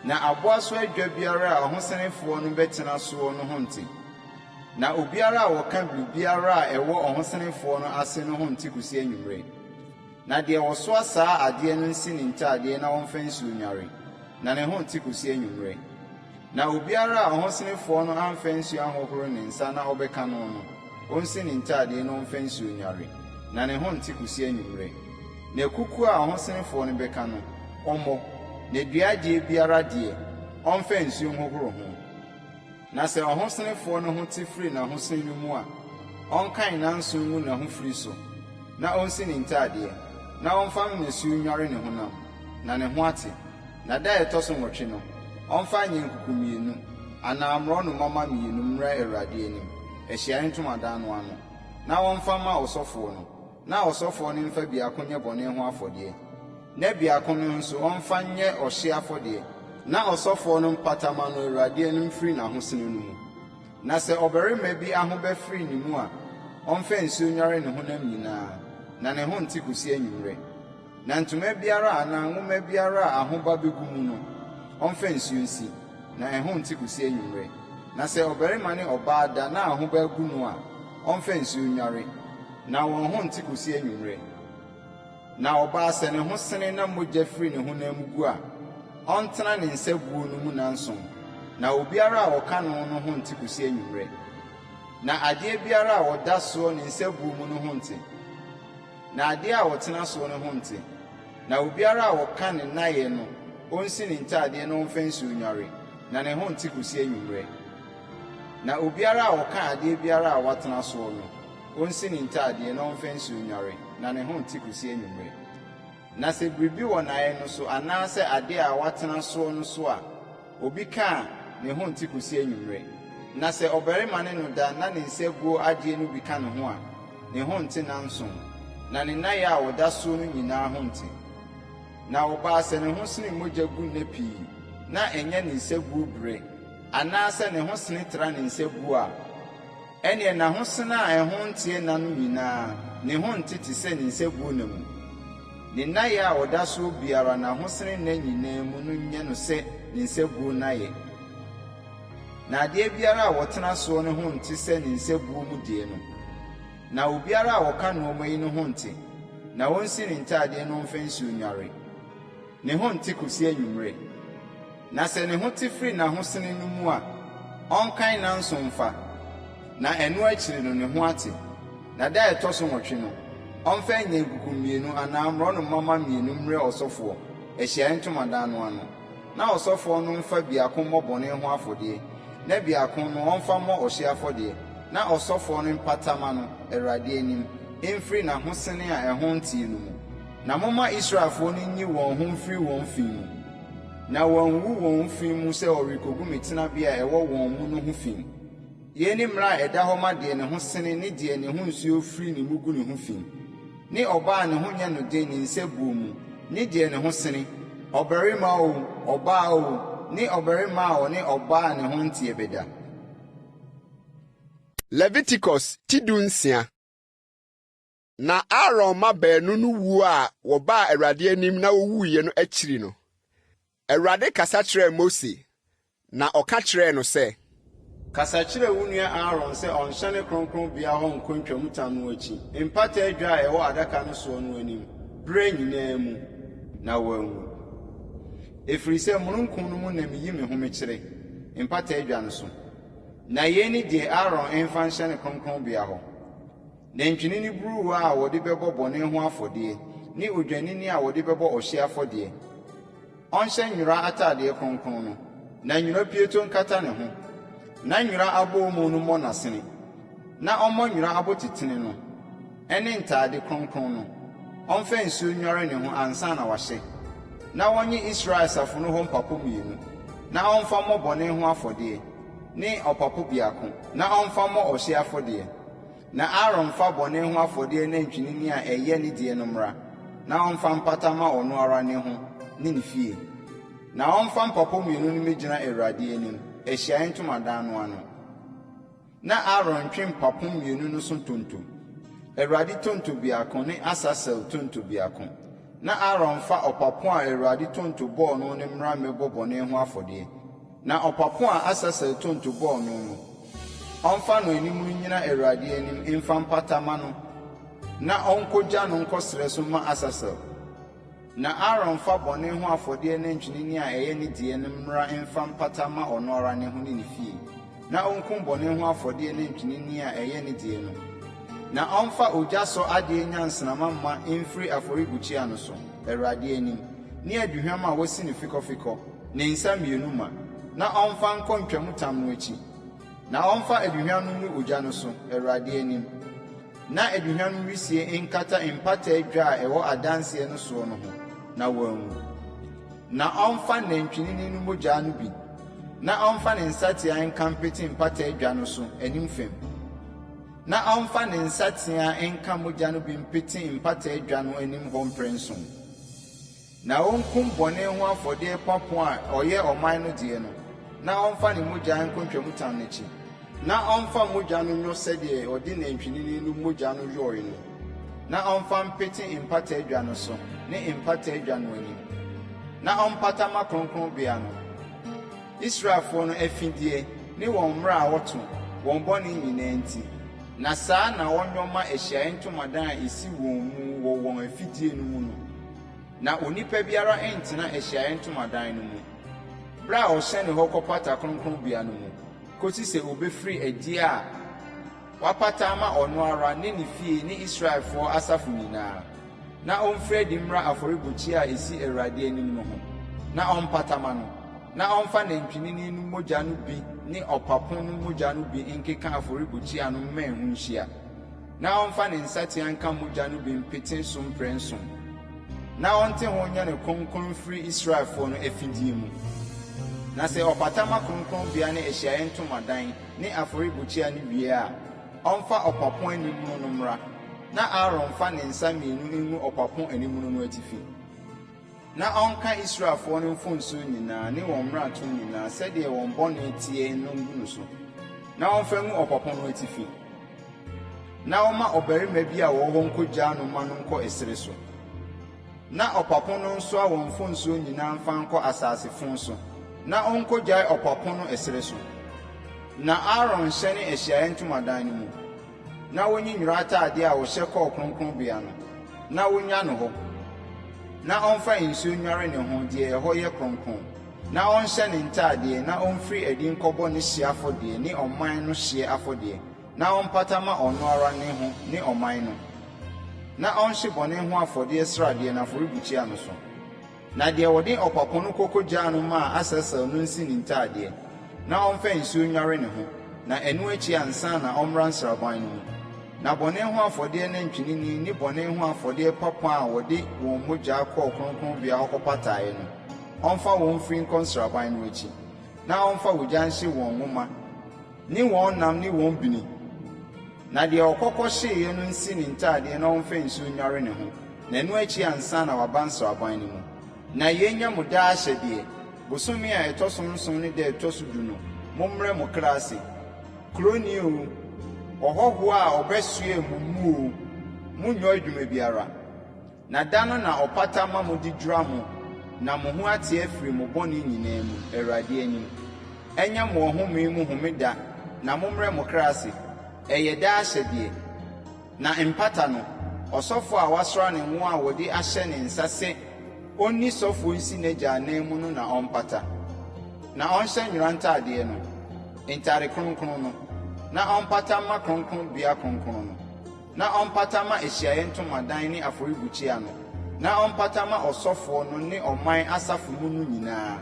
Na aboa so adwa biara a ɔhosenefoɔ no bɛtena soɔ no ho nte. Na obiara a ɔka biribiara a ɛwɔ ɔhosenefoɔ no ase no ho nte kɔsi anwummerɛ. Na deɛ ɔsoa saa adeɛ no nsi ne ntadeɛ na ɔmfa nsuo nnware, na ne ho nte kɔsi anwummerɛ. Na obiara a ɔhosenefoɔ no amfa nsuo anhohoro ne nsa na ɔbɛka no no, ɔnsi ne ntadeɛ na ɔmfa nsuo nnware, na ne ho nte kɔsi anwummerɛ. Na kukuo a ɔhosenefoɔ no bɛka no, ɔmmɔ, na dua adeɛ biara deɛ, ɔmfa nsuo nhohoro ho. Na sɛ ɔhosenefoɔ no ho te firi n'ahosene no mu a, ɔnkan nnanson ngu n'ahofiri so, na ɔnsi ne ntadeɛ, na ɔmfa mmasuo nnware ne honam, na ne ho ate. Na da a ɛtɔ so nwɔtwe no, ɔmfa anyankuku mmienu anaa mmorɔnoma mma mmienu mmra Awurade anim, ahyiaeɛ ntomadan no ano, na wɔmfa mma ɔsɔfoɔ no, na ɔsɔfoɔ no mfa biako nyɛ bɔne ho afɔdeɛ, na biako no nso ɔmfa nyɛ ɔhyeɛ afɔdeɛ, na ɔsɔfoɔ no mpata mma no Awurade anim mfiri n'ahosene no mu. Na sɛ ɔbarima bi ahoba firi ne mu a, ɔmfa nsuo nnware ne honam nyinaa, na ne ho nte kɔsi anwummerɛ. Na ntoma biara anaa nwoma biara a ahoba begu mu no, ɔmfa nsuo nsi, na ɛho nte kɔsi anwummerɛ. Na sɛ ɔbarima ne ɔbaa da na ahoba agu no a, ɔmfa nsuo nnware, na wɔn ho nte kɔsi anwummerɛ. Na ɔbaa, sɛ ne ho sene na mogya firi ne honam mu gu a, ɔntena ne nsabuo no mu nnanson, na obiara a ɔka no no ho nte kɔsi anwummerɛ. Na adeɛ biara a ɔda soɔ ne nsabuo mu no ho nte. Na adeɛ a ɔtena soɔ no ho nte. Na obiara a ɔka ne nnaeɛ no, ɔnsi ne ntadeɛ na ɔmfa nsuo nnware, na ne ho nte kɔsi anwummerɛ. Na obiara a ɔka adeɛ biara a watena soɔ no, ɔnsi ne ntadeɛ na ɔmfa nsuo nnware, na ne ho nte kɔsi anwummerɛ. Na sɛ biribi wɔ nnaeɛ no so anaasɛ adeɛ a watena soɔ no so a, obi ka a, ne ho nte kɔsi anwummerɛ. Na sɛ ɔbarima ne no da na ne nsabuo adeɛ no bi ka ne ho a, ne ho nte nnanson, na ne nnaeɛ a ɔda soɔ no nyinaa ho nte. Na ɔbaa sɛ ne ho sene mogya gu nna pii, na ɛnyɛ ne nsabuo berɛ, anaasɛ ne ho sene tra ne nsabuo a, ɛnneɛ n'ahosene a ɛho nteɛ nna no nyinaa, ne ho nte te sɛ ne nsabuo nna mu. Ne nnaeɛ a ɔda soɔ biara n'ahosene nna nyinaa mu no nyɛ no sɛ ne nsabuo nnaeɛ. Na adeɛ biara a wɔtena soɔ no ho nte sɛ ne nsabuo mu deɛ no. Na obiara a ɔka nnoɔma yi no ho nte, na ɔnsi ne ntadeɛ na ɔmfa nsuo nnware. Ne ho nte kɔsi anwummerɛ. Na sɛ ne ho te firi n'ahosene no mu a, ɔnkan nnanson mfa, na ɛno akyiri no ne ho ate. Na da a ɛtɔ so nwɔtwe no, ɔmfa anyankuku mmienu anaa mmorɔnoma mma mmienu mmrɛ ɔsɔfoɔ, ahyiaeɛ ntomadan no ano. Na ɔsɔfoɔ no mfa biako mmɔ bɔne ho afɔdeɛ, na biako no ɔmfa mmɔ ɔhyeɛ afɔdeɛ, na ɔsɔfoɔ no mpata mma no, Awurade anim, mfiri n'ahosene a ɛho nteɛ no mu. Na momma Israelfoɔ no nyi wɔn ho mfiri wɔn fi mu, na wɔanwuwu wɔn fi mu sɛ wɔrekɔgu me tenabea a ɛwɔ wɔn mu no ho fi. Yei ne mmara a ɛda hɔ ma deɛ ne ho sene ne deɛ ne ho nsuo firi ne mu gu ne ho fi, ne ɔbaa a ne ho nyɛ no den ne nsabuo mu, ne deɛ ne ho sene, ɔbarima oo, ɔbaa oo, ne ɔbarima a ɔne ɔbaa a ne ho nteɛ bɛda. Leviticus ti dunsia. Na Aaron mma baanu no wuo a wɔbaa Awurade anim na wowuiɛ no akyiri no, Awurade kasa kyerɛɛ Mose, na ɔka kyerɛɛ no sɛ. Kasa kyerɛ wo nua Aaron sɛ ɔnnhyɛne kronkronbea hɔ nnkɔ ntwamutam no akyi, mpata adwa a ɛwɔ adaka no soɔ no anim, berɛ nyinaa mu, na wanwu. Ɛfiri sɛ mununkum no mu na meyi me ho mekyerɛ, mpata adwa no so. Na yei ne deɛ Aaron mfa nhyɛne kronkronbea hɔ. Nantwinini buruwa a wɔde bɛbɔ bɔne ho afɔdeɛ ne odwennini a wɔde bɛbɔ ɔhyeɛ afɔdeɛ. Ɔnhyɛ nwera atadeɛ kronkron no, na nwera pieto nkata ne ho, na nwera abɔwomu no mmɔ n'asene, na ɔmmɔ nwera abotitene no ne ntade kronkron no. Ɔmfa nsuo nnware ne ho ansa na wahyɛ. Na wɔnnye Israel asafo no hɔ mpapo mmienu, na ɔmfa mmɔ bɔne ho afɔdeɛ, ne ɔpapo biako, na ɔmfa mmɔ ɔhyeɛ afɔdeɛ. Na Aaron mfa bɔne ho afɔdeɛ nantwinini a ɛyɛ ne deɛ no mmra, na ɔmfa mpata mma ɔno ara ne ho ne ne fie. Na ɔmfa mpapo mmienu no mmɛgyina Awurade anim, ahyiaeɛ ntomadan no ano. Na Aaron ntwe mpapo mmienu no so ntonto, Awurade tonto biako ne Asasel tonto biako. Na Aaron mfa ɔpapo a Awurade tonto bɔɔ no no mmra mmɛbɔ bɔne ho afɔdeɛ. Na ɔpapo a Asasel tonto bɔɔ no no, ɔmfa no animono nnyina Awurade anim mfa mpata mma no, na ɔnkogya no nkɔ serɛ so mma Asasel. Na Aaron mfa bɔne ho afɔdeɛ nantwinini a ɛyɛ ne deɛ no mmra mfa mpata mma ɔno ara ne ho ne ne fie, na ɔnkum bɔne ho afɔdeɛ nantwinini a ɛyɛ ne deɛ no. Na ɔmfa ogya sɔ adeɛ nnyansramma mma mfiri afɔrebukyia no so, Awurade anim, ne aduhwam a wɔasi no fekɔfekɔ, ne nsa mmienu ma, na ɔmfa nkɔ ntwamutam no akyi. Na ɔmfa aduhwam no ngu ogya no so, Awurade anim, na aduhwam no wisie nkata mpata adwa a ɛwɔ Adanseɛ no soɔ no ho, na wanwu. Na ɔmfa nantwinini no mogya no bi, na ɔmfa ne nsateaa nka mpete mpata adwa no so anim fam, na ɔmfa ne nsateaa nka mogya no bi mpete mpata adwa no anim hɔ mprɛnson. Na ɔnkum bɔne ho afɔdeɛ papo a ɔyɛ ɔman no deɛ no, na ɔmfa ne mogya nkɔ ntwamutam no akyi. Na ɔmfa mogya no nyɔ sɛdeɛ ɔde nantwinini no mogya no yɔeɛ no, na ɔmfa mpete mpata adwa no so ne mpata adwa no anim, na ɔmpata mma kronkronbea no, Israelfoɔ no afideɛ ne wɔn mmara a wɔto, wɔn bɔne nyinaa nti. Na saa na ɔnyɔ mma ahyiaeɛ ntomadan a ɛsi wɔn mu wɔ wɔn afidie no mu no. Na onipa biara ntena ahyiaeɛ ntomadan no mu, berɛ a ɔhyɛne hɔ kɔpata kronkronbea no mu, kɔsi sɛ ɔbɛfiri adie a wapata ama ɔno ara ne ne fie ne Israelfoɔ asafo nyinaa, na ɔmfiri adi mmra afɔrebukyia a ɛsi Awurade anim no ho, na ɔmpata ma no, na ɔmfa nantwinini no mogya no bi ne ɔpapo no mogya no bi nkeka afɔrebukyia no mmɛn ho nhyia. Na ɔmfa ne nsateaa nka mogya no bi mpete so mprɛnson, na ɔnte ho nyɛ no kronkron mfiri Israelfoɔ no afideɛ mu. Na sɛ ɔpata ma kronkronbea ne ahyiaeɛ ntomadan ne afɔrebukyia no wie a, ɔmfa ɔpapo animono no mmra, na Aaron mfa ne nsa mmienu ngu ɔpapo animono no atifi. Na ɔnka Israelfoɔ no mfomsoɔ nyinaa ne wɔn mmarato nyinaa sɛdeɛ wɔn bɔne teɛ no ngu no so, na ɔmfa ngu ɔpapo no atifi. Na ɔmma ɔbarima bi a ɔwɔ hɔ nkɔgyaa no mma no nkɔ ɛserɛ so. Na ɔpapo no nsoa wɔn mfomsoɔ nyinaa mfa nkɔ asase fõ so, na ɔnkɔgyae ɔpapo no ɛserɛ so. Na Aaron nhyɛne ahyiaeɛ ntomadan no mu, na ɔnyi nwera atadeɛ a ɔhyɛ kɔɔ kronkronbea no, na ɔnnya no hɔ, na ɔmfa nsuo nnware ne ho deɛ ɛhɔ yɛ kronkron, na ɔnhyɛ ne ntadeɛ, na ɔmfiri adi nkɔbɔ ne hyeɛ afɔdeɛ ne ɔman no hyeɛ afɔdeɛ, na ɔmpata mma ɔno ara ne ho ne ɔman no, na ɔnhye bɔne ho afɔdeɛ sradeɛ no afɔrebukyia no so. Na deɛ wɔde ɔpapo no kɔ kɔgyaa no maa Asasel no nsi ne ntadeɛ, na ɔmfa nsuo nnware ne ho, na ɛno akyi ansa na ɔmmra nsraban no mu. Na bɔne ho afɔdeɛ nantwinini ne bɔne ho afɔdeɛ papo a wɔde wɔn mogya kɔɔ kronkronbea hɔ kɔpataeɛ no, ɔmfa wɔn mfiri nkɔ nsraban no akyi, na ɔmfa ogya nhye wɔn nwoma ne wɔn nam ne wɔn bini. Na deɛ ɔkɔ kɔhyeeɛ no nsi ne ntadeɛ na ɔmfa nsuo nnware ne ho, na ɛno akyi ansa na waba nsraban no mu. Na yei nyɛ mo daa ahyɛdeɛ, Bosome a ɛtɔ so nson ne da a ɛtɔ so du no, mommrɛ mo kra ase. Kuroni oo, ɔhɔhoɔ a ɔbɛsoɛ mo mu oo, monnyɔ adwuma biara. Na da no na ɔpata ma mode dwira mo na mo ho ate afiri mo bɔne nyinaa mu, Awurade anim. Ɛnyɛ mo ɔhome mu homeda na mommrɛ mo kra ase, ɛyɛ daa ahyɛdeɛ. Na mpata no, ɔsɔfoɔ a wɔasra no ngo a wɔde ahyɛ ne nsa sɛ ɔnni sɔfoɔ nsi n'agya ananmu no na ɔmpata. Na ɔnhyɛ nwera ntadeɛ no, ntade kronkron no, na ɔmpata mma kronkronbea kronkron no. Na ɔmpata mma ahyiaeɛ ntomadan ne afɔrebukyia no, na ɔmpata mma ɔsɔfoɔ no ne ɔman asafo mu no nyinaa.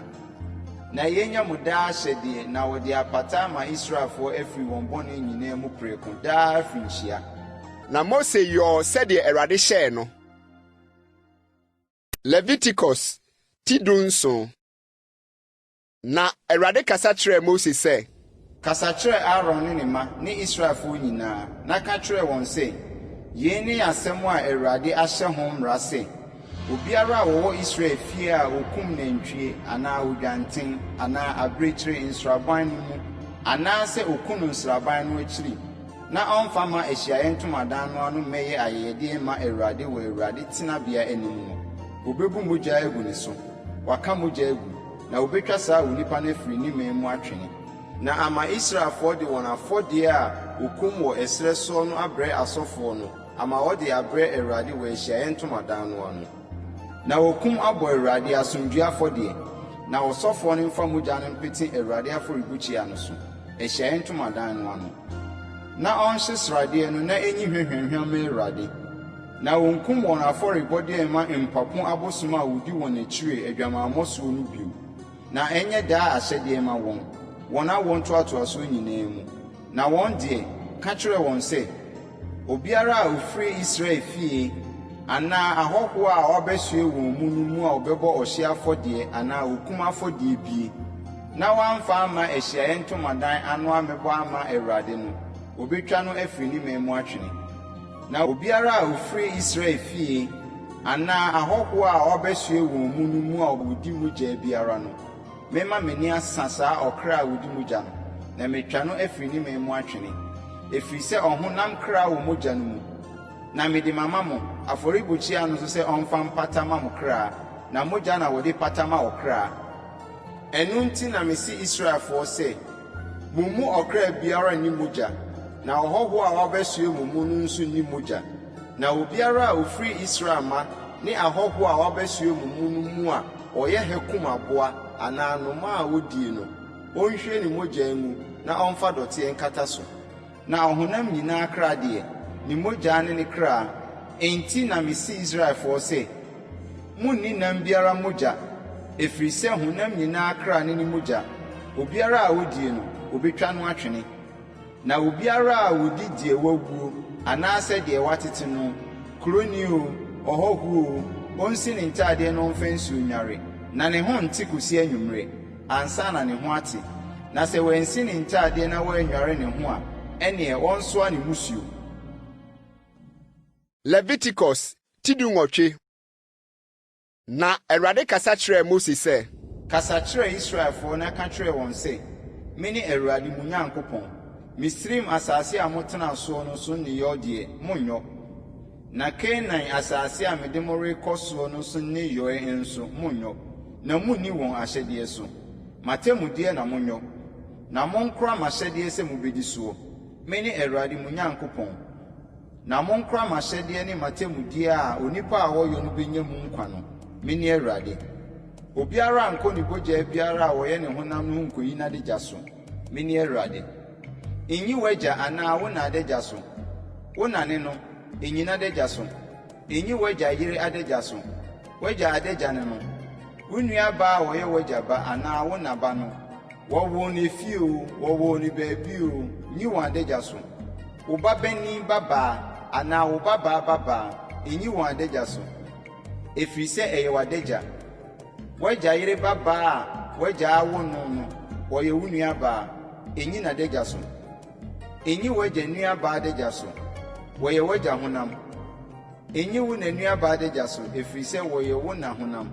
Na yei nyɛ mo daa ahyɛdeɛ, na wɔde apata ama Israelfoɔ afiri wɔn bɔne nyinaa mu prɛko, daa afirinhyia. Na Mose yɔɔ sɛdeɛ Awurade hyɛɛ no. Leviticus ti 17. Na Awurade kasa kyerɛɛ Mose sɛ. Kasa kyerɛ Aaron ne ne mma ne Israelfoɔ nyinaa, na ka kyerɛ wɔn sɛ, 'Yei ne asɛm a Awurade ahyɛ ho mmara sɛ, Obiara a ɔwɔ Israel fie a ɔkum nantwie anaa odwanten anaa abirekyire nsraban no mu anaasɛ ɔku no nsraban no akyiri na ɔmfa mma ahyiaeɛ ntomadan no ano mmɛyɛ ayɛyɛdeɛ mma Awurade wɔ Awurade tenabea anim no, wɔbɛbu mogya agu ne so. Waka mogya agu. Na wobetwa saa onipa no afiri ne man mu atwene. Na ama Israelfoɔ de wɔn afɔdeɛ a wɔkum wɔ ɛserɛ soɔ no abrɛ asɔfoɔ no ama wɔde abrɛ Awurade wɔ Ahyiaeɛ Ntomadan no ano. Na wɔkum abɔ Awurade asomdwoeɛ afɔdeɛ, na ɔsɔfoɔ no mfa mogya no mpete Awurade afɔrebukyia no so, Ahyiaeɛ Ntomadan no ano. Na ɔnhye sradeɛ no na ɛnyi hwa hwamhwam mma Awurade. Na wɔnkum wɔn afɔrebɔdeɛ mma mpapo abosom a wɔdi wɔn akyire adwamammɔ soɔ no bio, na ɛnyɛ daa ahyɛdeɛ mma wɔn, wɔn awoɔ ntoatoasoɔ nyinaa mu. Na wɔn deɛ, ka kyerɛ wɔn sɛ, Obiara a ɔfiri Israel fie anaa ahɔhoɔ a wɔabɛsoɛ wɔn mu no mu a ɔbɛbɔ ɔhyeɛ afɔdeɛ anaa okum afɔdeɛ bie, na wamfa amma ahyiaeɛ ntomadan ano ammɛbɔ amma awurade no, wɔbɛtwa no afiri ne man mu atwene. Na obiara a ɔfiri Israel fie anaa ahɔhoɔ a wɔabɛsoɛ wɔn mu no mu a ɔdi mogya biara no, mɛma m'ani asa saa ɔkra a ɔdi mogya no, na matwa no afiri ne man mu atwene, ɛfiri sɛ ɔhonam kra wɔ mogya no mu. Na mede mama mo, afɔrebukyia no so sɛ ɔmfa mpata mma mo kra, na mogya na wɔde pata ma ɔkra. Ɛno nti na mese Israelfoɔ sɛ, Mo mu ɔkra biara nni mogya, na ɔhɔhoɔ a wabɛsoɛ mo mu no nso nni mogya. Na obiara a ɔfiri Israel mma ne ahɔhoɔ a wɔabɛsoɛ mo mu no mu a ɔyɛ ha kum aboa anaa anomaa a wɔdie no, ɔnhwie ne mogya ngu na ɔmfa dɔteɛ nkata so. Na ɔhonam nyinaa kra deɛ, ne mogya ne ne kra. Enti na mese Israelfoɔ sɛ, Monnni nam biara mogya, ɛfiri sɛ honam nyinaa kra ne ne mogya, obiara a ɔdie no, wɔbɛtwa no atwene. Na obiara a ɔdi deɛ wawuo anaasɛ deɛ wɔatete no, kuroni oo, ɔhɔhoɔ oo, ɔnsi ne ntadeɛ na ɔmfa nsuo nnware, na ne ho nte kɔsi anwummerɛ. ansa na ne ho ate. Na sɛ wansi ne ntadeɛ na wannware ne ho a, ɛnneɛ ɔnsoa ne mmusuo. Leviticus ti dunwɔtwe. Na Awurade kasa kyerɛɛ Mose sɛ. Kasa kyerɛ Israelfoɔ na ka kyerɛ wɔn sɛ, 'Mene Awurade mo Nyankopɔn. Misraim asase a motenaa soɔ no so nneyɔɔ deɛ, monnyɔ. Na Kanaan asase a mede mo rekɔ soɔ no so nneyɔɛ nso, monnyɔ, na monni wɔn ahyɛdeɛ so. M'atemmudeɛ na monyɔ, na monkora m'ahyɛdeɛ sɛ mobɛdi soɔ. Mene Awurade mo Nyankopɔn. Na monkora m'ahyɛdeɛ ne m'atemmudeɛ a onipa a ɔyɔ no bɛnya mu nkwa no. Mene Awurade. Obiara nnkɔ ne bogyaa biara a ɔyɛ ne honam no ho nkɔyi n'adagya so. Mene Awurade. Nyi w'agya anaa wo na adagya so. Wo na ne no, nyi n'adagya so. Nyi w'agya yere adagya so. W'agya adagya ne no. Wo nuabaa a ɔyɛ w'agya ba anaa wo na ba no, wɔwoo no efie oo, wɔwoo no baabi oo, nyi wɔn adagya so. Wo babanin babaa anaa wo babaa babaa, nyi wɔn adagya so, ɛfiri sɛ ɛyɛ w'adagya. W'agya yere babaa a w'agya awo no no, ɔyɛ wo nuabaa, nyi n'adagya so. Nyi w'agya nuabaa adagya so, wɔyɛ w'agya honam. Nyi wo na nuabaa adagya so, ɛfiri sɛ wɔyɛ wo na honam.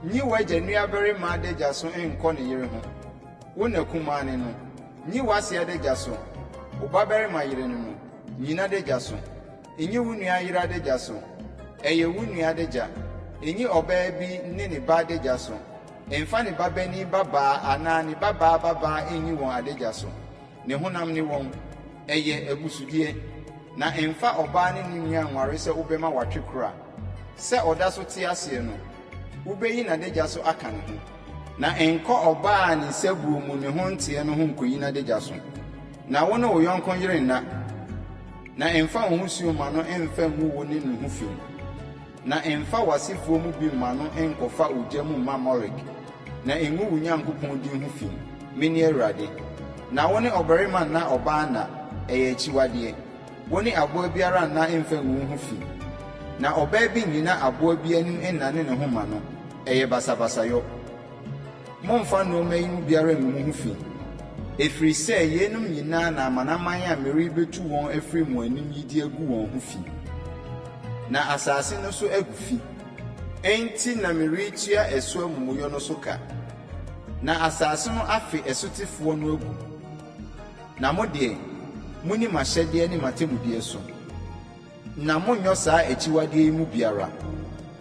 Nyi w'agya nuabarima adagya so nkɔ ne yere ho, wo na kumaa ne no. Nyi w'ase adagya so, wo babarima yere ne no, nyi n'adagya so. Nyi wo nua yere adagya so, ɛyɛ wo nua adagya. Nyi ɔbaa bi ne ne ba adagya so. Mfa ne babanin babaa anaa ne babaa babaa nyi wɔn adagya so, ne honam ne wɔn. Ɛyɛ abusudeɛ. Na mfa ɔbaa ne ne nua nware sɛ wobɛma watwe kora. Sɛ ɔda so te aseɛ no, wobɛyi n'adagya so aka ne ho. Na nkɔ ɔbaa a ne nsabuo mu ne ho nteɛ no ho nkɔyi n'adagya so. Na wo ne wo yɔnko yere nna, na mfa wo ho suo mma no mfa ngu wo ne ne ho fi. Na mfa w'asefoɔ mu bi mma no nkɔfa ogya mu mma Molek, na ngu wo Nyankopɔn din ho fi. Mene Awurade. Na wo ne ɔbarima nna ɔbaa nna, ɛyɛ akyiwadeɛ. Wo ne aboa biara nna mfa ngu wo ho fi. Na ɔbaa bi nnyina aboa bi anim nnane ne ho mma no, ɛyɛ basabasayɔ. Mommfa nnoɔma yi mu biara ngu mo ho fi, ɛfiri sɛ yeinom nyinaa na amanaman a merebɛtu wɔn afiri mo anim yi de agu wɔn ho fi, na asase no so agu fi. Enti na meretua ɛso amumuyɔ no so ka, na asase no afe ɛsotefoɔ no agu. Na mo deɛ, monni m'ahyɛdeɛ ne m'atemmudeɛ so. Na monnyɔ saa akyiwadeɛ yi mu biara,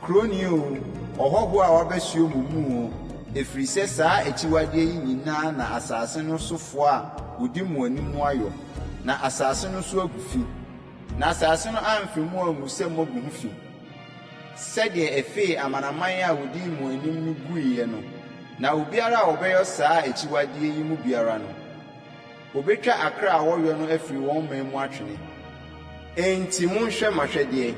kuroni oo, ɔhɔhoɔ a wabɛsoɛ mo mu oo, ɛfiri sɛ saa akyiwadeɛ yi nyinaa na asase no sofoɔ a wɔdi mo anim no ayɔ, na asase no so agu fi. Na asase no amfe mo angu sɛ moagu ho fi, sɛdeɛ ɛfee amanaman a wɔdii mo anim no guiɛ no, na obiara a ɔbɛyɔ saa akyiwadeɛ yi mu biara no, Wɔbɛtwa akra a wɔyɔ no afiri wɔn man mu atwene. Enti monhwɛ m'ahwɛdeɛ,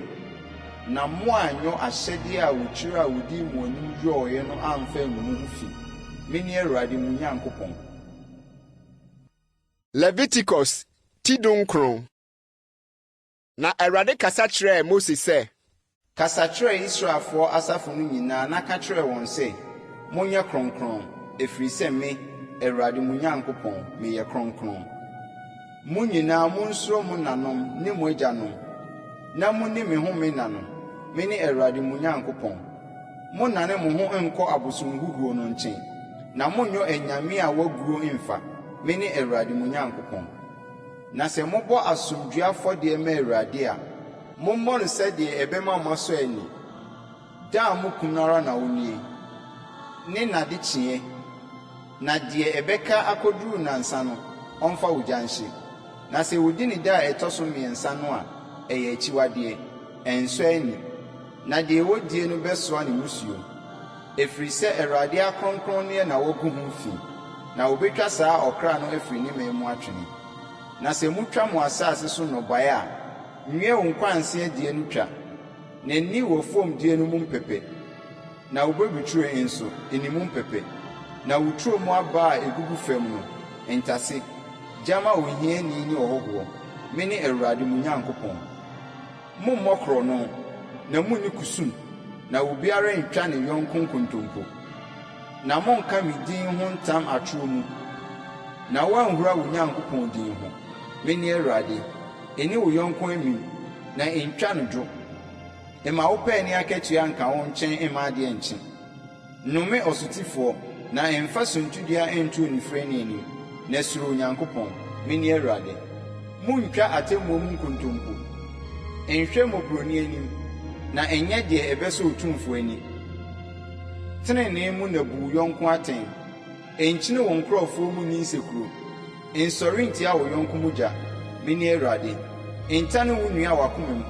na moanyɔ ahyɛdeɛ a otiri a ɔdii mo anim yɔeɛ no amfa angu mo ho fi. Mene Awurade mo Nyankopɔn. Leviticus ti dunkron. Na Awurade kasa kyerɛɛ Mose sɛ. Kasa kyerɛ Israelfoɔ asafo no nyinaa na ka kyerɛ wɔn sɛ, 'Monyɛ kronkron, ɛfiri sɛ me, Awurade mo Nyankopɔn, meyɛ kronkron. Mo nyinaa monsuro mo nanom ne mo agyanom, na monni me home nna no. Mene Awurade mo Nyankopɔn. Monnane mo ho nnkɔ abosonhuhuo no nkyɛn, na monnyɔ anyame a wɔaguo mmfa. Mene Awurade mo Nyankopɔn. Na sɛ mobɔ asomdwoeɛ afɔdeɛ ma Awurade a, mommɔ no sɛdeɛ ɛbɛma moasɔ ani. Da a mokum no ara na ɔnnie, ne n'adekyeeɛ, na deɛ ɛbɛka akɔduru nnansa no, ɔmfa ogya nhye. Na sɛ wɔdi no da a ɛtɔ so mmiɛnsa no a, ɛyɛ akyiwadeɛ, ɛnsɔ ani, na deɛ ɔdie no bɛsoa ne mmusuo. Ɛfiri sɛ Awurade akronkronneɛ na wɔagu ho fi, na wɔbɛtwa saa ɔkra no afiri ne man mu atwene. Na sɛ motwa mo asase so nnɔbaeɛ a, nwie wo nkwanseɛ deɛ no twa, na nni w'afuom deɛ no mu mpɛpɛ, na wo bobeturo nso, nni mu mpɛpɛ, na wo turo mu aba a ɛgugu fam no, ntase, gya ma ohiani ne ɔhɔhoɔ. Mene Awurade mo Nyankopɔn. Mommmɔ korɔno, na munni kusum, na obiara nntwa ne yɔnko nkontompo. Na monnka me din ho ntam atorɔ mu, na woanhura wo Nyankopɔn din ho. Mene Awurade. Nni wo yɔnko amim, na ntwa no dwo. Mma wo paani akatua nka wo nkyɛn mma adeɛ nnkye. Nnome ɔsotifoɔ, na mfa suntidua nto onifirani anim, na suro Onyankopɔn. Mene Awurade. Monntwa atemmuo mu nkontompo. Nhwɛ mmɔborɔni anim, na nyɛ deɛ ɛbɛsɔ Otumfoɔ ani. Tenenee mu na bu wo yɔnko atɛn. Nkyini wo nkurɔfoɔ mu nni nsekuro. Nsɔre ntia wo yɔnko mogya. Mene Awurade. Ntane wo nua w'akoma mu.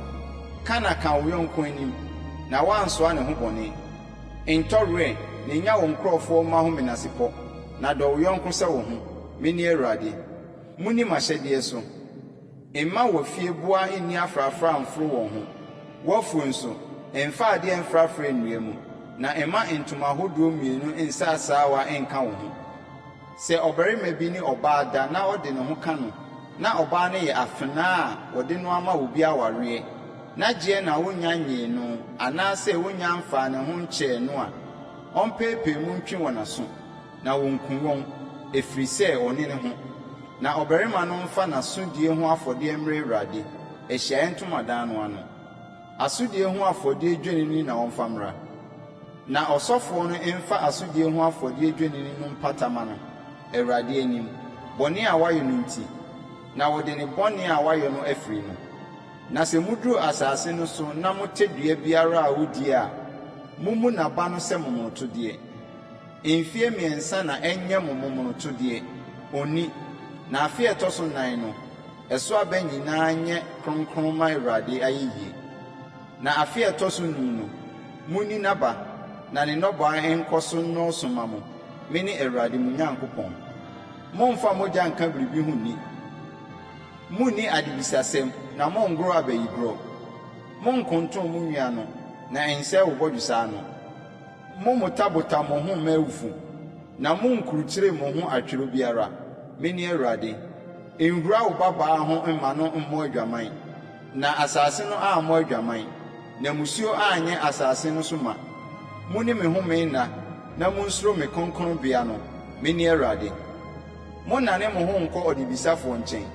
Ka na ka wo yɔnko anim, na woansoa ne ho bɔne. Ntɔ werɛ na nya wo nkurɔfoɔ mma ho menasepɔ, na dɔ wo yɔnko sɛ wo ho. Mene Awurade. Monni m'ahyɛdeɛ so. Mma w'afieboa nni afrafra mforo wɔn ho, w'afuo nso, mfa adeɛ mfrafra nnua mu, na mma ntoma ahodoɔ mmienu nsa asaawa nka wo ho. Sɛ ɔbarima bi ne ɔbaa da na ɔde ne ho ka no, na ɔbaa no yɛ afenaa a wɔde no ama obi awareɛ, na gyeɛ na ɔnnya nnyee no anaasɛ ɔnnya mfaa ne ho nkyɛɛ no a, ɔmpeepee mu ntwe wɔn aso. Na wɔnku wɔn, ɛfiri sɛ ɔnne ne ho. Na ɔbarima no mfa n'asodie ho afɔdeɛ mmrɛ Awurade, ahyiaeɛ ntomadan no ano. Asodie ho afɔdeɛ dwennini na ɔmfa mmra. Na ɔsɔfoɔ no mfa asodie ho afɔdeɛ dwennini no mpata mma no, Awurade anim, bɔne a wayɛ no nti, na wɔde ne bɔne a wayɛ no afiri no. Na sɛ moduru asase no so na mote dua biara a wodie a, mommu n'aba no sɛ momonotodeɛ. Mfeɛ mmiɛnsa na ɛnyɛ mo momonotodeɛ, ɔnni, na afe a ɛtɔ so nnan no, ɛso aba nyinaa nyɛ kronkron mma Awurade ayeyie. Na afe a ɛtɔ so nnum no, monni n'aba, na ne nnɔbaeɛ nkɔ so nnɔɔso mma mo. Mene Awurade mo Nyankopɔn. Mommfa mogya nnka biribi ho nni. Monnni adebisasɛm, na monngoro abayigorɔ. Monnkonton mo nwi ano, na ɛnnsɛe wo bɔdwesɛ ano. Mommotabota mo ho mma awufo, na munnkurukyire mo ho atwerɛ biara. Mene Awurade. Nhura wo babaa ho mma no mmɔ adwaman, na asase no ammɔ adwaman, na mmusuo anyɛ asase no so ma. Monni me home nna, na monsuro me kronkronbea no. Mene Awurade. Monnane mo ho nnkɔ ɔdebisafoɔ nkyɛn.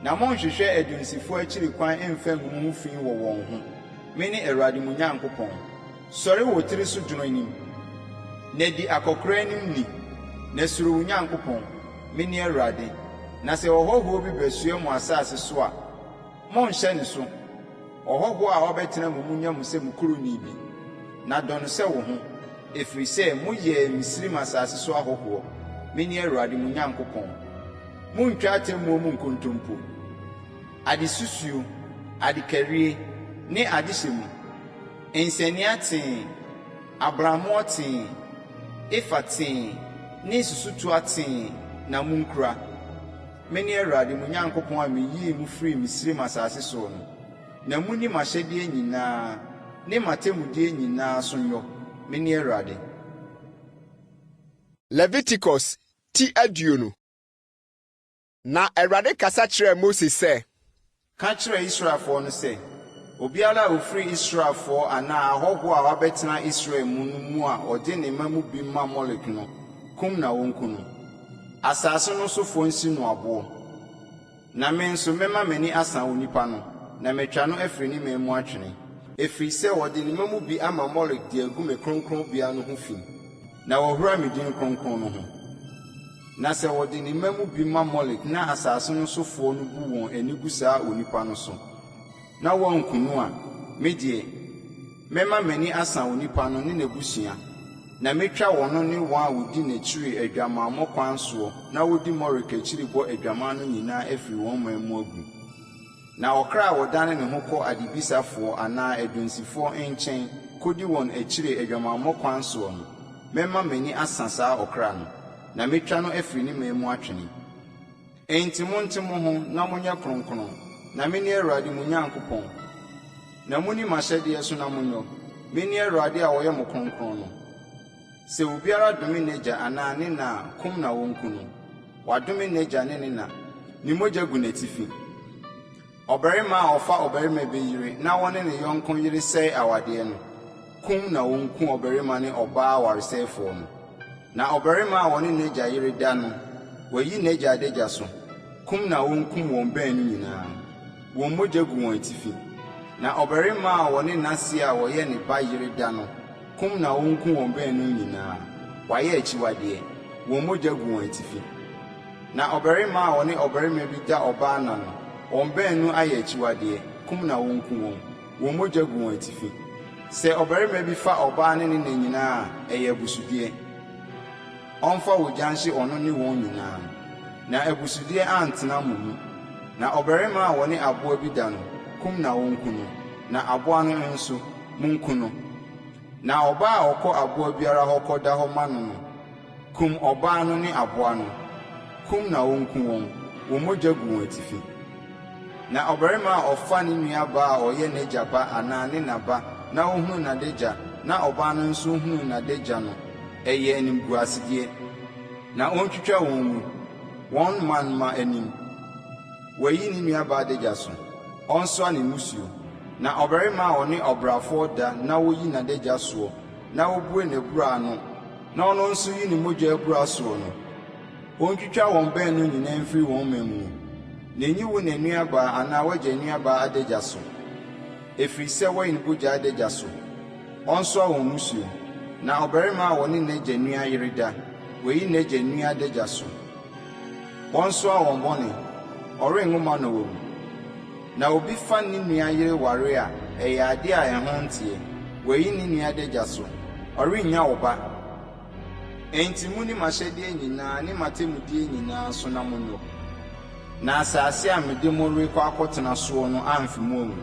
Na monnhwehwɛ adunsifoɔ akyiri kwan mmfa ngu mo ho fi wɔ wɔn ho. Mene Awurade mo Nyankopɔn. Sɔre wo tiri so dwono anim, na di akɔkoraa anim ni, na suro wo Nyankopɔn. Mene Awurade. Na sɛ ɔhɔhoɔ bi bɛsoɛ mo asase so a, monnhyɛ ne so. Ɔhɔhoɔ a wabɛtena mo mu nyɛ mo sɛ mo kuroni bi, na dɔ no sɛ wo ho, ɛfiri sɛ moyɛɛ Misraim asase so ahɔhoɔ. Mene Awurade mo Nyankopɔn. Monntwa atemmuo mu nkontompo, adesusuo, adekarie, ne adehyɛ mu, nsania tee, abrammoɔ tee, efa tee, ne susutoa tee na monkura. Mene Awurade mo Nyankopɔn a meyii mo firii Misraim asase soɔ no. Na monni m'ahyɛdeɛ nyinaa ne m'atemmudeɛ nyinaa so nyɔ. Mene Awurade. Leviticus ti 20. Na Awurade kasa kyerɛɛ Mose sɛ. Ka kyerɛ Israelfoɔ no sɛ, 'Obiara a ɔfiri Israelfoɔ anaa ahɔhoɔ a wɔabɛtena Israel mu no mu a ɔde ne mma mu bi ma Molek no, kum na wɔnku no. Asase no sofoɔ nsi no aboɔ. Na me nso mɛma m'ani asa onipa no, na matwa no afiri ne man mu atwene. Ɛfiri sɛ ɔde ne mma mu bi ama Molek de agu me kronkronbea no ho fi, na wahura me din kronkron no ho. Na sɛ ɔde ne mma mu bi ma Molek na asase no sofoɔ no bu wɔn ani gu saa onipa no so, na wɔanku no a, me deɛ, mɛma m'ani asa onipa no ne n'abusua, na mɛtwa ɔno ne wɔn a wɔdi n'akyiri adwamammɔ kwan soɔ na wɔdi Molek akyiri bɔ adwaman no nyinaa afiri wɔn man mu agu. Na ɔkra a ɔdane ne ho kɔ adebisafoɔ anaa adunsifoɔ nkyɛn kɔdi wɔn akyiri adwamammɔ kwan soɔ no, mɛma m'ani asa saa ɔkra no, na mɛtwa no afiri ne man mu atwene. Enti monte mo ho na monyɛ kronkron, na mene Awurade mo Nyankopɔn. Na monni m'ahyɛdeɛ so na monyɔ. Mene Awurade a ɔyɛ mo kronkron no. Sɛ obiara dome n'agya anaa ne na a, kum na wɔnku no. Wadome n'agya ne ne na. Ne mogya gu n'atifi. Ɔbarima a ɔfa ɔbarima bi yere na ɔne ne yɔnko yere sɛe awadeɛ no, kum na wɔnku ɔbarima ne ɔbaa awaresɛefoɔ no. Na ɔbarima a ɔne n'agya yere da no, wayi n'agya adagya so, kum na wɔnkum wɔn baanu nyinaa. Wɔn mogya gu wɔn atifi. Na ɔbarima a ɔne n'ase a ɔyɛ ne ba yere da no, kum na wɔnku wɔn baanu nyinaa. Wɔayɛ akyiwadeɛ. Wɔn mogya gu wɔn atifi. Na ɔbarima a ɔne ɔbarima bi da ɔbaa nna no, wɔn baanu ayɛ akyiwadeɛ, kum na wɔnku wɔn. Wɔn mogya gu wɔn atifi. Sɛ ɔbarima bi fa ɔbaa ne ne na nyinaa a, ɛyɛ abusudeɛ. Ɔmfa ogya nhye ɔno ne wɔn nyinaa, na abusudeɛ antena mo mu. Na ɔbarima a ɔne aboa bi da no, kum na wɔnku no, na aboa no nso, monku no. Na ɔbaa a ɔkɔ aboa biara hɔ kɔda hɔ ma no no, kum ɔbaa no ne aboa no, kum na wɔnku wɔn, wɔn mogya gu wɔn atifi. Na ɔbarima a ɔfa ne nuabaa a ɔyɛ n'agya ba anaa ne na ba na ɔhunu n'adagya na ɔbaa no nso hunu n'adagya no, ɛyɛ animguasedeɛ. Na ɔntwitwa wɔn ngu, wɔn man mma anim. Wayi ne nuabaa adagya so, ɔnsoa ne mmusuo. Na ɔbarima a ɔne ɔbrafoɔ da na ɔyi n'adagya soɔ na ɔbue n'abura ano na ɔno nso yi ne mogya abura soɔ no, Ontwitwa wɔn baanu nyinaa mfiri wɔn man mu, na nyi wo na nuabaa anaa w'agya nuabaa adagya so, ɛfiri sɛ wayi ne bogya adagya so. Ɔnsoa wɔn mmusuo. Na ɔbarima a ɔne n'agya nua yere da, wayi n'agya nua adagya so. Wɔnsoa wɔn bɔne, ɔrenwo mma na wawu. Na obi fa ne nua yere ware a, ɛyɛ adeɛ a ɛho nteɛ, wayi ne nua adagya so. Ɔrennya ɔba. Enti monni m'ahyɛdeɛ nyinaa ne m'atemmudeɛ nyinaa so na monyɔ, na asase a mede mo rekɔ akɔtena soɔ no amfe mo angu.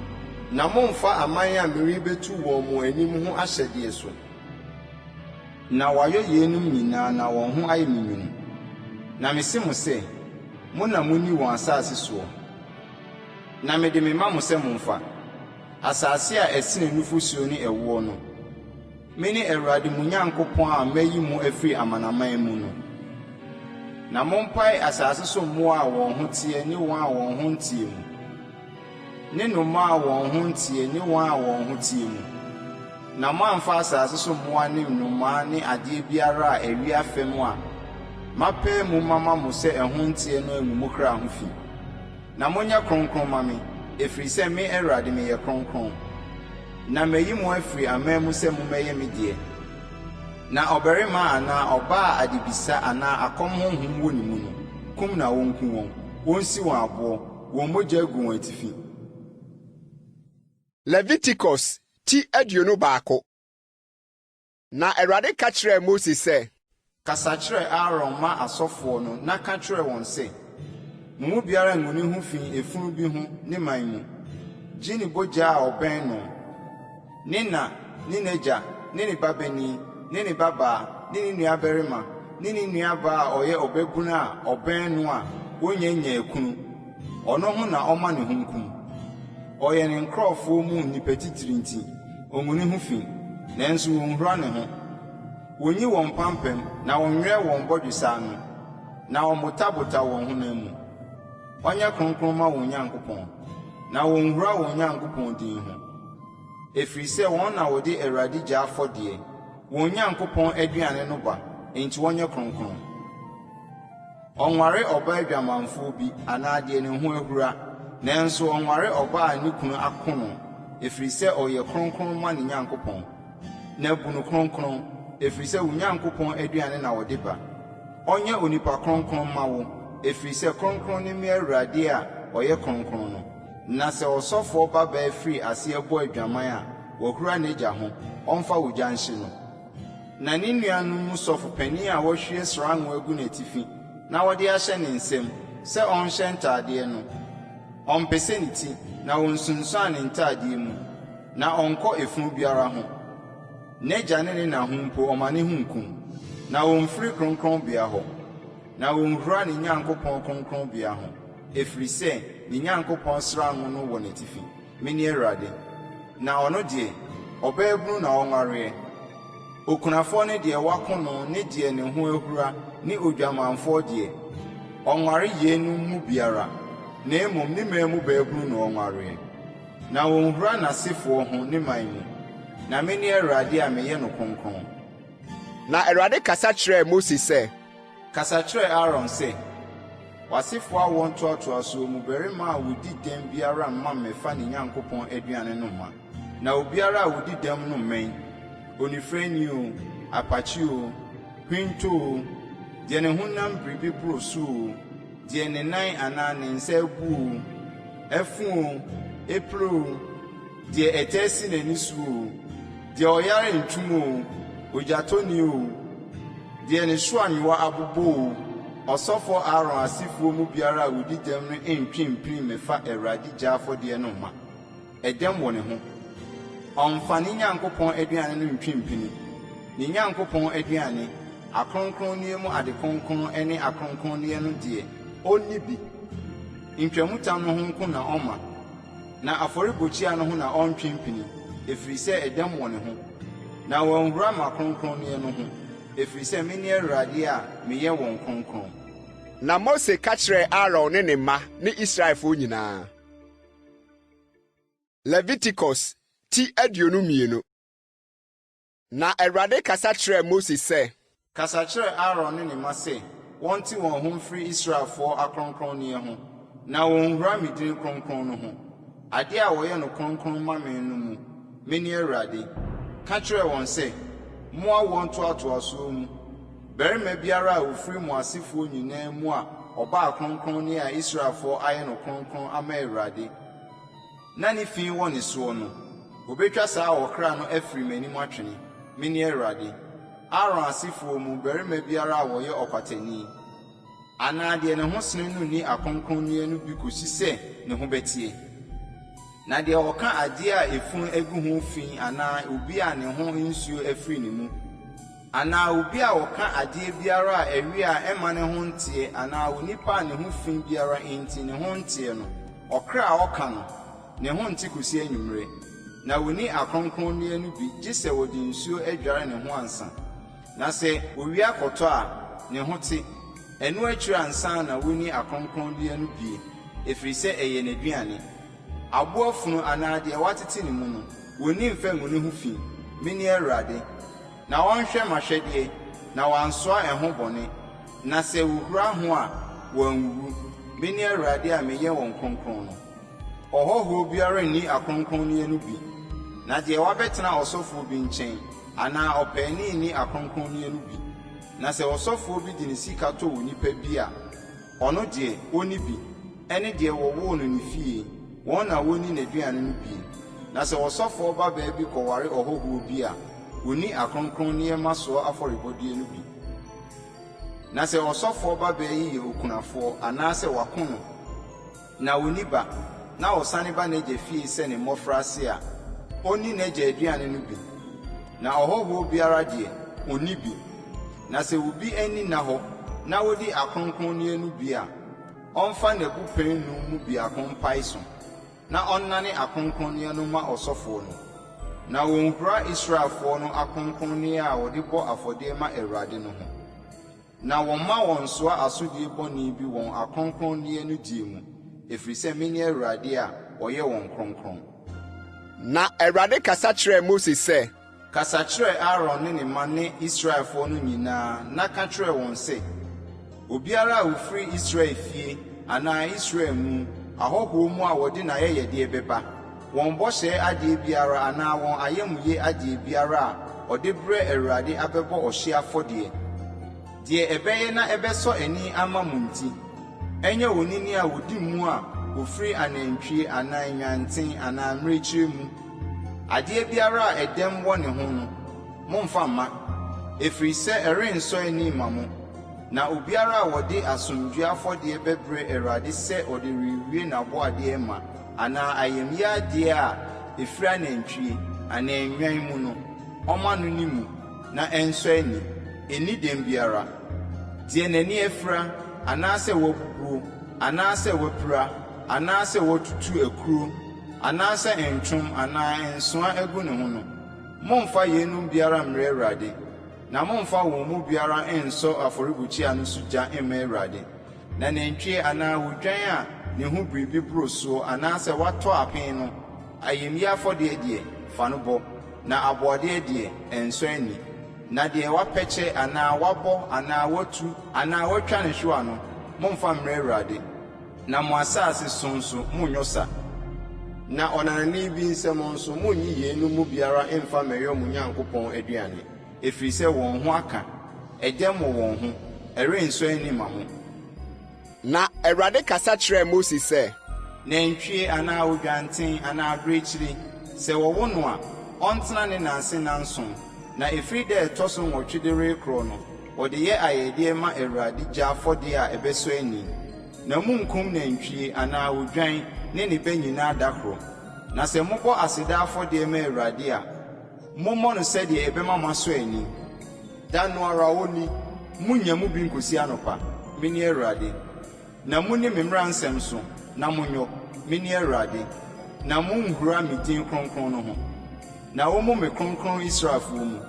Na mommfa aman a merebɛtu wɔn mo anim ho ahyɛdeɛ so. Na wɔayɔ yeinom nyinaa na wɔn ho ayɛ me nwunu. Na mese mo sɛ, Mo na monni wɔn asase soɔ, na mede mema mo sɛ momfa, asase a ɛsene nufosuo ne ɛwoɔ no. Mene Awurade mo Nyankopɔn a mayi mo afiri amanaman mu no. Na mompae asase so mmoa a wɔn ho teɛ ne wɔn a wɔn ho nteɛ mu, ne nnomaa a wɔn ho nteɛ ne wɔn a wɔn ho teɛ mu, na moamfa asase so mmoa ne nnomaa ne adeɛ biara a ɛwea fam a mapae mu mama mo sɛ ɛho nteɛ no angu mo kra ho fi. Na monyɛ kronkron mma me, ɛfiri sɛ me Awurade meyɛ kronkron. Na mayi mo afiri aman mu sɛ mommɛyɛ me deɛ. Na ɔbarima anaa ɔbaa a adebisa anaa akɔm honhom wɔ ne mu no, kum na wɔnku wɔn, wɔnsi wɔn aboɔ, wɔn mogya agu wɔn atifi. Leviticus ti 21. Na Awurade ka kyerɛɛ Mose sɛ. Kasa kyerɛ Aaron mma asɔfoɔ no na ka kyerɛ wɔn sɛ, 'Mo mu biara ngu ne ho fi efunu bi ho ne man mu, gye ne bogya a ɔbɛn no, ne na, ne n'agya, ne ne babanin, ne ne babaa, ne ne nuabarima, ne ne nuabaa a ɔyɛ ɔbabunu a ɔbɛn no a onnya nnyaa kunu. Ɔno ho na ɔmma ne ho nkum. Ɔyɛ ne nkurɔfoɔ mu nnipa titire nti, ɔngu ne ho fi, nanso wɔnhura ne ho. Wɔnyi wɔn mpampam na wɔnnwerɛ wɔn bɔdwesɛ ano, na wɔmmotabota wɔn honam mu. Wɔnyɛ kronkron mma wɔn Nyankopɔn, na wɔnhura wɔn Nyankopɔn din ho, ɛfiri sɛ wɔn na wɔde Awurade gya afɔdeɛ, wɔn Nyankopɔn aduane no ba, enti wɔnyɛ kronkron. Ɔnware ɔbaa dwamanfoɔ bi anaa deɛ ne ho ahura, nanso ɔnware ɔbaa a ne kunu ako no, ɛfiri sɛ ɔyɛ kronkron ma ne Nyankopɔn. Na bu no kronkron, ɛfiri sɛ wo Nyankopɔn aduane na ɔde ba. Ɔnyɛ onipa kronkron mma wo, ɛfiri sɛ kronkron ne me Awurade a ɔyɛ kronkron no. Na sɛ ɔsɔfoɔ babaa firi aseɛ bɔ adwaman a, wahura n'agya ho, ɔmfa ogya nhye no. Na ne nuanom mu sɔfo panin a wɔahwie sra ngo agu n'atifi na wɔde ahyɛ ne nsam sɛ ɔnhyɛ ntadeɛ no, ɔmpɛsɛ ne ti na ɔnnsunsuan ne ntadeɛ mu, na ɔnnkɔ efunu biara ho. N'agya ne ne na ho mpo ɔma ne ho nkum, na ɔmmfiri kronkronbea hɔ, na ɔnnhura ne Nyankopɔn kronkronbea ho, ɛfiri sɛ ne Nyankopɔn sra ngo no wɔ n'atifi. Mene Awurade. Na ɔno deɛ, ɔbaabunu na ɔnwareɛ. Okunafoɔ ne deɛ wɔako no ne deɛ ne ho ahura ne odwamanfoɔ deɛ, ɔnnware yeinom mu biara, na mmom ne man mu baabunu na ɔnwareɛ. Na ɔnhura n'asefoɔ ho ne man mu, na mene Awurade a meyɛ no kronkron. Na Awurade kasa kyerɛɛ Mose sɛ. Kasa kyerɛ Aaron sɛ, 'W'asefoɔ awoɔ ntoatoasoɔ mu barima a ɔdi dɛm biara mma mmɛfa ne Nyankopɔn aduane no mma. Na obiara a ɔdi dɛm no mmɛn, onifirani oo, apakye oo, hwento oo, deɛ ne honam biribi boro so oo, deɛ ne nan anaa ne nsa abu oo, afu oo, epire oo, deɛ ɛtɛ si n'ani so oo, deɛ ɔyare ntwom oo, ogyatɔni oo, deɛ ne so anyowa abobɔ oo, ɔsɔfoɔ Aaron asefoɔ mu biara a ɔdi dɛm no ntwe mpini mmɛfa Awurade gya afɔdeɛ no mma. Ɛdɛm wɔ ne ho. Ɔmfa ne Nyankopɔn aduane no ntwe mpini, ne Nyankopɔn aduane, akronkronneɛ mu ade kronkron ne akronkronneɛ no deɛ, ɔnni bi. Ntwamutam no ho nko na ɔmma, na afɔrebukyia no ho na ɔntwe mpini, ɛfiri sɛ ɛdɛm wɔ ne ho. Na wanhura m'akronkronneɛ no ho, ɛfiri sɛ mene Awurade a meyɛ wɔn kronkron. Na Mose ka kyerɛɛ Aaron ne ne mma ne Israelfoɔ nyinaa. Leviticus ti 22. Na Awurade kasa kyerɛɛ Mose sɛ. Kasa kyerɛ Aaron ne ne mma sɛ wɔnte wɔn ho mfiri Israelfoɔ akronkronneɛ ho, na wɔnnhura me din kronkron no ho. Adeɛ a wɔyɛ no kronkron ma me no mu, mene Awurade. Ka kyerɛ wɔn sɛ, 'Mo awoɔ ntoatoasoɔ mu, barima biara a ɔfiri mo asefoɔ nyinaa mu a ɔba akronkronneɛ a Israelfoɔ ayɛ no kronkron ama Awurade, na ne fi wɔ ne soɔ no, wɔbɛtwa saa ɔkra no afiri m'anim atwene. Mene Awurade. Aaron asefoɔ mu, barima biara a ɔyɛ ɔkwatani, anaa deɛ ne ho sene no nni akronkronneɛ no bi kɔsi sɛ ne ho bɛteɛ. Na deɛ ɔka adeɛ a efunu agu ho fi anaa obi a ne ho nsuo afiri ne mu, anaa obi a ɔka adeɛ biara a ɛwe a ɛmma ne ho nteɛ anaa onipa a ne ho fi biara nti ne ho nteɛ no, ɔkra a ɔka no, ne ho nte kɔsi anwummerɛ. Na ɔnni akronkronneɛ no bi gye sɛ wɔde nsuo adware ne ho ansa. Na sɛ owia kɔtɔ a, ne ho te. Ɛno akyiri ansa na wɔnni akronkronneɛ no bie, ɛfiri sɛ ɛyɛ n'aduane. Aboa funu anaa deɛ wɔatete ne mu no, wɔnni mfa ngu ne ho fi. Mene Awurade. Na wɔnhwɛ m'ahwɛdeɛ, na wɔansoa ɛho bɔne, na sɛ wɔhura ho a, wɔanwuwu. Mene Awurade a meyɛ wɔn kronkron no. Ɔhɔhoɔ biara nni akronkronneɛ no bi, na deɛ wabɛtena ɔsɔfoɔ bi nkyɛn, anaa ɔpaani nni akronkronneɛ no bi. Na sɛ ɔsɔfoɔ bi de ne sika tɔ onipa bi a, ɔno deɛ, ɔnni bi, ɛne deɛ wɔwoo no ne fie, wɔn na wɔnni n'aduane no bie. Na sɛ ɔsɔfoɔ babaa bi kɔware ɔhɔhoɔ bi a, ɔnni akronkronneɛ mmasoɔ afɔrebɔdeɛ no bi. Na sɛ ɔsɔfoɔ babaa yi yɛ okunafoɔ anaasɛ wɔako no, na ɔnni ba, na ɔsane ba n'agya fie sɛ ne mmɔfraase a, ɔnni n'agya aduane no bi. Na ɔhɔhoɔ biara deɛ, ɔnni bi. Na sɛ obi ani nna hɔ na ɔdi akronkronneɛ no bi a, ɔmfa n'abupɛn nnum mu biako mpae so, na ɔnnane akronkronneɛ no mma ɔsɔfoɔ no. Na wɔnhura Israelfoɔ no akronkronneɛ a wɔde bɔ afɔdeɛ ma Awurade no ho. Na wɔmma wɔnnsoa asodie bɔne bi wɔn akronkronneɛ no die mu, ɛfiri sɛ mene Awurade a ɔyɛ wɔn kronkron. Na Awurade kasa kyerɛɛ Mose sɛ. Kasa kyerɛ Aaron ne ne mma ne Israelfoɔ no nyinaa na ka kyerɛ wɔn sɛ, 'Obiara a ɔfiri Israel fie anaa Israel mu ahɔhoɔ mu a wɔde n'ayɛyɛdeɛ bɛba, wɔn bɔhyɛ adeɛ biara anaa wɔn ayamye adeɛ biara a ɔde brɛ Awurade abɛbɔ ɔhyeɛ afɔdeɛ, deɛ ɛbɛyɛ na ɛbɛsɔ ani ama mo nti, ɛnyɛ onini a ɔdi mu a ɔfiri anantwie anaa nnwanten anaa mmirekyie mu. Adeɛ biara a ɛdɛm wɔ ne ho no, mommfa mma, ɛfiri sɛ ɛrensɔ ani mma mo. Na obiara a ɔde asomdwoeɛ afɔdeɛ bɛbrɛ Awurade sɛ ɔde rewie n'aboadeɛ ma anaa ayamye adeɛ a ɛfiri anantwie anaa nnwan mu no, ɔmma no nni mu na ɛnsɔ ani, ɛnni dɛm biara. Deɛ n'ani afira, anaasɛ wabubuo, anaasɛ wapira, anaasɛ watutu akuro, anaasɛ ntwom anaa nsoa agu ne ho no, mommfa yeinom biara mmrɛ Awurade, na mommfa wɔn mu biara nnsɔ afɔrebukyia no so gya mma Awurade. Na nantwie anaa odwan a ne ho biribi boro soɔ anaasɛ watɔ apen no, ayamyi afɔdeɛ deɛ, fa no bɔ, na aboadeɛ deɛ, ɛnsɔ ani. Na deɛ wɔapɛkyɛ anaa wɔabɔ anaa wɔatu anaa wɔatwa ne hwewa no, mommfa mmrɛ Awurade. Na mo asase so nso, monnyɔ sa. Na ɔnanani bi nsam nso, monnye yeinom mu biara mmfa mmɛyɔ mo Nyankopɔn aduane, ɛfiri sɛ wɔn ho aka, ɛdɛm wɔ wɔn ho, ɛrensɔ ani mma mo. Na Awurade kasa kyerɛɛ Mose sɛ. Nantwie anaa odwanten anaa abirekyire, sɛ wɔwo no a, ɔntena ne na ase nnanson, na ɛfiri da a ɛtɔ so nwɔtwe de rekorɔ no, wɔde yɛ ayɛyɛdeɛ ma Awurade gya afɔdeɛ a ɛbɛsɔ ani. Na munnkum nantwie anaa odwan ne ne ba nyinaa da koro. Na sɛ mobɔ aseda afɔdeɛ ma Awurade a, mommɔ no sɛdeɛ ɛbɛma moasɔ ani. Da no ara ɔnni, monnya mu bi nkɔsi anɔpa. Mene Awurade. Na monni me mmara nsɛm so, na monyɔ. Mene Awurade. Na monnhura me din kronkron no ho. Na wommu me kronkron Israelfoɔ mu.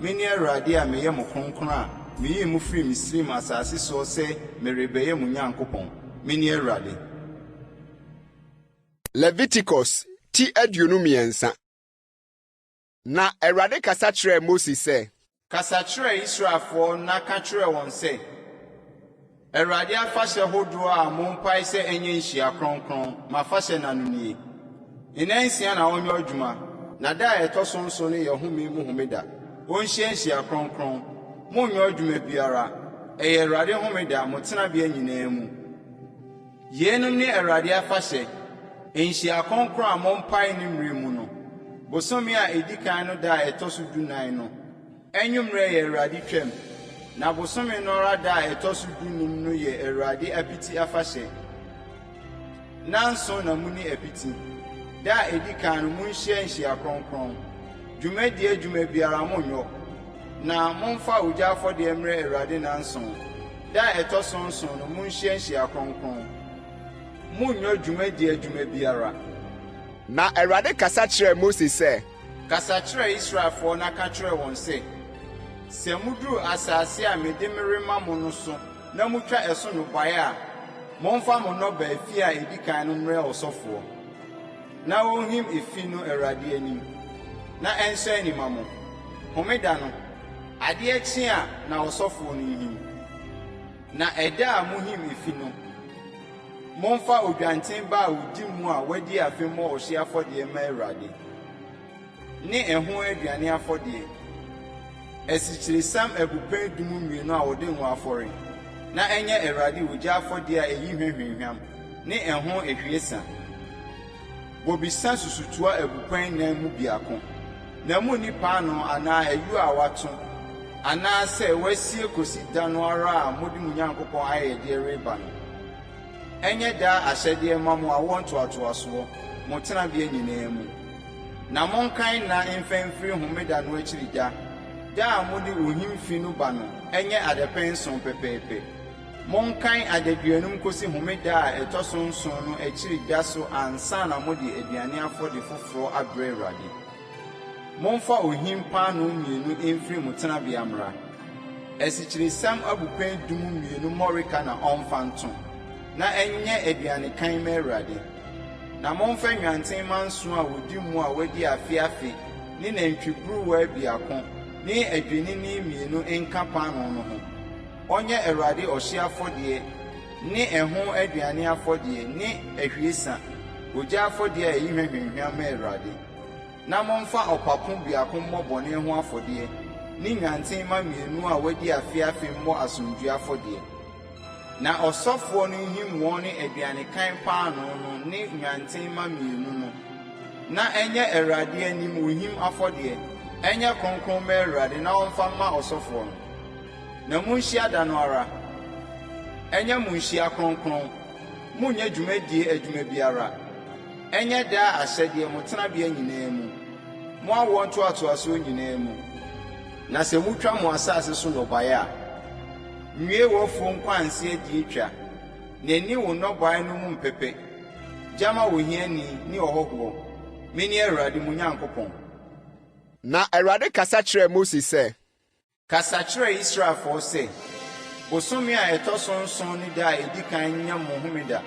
Mene Awurade a meyɛ mo kronkron a meyii mo firii Misraim asase soɔ sɛ merebɛyɛ mo Nyankopɔn. Mene Awurade. Leviticus ti 23. Na Awurade kasa kyerɛɛ Mose sɛ. Kasa kyerɛ Israelfoɔ na ka kyerɛ wɔn sɛ, 'Awurade afahyɛ hodoɔ a mompae sɛ ɛnyɛ nhyia kronkron, m'afahyɛ nna no nie. Nnansia na ɔnyɛ adwuma, na da a ɛtɔ so nson no yɛ home mu homeda. Ɔnhyia nhyia kronkron. Monnyɔ adwuma biara. Ɛyɛ Awurade homeda mo tenabea nyinaa mu. Yeinom ne Awurade afahyɛ, nhyia kronkron a mompae ne mmerɛ mu no, bosome a ɛdi kan no da a ɛtɔ so dunan no anwummerɛ yɛ Awurade Twam, na bosome no ara da a ɛtɔ so dunum no yɛ Awurade Apiti Afahyɛ. Nnanson na monni apiti. Da a ɛdi kan no monhyia nhyia kronkron. Dwumadie adwuma biara monnyɔ, na momfa ogya afɔdeɛ mmrɛ Awurade nnanson. Da a ɛtɔ so nson no monhyia nhyia kronkron. Monnyɔ dwumadie adwuma biara. Na Awurade kasa kyerɛɛ Mose sɛ. Kasa kyerɛ Israelfoɔ na ka kyerɛ wɔn sɛ, 'Sɛ moduru asase a mede merema mo no so na motwa ɛso nnɔbaeɛ a, momfa mo nnɔbaeɛ fi a ɛdi kan no mmrɛ ɔsɔfoɔ, na ɔnhim efi no Awurade anim, na ɛnsɔ ani mma mo. Homeda no, adeɛ kye a na ɔsɔfoɔ no nhim. Na ɛda a mohim efi no, momfa odwanten ba a ɔdi mu a wadi afe mmɔ ɔhyeɛ afɔdeɛ mma Awurade, ne ɛho aduane afɔdeɛ, asikyiresiam abupɛn du mu mmienu a wɔde ngo afɔre, na ɛnyɛ Awurade ogya afɔdeɛ a ɛyi hwa hwamhwam, ne ɛho ahwiesa. Bobesa susutoa abupɛn nnan mu biako, na munni paanoo anaa ayuo a wɔato anaasɛ wɔasie kosi da no ara a mode mo Nyankopɔn ayɛyɛdeɛ reba no. Ɛnyɛ daa ahyɛdeɛ mma mo awoɔ ntoatoasoɔ, mo tenabea nyinaa mu. Na monkan nna mfa mfiri homeda no akyiri da, da a mode ohim fi no ba no nyɛ adapɛn nson pɛpɛɛpɛ. Monkan adaduonum nkosi Homeda a ɛtɔ so nson no akyiri da so ansa na mode aduane afɔde foforo abrɛ Awurade. Momfa ohim paanoo mmienu mfiri mo tenabea mmra. Asikyiresiam abupɛn du mu mmienu mmɔreka na ɔmfa nto, na ɛnyɛ aduanekan mma Awurade. Na momfa nnwanten mma nson a wɔdi mu a wɔadi afe afe ne nantwiburuwa biako ne adwennini mmienu nka paanoo no ho. Ɔnyɛ Awurade ɔhyeɛ afɔdeɛ ne ɛho aduane afɔdeɛ ne ahwiesa, ogya afɔdeɛ a ɛyi hwa hwanhwam ma Awurade. Na momfa ɔpapo biako mmɔ bɔne ho afɔdeɛ ne nnwanten mma mmienu a wɔadi afe afe mmɔ asomdwoeɛ afɔdeɛ. Na ɔsɔfoɔ no nhim wɔn ne aduanekan paanoo no ne nnwanten mma mmienu no, na ɛnyɛ Awurade anim ohim afɔdeɛ, ɛnyɛ kronkron mma Awurade na ɔmfa mma ɔsɔfoɔ no. Na monhyia da no ara. Ɛnyɛ mo nhyia kronkron, monnyɛ dwumadie adwuma biara. Ɛnyɛ daa ahyɛdeɛ mo tenabea nyinaa mu, mo awoɔ ntoatoasoɔ nyinaa mu. Na sɛ motwa mo asase so nnɔbaeɛ a, nwie w'afuo nkwanseɛ deɛ twa, na nni wo nnɔbaeɛ no mu mpɛpɛ. Gya ma ohiani ne ɔhɔhoɔ. Mene Awurade mo Nyankopɔn. Na Awurade kasa kyerɛɛ Mose sɛ. Kasa kyerɛ Israelfoɔ sɛ, 'Bosome a ɛtɔ so nson no da a ɛdi kan nyɛ mo homeda,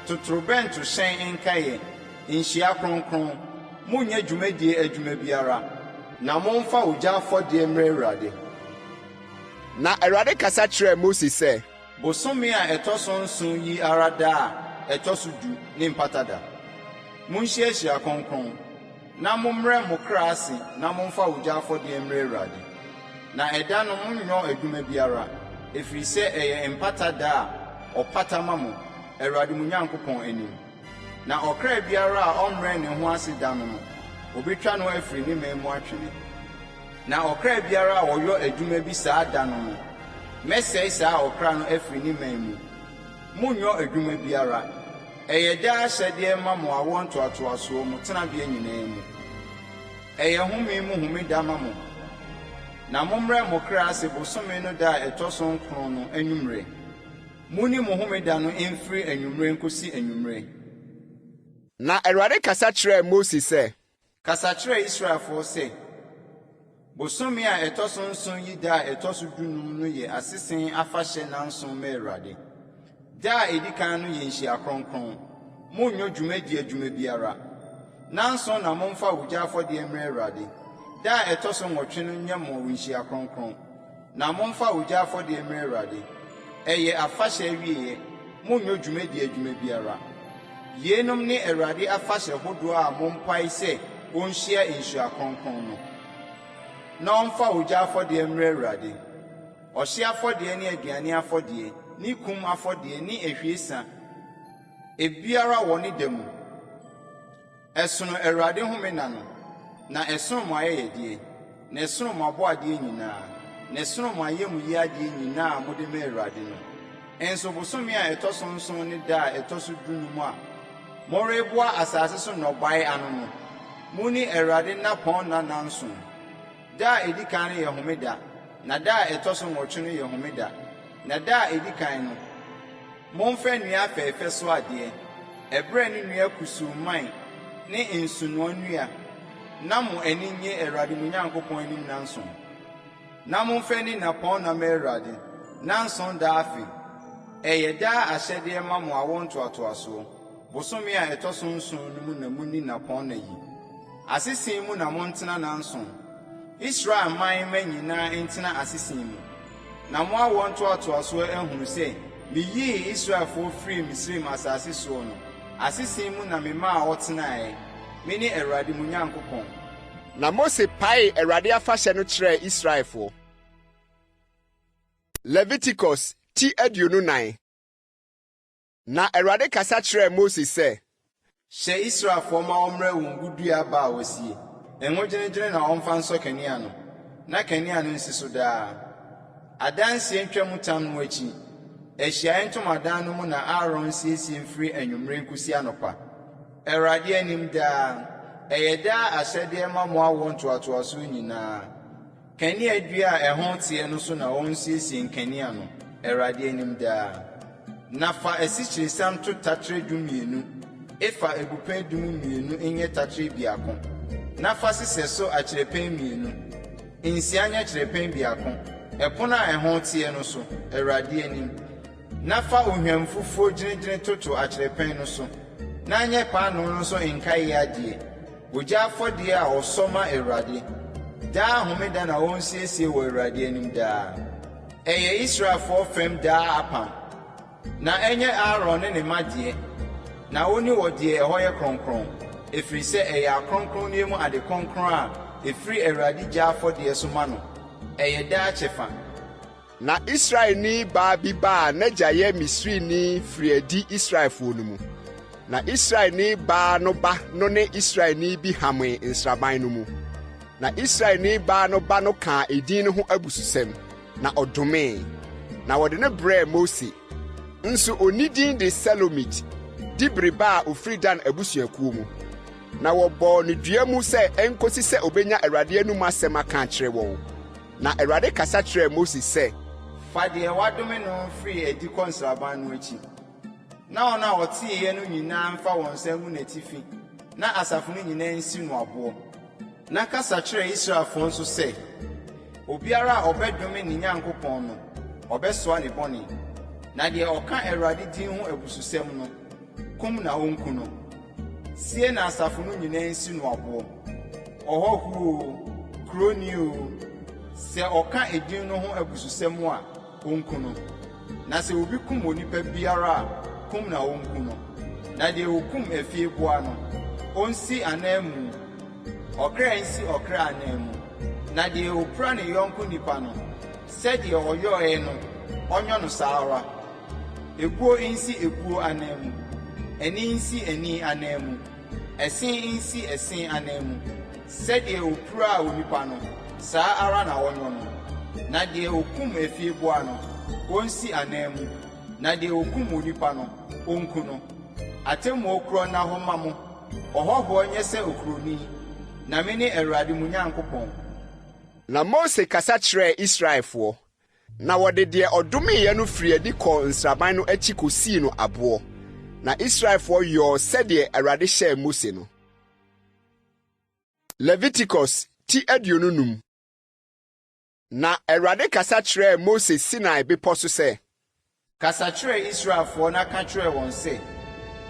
totorobɛntohyɛn nkaeɛ, nhyia kronkron. Monnyɛ dwumadie adwuma biara. Na momfa ogya afɔdeɛ mmrɛ Awurade. Na Awurade kasa kyerɛɛ Mose sɛ. Bosome a ɛtɔ so nson yi ara da a ɛtɔ so du ne Mpata Da. Monhyia hyia kronkron, na mommrɛ mo kra ase na momfa ogya afɔdeɛ mmrɛ Awurade. Na ɛda no monnyɔ adwuma biara, ɛfiri sɛ ɛyɛ Mpata Da a ɔpata ma mo, Awurade mo Nyankopɔn anim. Na ɔkra biara a ɔmmrɛ ne ho ase da no no, wɔbɛtwa no afiri ne man mu atwene. Na ɔkra biara a ɔyɔ adwuma bi saa da no no, mɛsɛe saa ɔkra no afiri ne man mu. Monnyɔ adwuma biara. Ɛyɛ daa ahyɛdeɛ ma mo awoɔ ntoatoasoɔ, mo tenabea nyinaa mu. Ɛyɛ home mu homeda ma mo. Na mommrɛ mo kra ase bosome no da a ɛtɔ so nkron no anwummerɛ. Monni mo homeda no mfiri anwummerɛ nkɔsi anwummerɛ. Na Awurade kasa kyerɛɛ Mose sɛ. Kasa kyerɛ Israelfoɔ sɛ, 'Bosome a ɛtɔ so nson yi da a ɛtɔ so dunum no yɛ asese afahyɛ nnanson ma Awurade. Da a ɛdi kan no yɛ nhyia kronkron, monnyɔ dwumadie adwuma biara. Nnanson na momfa ogya afɔdeɛ mmrɛ Awurade. Da a ɛtɔ so nnwɔtwe no nyɛ mo nhyia kronkron, na momfa ogya afɔdeɛ mmrɛ Awurade. Ɛyɛ afahyɛ awieeɛ, monnyɔ dwumadie adwuma biara. Yeinom ne Awurade afahyɛ hodoɔ a mompae sɛ ɔnhyia nhyira kronkron no, na ɔmfa ogya afɔdeɛ mmrɛ Awurade, ɔhyeɛ afɔdeɛ ne aduane afɔdeɛ ne kum afɔdeɛ ne ahwiesa, ebiara wɔ ne da mu. Ɛsono Awurade home nna no, na ɛsono mo ayɛyɛdeɛ, na ɛsono mo aboadeɛ nyinaa, na ɛsono mo ayamyie adeɛ nyinaa a mode ma Awurade no. Nso bosome a ɛtɔ so nson ne da a ɛtɔ so dunum a moreboa asase so nnɔbae ano no, munni Awurade nnapɔnna nnanson. Da a edi kan no yɛ homeda, na da a ɛtɔ so nwɔtwe no yɛ homeda. Na da a edi kan no, momfa nnua afɛɛfɛ so adeɛ, ɛberɛ ne nnua kusuu mman ne nsunoa nnua, na mo ani nnye Awurade mo Nyankopɔn anim nnanson. Na momfa nni nnapɔnna mma Awurade, nnanson daa afe. Ɛyɛ daa ahyɛdeɛ ma mo awoɔ ntoatoasoɔ. Bosome a ɛtɔ so nson no mu na monni nnapɔnna yi. Asese mu na montena nnanson. Israel man mma nyinaa ntena asese mu, na mo awoɔ ntoatoasoɔ ahunu sɛ meyii Israelfoɔ firii Misraim asase soɔ no, asese mu na memaa wɔtenaeɛ. Mene Awurade mo Nyankopɔn. Na Mose paee Awurade afahyɛ no kyerɛɛ Israelfoɔ. Leviticus ti 24. Na Awurade kasa kyerɛɛ Mose sɛ. Hyɛ Israelfoɔ ma wɔmmrɛ wo ngodua aba a wɔasie, ngo gyenegyene na wɔmfa nsɔ kanea no, na kanea no nsi so daa. Adanseɛ ntwamutam no akyi, Ahyiaeɛ Ntomadan no mu na Aaron nsiesie mfiri anwummerɛ nkɔsi anɔpa. Awurade anim daa. Ɛyɛ daa ahyɛdeɛ ma mo awoɔ ntoatoasoɔ nyinaa. Kanea dua a ɛho teɛ no so na wɔnsiesie nkanea no, Awurade anim daa. Na fa asikyiresiam to taterɛ dumienu, efa abupɛn du mu mmienu nyɛ taterɛ biako, na fa sesɛ so akyerɛpɛn mmienu, nsia nyɛ kyerɛpɛn biako, ɛpono a ɛho teɛ no so, Awurade anim. Na fa ohwam fufuo gyenegyene toto akyerɛpɛn no so, na nyɛ paanoo no so nkaeɛ adeɛ, ogya afɔdeɛ a wɔsɔ ma Awurade. Daa homeda na wɔnsiesie wɔ Awurade anim daa. Ɛyɛ Israelfoɔ fam daa apam, na ɛnyɛ Aaron ne ne mma deɛ, na wɔnni wɔ deɛ ɛhɔ yɛ kronkron, ɛfiri sɛ ɛyɛ akronkronneɛ mu ade kronkron a ɛfiri Awurade gya afɔdeɛ so ma no, ɛyɛ daa kyɛfa. Na Israelni baa bi ba a n'agya yɛ Misrini firii adi Israelfoɔ no mu. Na Israelni baa no ba no ne Israelni bi hamee nsraban no mu. Na Israelni baa no ba no kaa edin no ho abususɛm, na ɔdomee. Na wɔde no brɛɛ Mose. Nso onni din de Selomit, Dibri ba a ofiri Dan abusuakuo mu. Na wɔbɔɔ no dua mu sɛ enkosi sɛ obenya Awurade anom asɛm aka akyerɛ wɔn. Na Awurade kasa kyerɛɛ Mose sɛ. Fa deɛ wɔadome no firi adi kɔ nsraban no akyi, na wɔn a wɔteeɛ no nyinaa mfa wɔn nsa ngu n'atifi na asafo no nyinaa nsi no aboɔ. Na kasa kyerɛ Israelfoɔ nso sɛ, Obiara a ɔbɛdome ne Nyankopɔn no, ɔbɛsoa ne bɔne, na deɛ ɔka Awurade din ho abususɛm no, kum na ɔnku no. Sie na asafo no nyinaa nsi no aboɔ, ɔhɔhoɔ oo, Kuroni oo, sɛ ɔka edin no ho abususɛm a, onku no. Na sɛ obi kum onipa biara a, kum na onku no. Na deɛ okum afieboa no, onsi ananmu, ɔkra nsi ɔkra ananmu. Na deɛ opira ne yɔnko nipa no, sɛdeɛ ɔyɔeɛ no, ɔnyɔ no saa ara. Ebuo nsi ebuo ananmu, ani nsi ani ananmu, ɛse nsi ɛse ananmu. Sɛdeɛ ɔpiraa onipa no, saa ara na ɔnyɔ no. Na deɛ ɔkum afieboa no, ɔnsi ananmu, na deɛ ɔkum onipa no, ɔnku no. Atemmuo korɔ nna hɔ mma mo, ɔhɔhoɔ nyɛ sɛ okuroni, na mene Awurade mo Nyankopɔn. Na Mose kasa kyerɛɛ Israelfoɔ, Na wɔde deɛ ɔdomeeɛ no firii adi kɔɔ nsraban no akyi kɔsii no aboɔ. Na Israelfoɔ yɔɔ sɛdeɛ Awurade hyɛɛ Mose no. Leviticus ti 25. Na Awurade kasa kyerɛɛ Mose Sinai bepɔ so sɛ. Kasa kyerɛ Israelfoɔ na ka kyerɛ wɔn sɛ,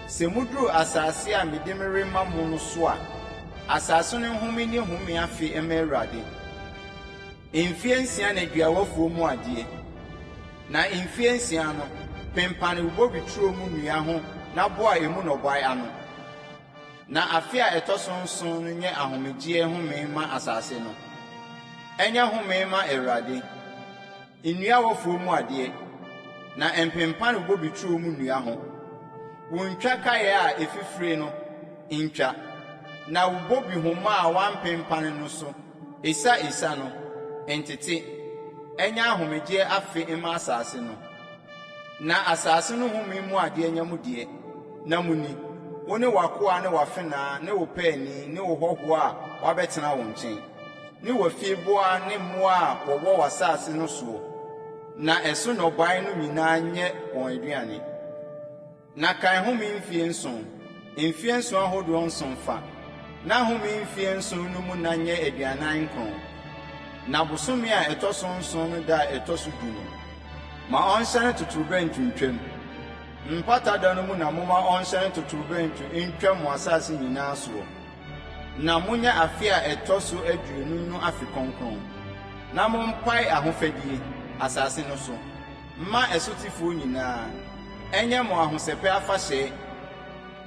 'Sɛ moduru asase a mede merema mo no so a, asase no nhome nni home afe mma Awurade. Mfeɛ nsia na dua w'afuo mu adeɛ, na mfeɛ nsia no, pempane wo bobeturo mu nnua ho na boa emu nnɔbaeɛ ano. Na afe a ɛtɔ so nson no nyɛ ahomegyeɛ home mma asase no. Ɛnyɛ home mma Awurade. Nnua w'afuo mu adeɛ, na mpempane wo bobeturo mu nnua ho. Wo ntwakaeɛ a ɛfifire no, ntwa, na wo bobehoma a woampempane no so Esa esa no, ntete, ɛnyɛ ahomegyeɛ afe mma asase no. Na asase no home mu adeɛ nyɛ mo deɛ, na monni, wo ne w'akoa ne w'afenaa ne wo paani ne wo hɔhoɔ a wabɛtena wo nkyɛn, ne w'afieboa ne mmoa a wɔwɔ w'asase no soɔ, na ɛso nnɔbaeɛ no nyinaa nyɛ wɔn aduane. Na kan home mfeɛ nson, mfeɛ nson ahodoɔ nson fa, na home mfeɛ nson no mu nna nyɛ 49. Na bosome a ɛtɔ so nson no da a ɛtɔ so du no, ma ɔnhyɛne totorobɛnto ntwam. Mpata da no mu na momma ɔnhyɛne totorobɛnto ntwam mo asase nyinaa soɔ. Na monyɛ afe a ɛtɔ so 50 no afe kronkron, na mompae ahofadie, asase no so, mma ɛsotefoɔ nyinaa. Ɛnyɛ mo ahosɛpɛ afahyɛ,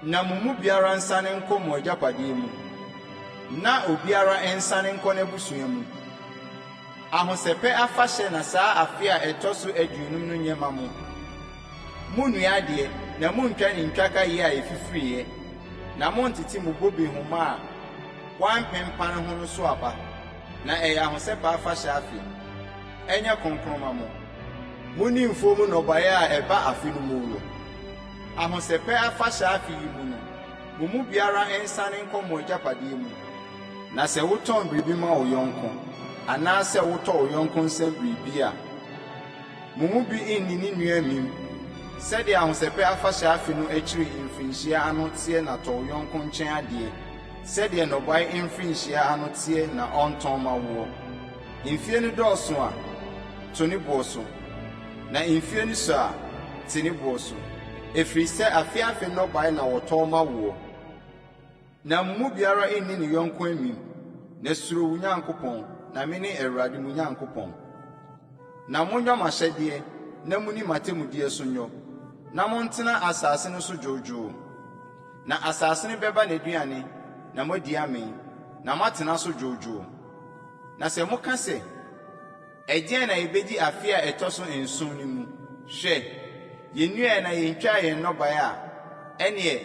na mo mu biara nsane nkɔ mo agyapadeɛ mu, na obiara nsane nkɔ n'abusua mu. Ahosɛpɛ afahyɛ na saa afe a ɛtɔ so 50 no nyɛ mma mo. Monnua adeɛ, na monntwa ne ntwakaeɛ a ɛfifiriiɛ, na monntete mo bobe nhoma a wɔampempane ho no so aba, na ɛyɛ ahosɛpɛ afahyɛ afe. Ɛnyɛ kronkron mma mo. Monni mfuo mu nnɔbaeɛ a ɛba afe no mu no. Ahosɛpɛ afahyɛ afe yi mu no, mo mu biara nsane nkɔ mo agyapadeɛ mu. Na sɛ wotɔn biribi ma wo yɔnko, anaasɛ wotɔ wo yɔnko nsam biribi a, mo mu bi nni ne nua amim. Sɛdeɛ Ahosɛpɛ Afahyɛ afe no akyiri mfirinhyia ano teɛ na tɔ wo yɔnko nkyɛn adeɛ, sɛdeɛ nnɔbaeɛ mfirinhyia ano teɛ na ɔntɔn mma woɔ. Mfeɛ no dɔɔso a, to ne boɔ so, na mfeɛ no sua a, te ne boɔ so, ɛfiri sɛ afe afe nnɔbaeɛ na wɔtɔn ma woɔ. Na mo mu biara nni ne yɔnko amim, na suro wo Nyankopɔn, na mene Awurade mo Nyankopɔn. Na monyɔ m'ahyɛdeɛ na monni m'atemmudeɛ so nyɔ, na montena asase no so dwoodwoo. Na asase no bɛba n'aduane, na moadi amee, na moatena so dwoodwoo. Na sɛ moka sɛ, Ɛdeɛn na yɛbɛdi afe a ɛtɔ so nson no mu? Hwɛ, yɛnnuaeɛ na yɛntwaa yɛn nnɔbaeɛ a, ɛnneɛ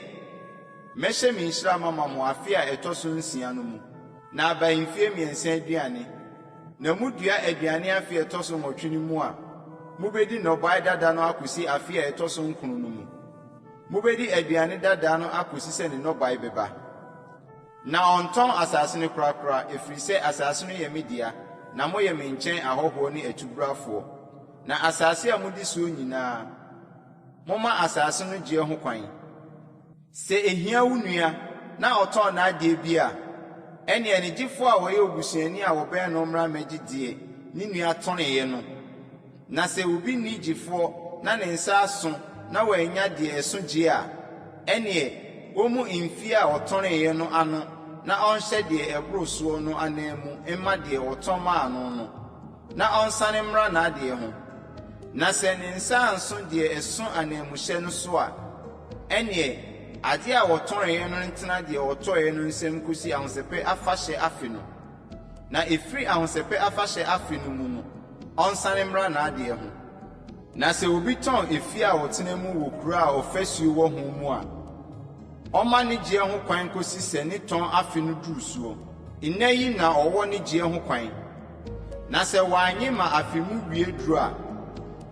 mɛhyɛ me nhyira mama mo afe a ɛtɔ so nsia no mu, na aba mfeɛ mmiɛnsa aduane. Na modua aduane afe a ɛtɔ so nwɔtwe no mu a, mobɛdi nnɔbaeɛ dada no akɔsi afe a ɛtɔ so nkron no mu. Mobɛdi aduane dada no akɔsi sɛ ne nnɔbaeɛ bɛba. Na ɔntɔn asase no korakora, ɛfiri sɛ asase no yɛ me dea, na moyɛ me nkyɛn ahɔhoɔ ne atubrafoɔ. Na asase a modi soɔ nyinaa, momma asase no gyeɛ ho kwan. Sɛ ɛhia wo nua na ɔtɔn n'adeɛ bi a, ɛnneɛ ne gyefoɔ a ɔyɛ obusuani a ɔbɛn no mmra mmɛgye deɛ ne nua tɔneeɛ no. Na sɛ obi nni gyefoɔ na ne nsa aso na wannya deɛ ɛso gyeɛ a, ɛnneɛ ɔmmu mfeɛ a ɔtɔneeɛ no ano na ɔnhyɛ deɛ ɛboro soɔ no ananmu mma deɛ ɔtɔn maa no no, na ɔnsane mmra n'adeɛ ho. Na sɛ ne nsa anso deɛ ɛso ananmuhyɛ no so a, ɛnneɛ adeɛ a wɔtɔneeɛ no ntena deɛ ɔtɔeɛ no nsam nkɔsi Ahosɛpɛ Afahyɛ afe no. Na ɛfiri Ahosɛpɛ Afahyɛ afe no mu no, ɔnsane mmra n'adeɛ ho. Na sɛ obi tɔn efie a ɔtena mu wɔ kuro a ɔfasuo wɔ ho mu a, ɔmma ne gyeɛ ho kwan kɔsi sɛ ne tɔn afe no duru soɔ. Nna yi na ɔwɔ ne gyeɛ ho kwan. Na sɛ wannye ma afe mu wie duru a,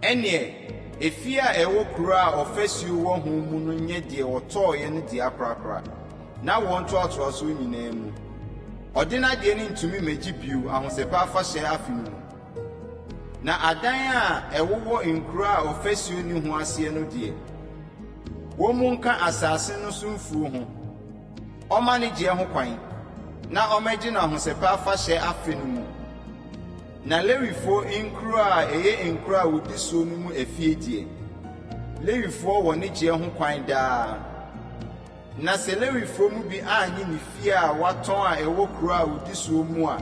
ɛnneɛ efie a ɛwɔ kuro a ɔfasuo wɔ ho mu no nyɛ deɛ ɔtɔeɛ no dea korakora, n'awoɔ ntoatoasoɔ nyinaa mu. Ɔdenadeɛ no ntumi mmɛgye bio Ahosɛpɛ Afahyɛ afe no mu. Na adan a ɛwowɔ nkuro a ɔfasuo nni ho aseɛ no deɛ, wɔmmu nka asase no so mfuo ho. Ɔmma ne gyeɛ ho kwan, na ɔmmɛgye no Ahosɛpɛ Afahyɛ afe no mu. Na Lewifoɔ nkuro a ɛyɛ nkuro a wɔdi soɔ no mu afie deɛ, Lewifoɔ wɔ ne gyeɛ ho kwan daa. Na sɛ Lewifoɔ mu bi annye ne fie a watɔn a ɛwɔ kuro a ɔdi soɔ mu a,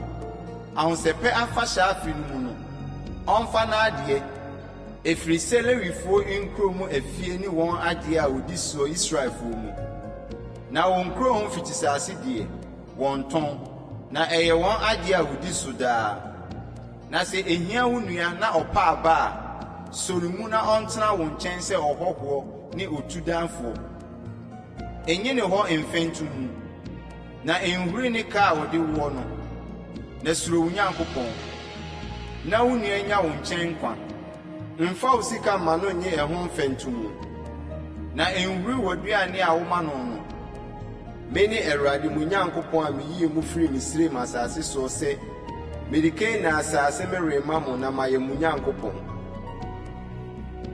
Ahosɛpɛ Afahyɛ afe no mu no, ɔmfa n'adeɛ, ɛfiri sɛ Lewifoɔ nkuro mu afie ne wɔn adeɛ a wɔdi soɔ Israelfoɔ mu. Na wɔn nkuro ho mfikyisase deɛ, wɔnntɔn, na ɛyɛ wɔn adeɛ a wɔdi so daa. Na sɛ ɛhia wo nua na ɔpa aba a, sɔ no mu na ɔntena wo nkyɛn sɛ ɔhɔhoɔ ne otudanfoɔ. Nnye ne hɔ mfɛntomu, na nhuri ne ka a ɔde woɔ no, na suro wo Nyankopɔn, na wo nua nnya wo nkyɛn nkwa. Mfa wo sika mma no nnye ɛho mfɛntomu, na nhuri w'aduane a woma no no. Mene Awurade mo Nyankopɔn a meyii mo firii Misraim asase soɔ sɛ mede Kanaan asase merema mo na mayɛ mo Nyankopɔn.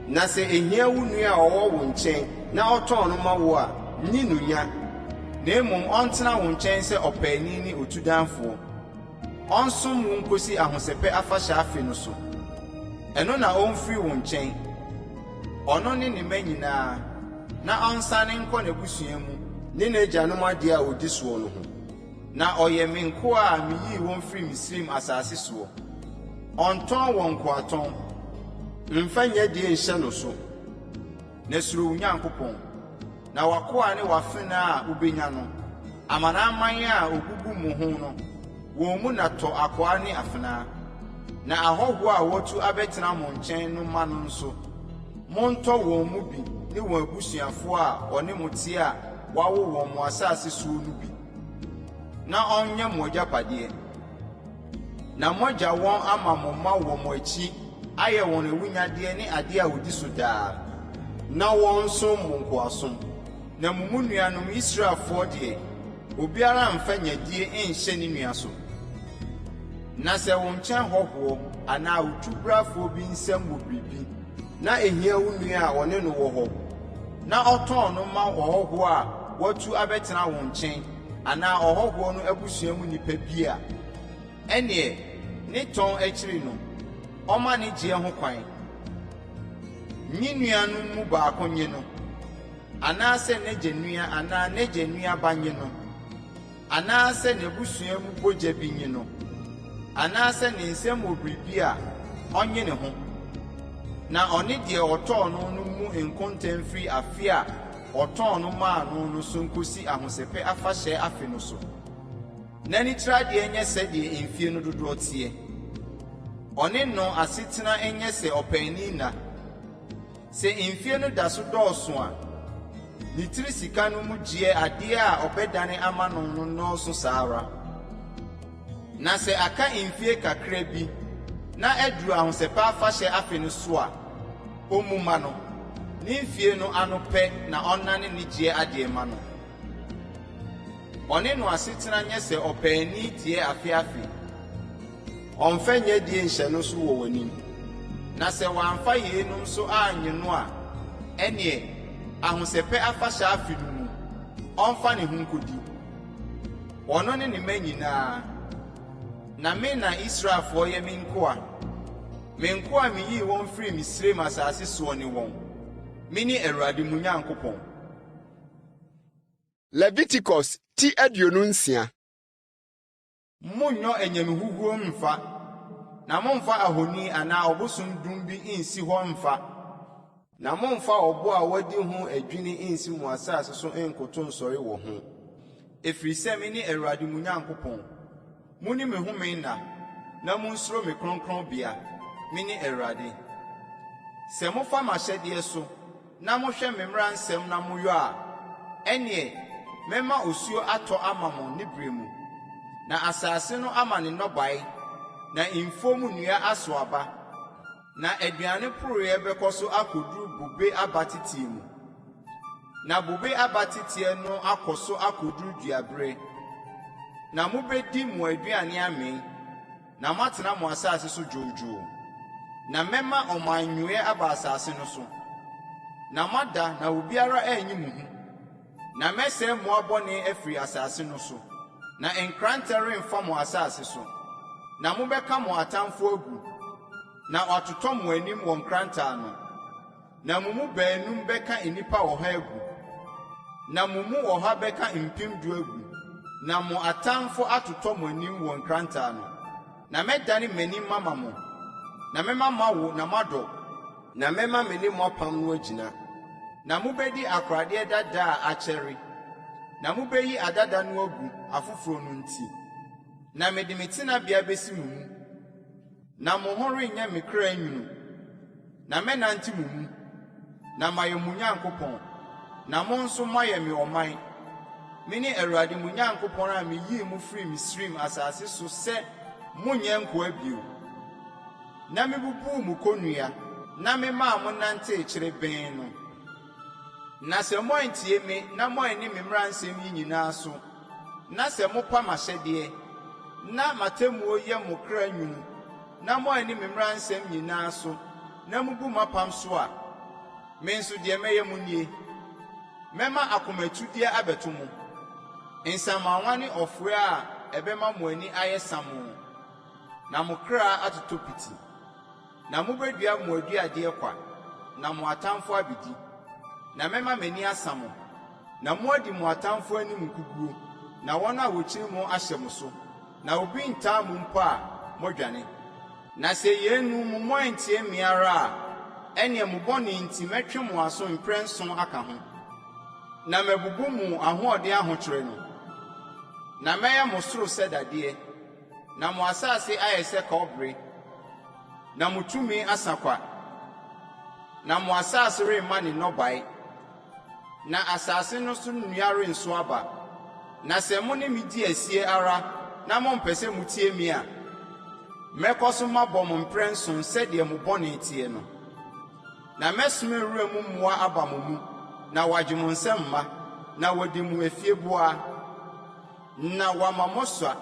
Na sɛ ehia wo nua a ɔwɔ wo nkyɛn na ɔtɔn no ma wo a, nni no nya, na mmom ɔntena wo nkyɛn sɛ ɔpaani ne otudanfoɔ. Ɔnsom wo nkosi Ahosɛpɛ Afahyɛ afe no so. Ɛno na ɔmfiri wo nkyɛn, ɔno ne ne mma nyinaa, na ɔnsane nkɔ n'abusua mu ne n'agyanom adeɛ a ɔdi soɔ no ho. Na ɔyɛ me nkoa a miyii wɔn firii Misraim asase soɔ. Ɔntɔn wɔn nkoatɔn. Mfa nyadie nhyɛ no so, na suro wo Nyankopɔn. Na w'akoa ne w'afenaa a wobenya no, amanaman a ogugu mo ho no, wɔn mu na tɔ akoa ne afenaa. Na ahɔhoɔ a wɔatu abɛtena mo nkyɛn no mma no nso, montɔ wɔn mu bi ne wɔn abusuafoɔ a wɔne mo teɛ a wɔawo wɔn mo asase soɔ no bi, na ɔnyɛ mo agyapadeɛ. Na moagya wɔn ama mo mma wɔ mo akyi ayɛ wɔn awunnyadeɛ ne adeɛ a wɔdi so daa, na wɔnsom mo nkoasom. Na mo mu nuanom Israelfoɔ deɛ, obiara mmfa nyadie nnhyɛ ne nua so. Na sɛ wo nkyɛn hɔhoɔ anaa otubrafoɔ bi nsam wɔ biribi, na ɛhia wo nua a ɔne no wɔ hɔ, na ɔtɔn no ma ɔhɔhoɔ a watu abɛtena wo nkyɛn anaa ɔhɔhoɔ no abusua mu nipa bi a, ɛnneɛ ne tɔn akyiri no, ɔmma ne gyeɛ ho kwan. Ne nuanom mu baako nnye no, anaasɛ n'agya nua anaa n'agya nua ba nnye no. Anaasɛ n'abusua mu bogya bi nye no, anaasɛ ne nsam wɔ biribi a, ɔnnye ne ho, na ɔne deɛ ɔtɔɔ no no mmu nkonta mfiri afe a ɔtɔn no maa no no so nkɔsi Ahosɛpɛ Afahyɛ afe no so, na ne tiriadeɛ nyɛ sɛdeɛ mfeɛ no dodoɔ teɛ. Ɔne no asetena nyɛ sɛ ɔpaani nna. Sɛ mfeɛ no da so dɔɔso a, ne tiri sika no mu gyeɛ adeɛ a ɔbɛdane ama no no nnɔɔso saa ara. Na sɛ aka mfeɛ kakra bi na aduru Ahosɛpɛ Afahyɛ afe no so a, ɔmmu mma no, ne mfeɛ no ano pɛ na ɔnnane ne gyeɛ adeɛ mma no. Ɔne no asetena nyɛ sɛ ɔpaani deɛ afe afe. Ɔmfa nyadie nhyɛ no so wɔ w'anim. Na sɛ wamfa yeinom so annye no a, ɛnneɛ, Ahosɛpɛ Afahyɛ afe no mu, ɔmfa ne ho nkɔdi, ɔno ne ne mma nyinaa. Na me na Israelfoɔ yɛ me nkoa. Me nkoa a meyii wɔn firii Misraim asase soɔ ne wɔn. Mene Awurade mo Nyankopɔn. Leviticus ti 26. Monnyɔ anyame huhuo mmfa, na mommfa ahoni anaa ɔbosom dum bi nnsi hɔ mmfa. Na mommfa ɔbo a wɔadi ho adwini nnsi mo asase so nnkoto nnsɔre wɔ ho, ɛfiri sɛ mene Awurade mo Nyankopɔn. Monni me home nna, na monsuro me kronkronbea. Mene Awurade. Sɛ mofa m'ahyɛdeɛ so na mohwɛ me mmara nsɛm na moyɔ a, ɛnneɛ mɛma osuo atɔ ama mo ne berɛ mu, na asase no ama ne nnɔbaeɛ, na mfuo mu nnua aso aba, na aduane poreɛ bɛkɔ so akɔduru bobe aba teteɛ mu, na bobe aba teteɛ no akɔ so akɔduru duaberɛ, na mobɛdi mo aduane amee. Na moatena mo asase so dwoodwoo, na mɛma ɔmannwoeɛ aba asase no so, na moada na obiara anyi mo hu. Na mɛsɛe mmoa bɔne afiri asase no so, na nkrantɛ remfa mo asase so. Na mobɛka mo atamfoɔ agu, na wɔatotɔ mo anim wɔ nkrantɛ ano. Na mo mu baanum bɛka nnipa ɔha agu, na mo mu ɔha bɛka mpemdu agu, na mo atamfo atotɔ mo anim wɔ nkrantɛ ano. Na mɛdane m'anim mama mo, na mɛma moawo na moadɔ. Na mɛma me ne mo apam no agyina. Na mubedi akoradeɛ dada a akyɛre, na mubeyi adada no agu, afoforo no nti. Na mede me tenabea besi mo mu. Na mo ho renyɛ me kra nwunu, na mɛnante mo mu, na mayɛ mo Nyankopɔn, na mo nso moayɛ me ɔman. Mene Awurade mo Nyankopɔn a miyii mo firii Misraim asase so sɛ monnyɛ nkoa bio, na mibubuu mo konnua na memaa monantee kyerebenn no. Na sɛ moantie me na moanni me mmara nsɛm yi nyinaa so, na sɛ mopa m'ahyɛdeɛ, na m'atemmuo yɛ mo kra nwunu, na moanni me mmara nsɛm nyinaa so, na mubu m'apam so a, me nso deɛ mɛyɛ mo nie, Mɛma akomatudeɛ abɛto mo, nsamanwa ne ɔfoɛ a ɛbɛma mo ani ayɛ samoo, na mo kra atotɔ piti. Na mubedua mo aduadeɛ kwa, na mo atamfo abedi. Na mɛma m'ani asa mo, na moadi mo atamfo anim nkoguo, na wɔn a wɔkyiri mo ahyɛ mo so, na obi ntaa mo mpo a, moadwane. Na sɛ yeinom mu moantie me ara a, ɛnneɛ mo bɔne nti mɛtwe mo aso mprɛnson aka ho, na mabubu mo ahoɔden ahokyerɛ no. Na mɛyɛ mo soro sɛ dadeɛ, na mo asase ayɛ sɛ kɔbere, na mo tumi asa kwa, na mo asase remma ne nnɔbae, na asase no so nnua renso aba. Na sɛ mo ne me di asie ara na mompɛ sɛ mutie me a, mɛkɔ so mabɔ mo mprɛnson sɛdeɛ mo bɔne teɛ no. Na mɛsoma wuram mmoa aba mo mu, na wɔagye mo nsam mma, na wɔadi mo afieboa. Na wɔama moasua,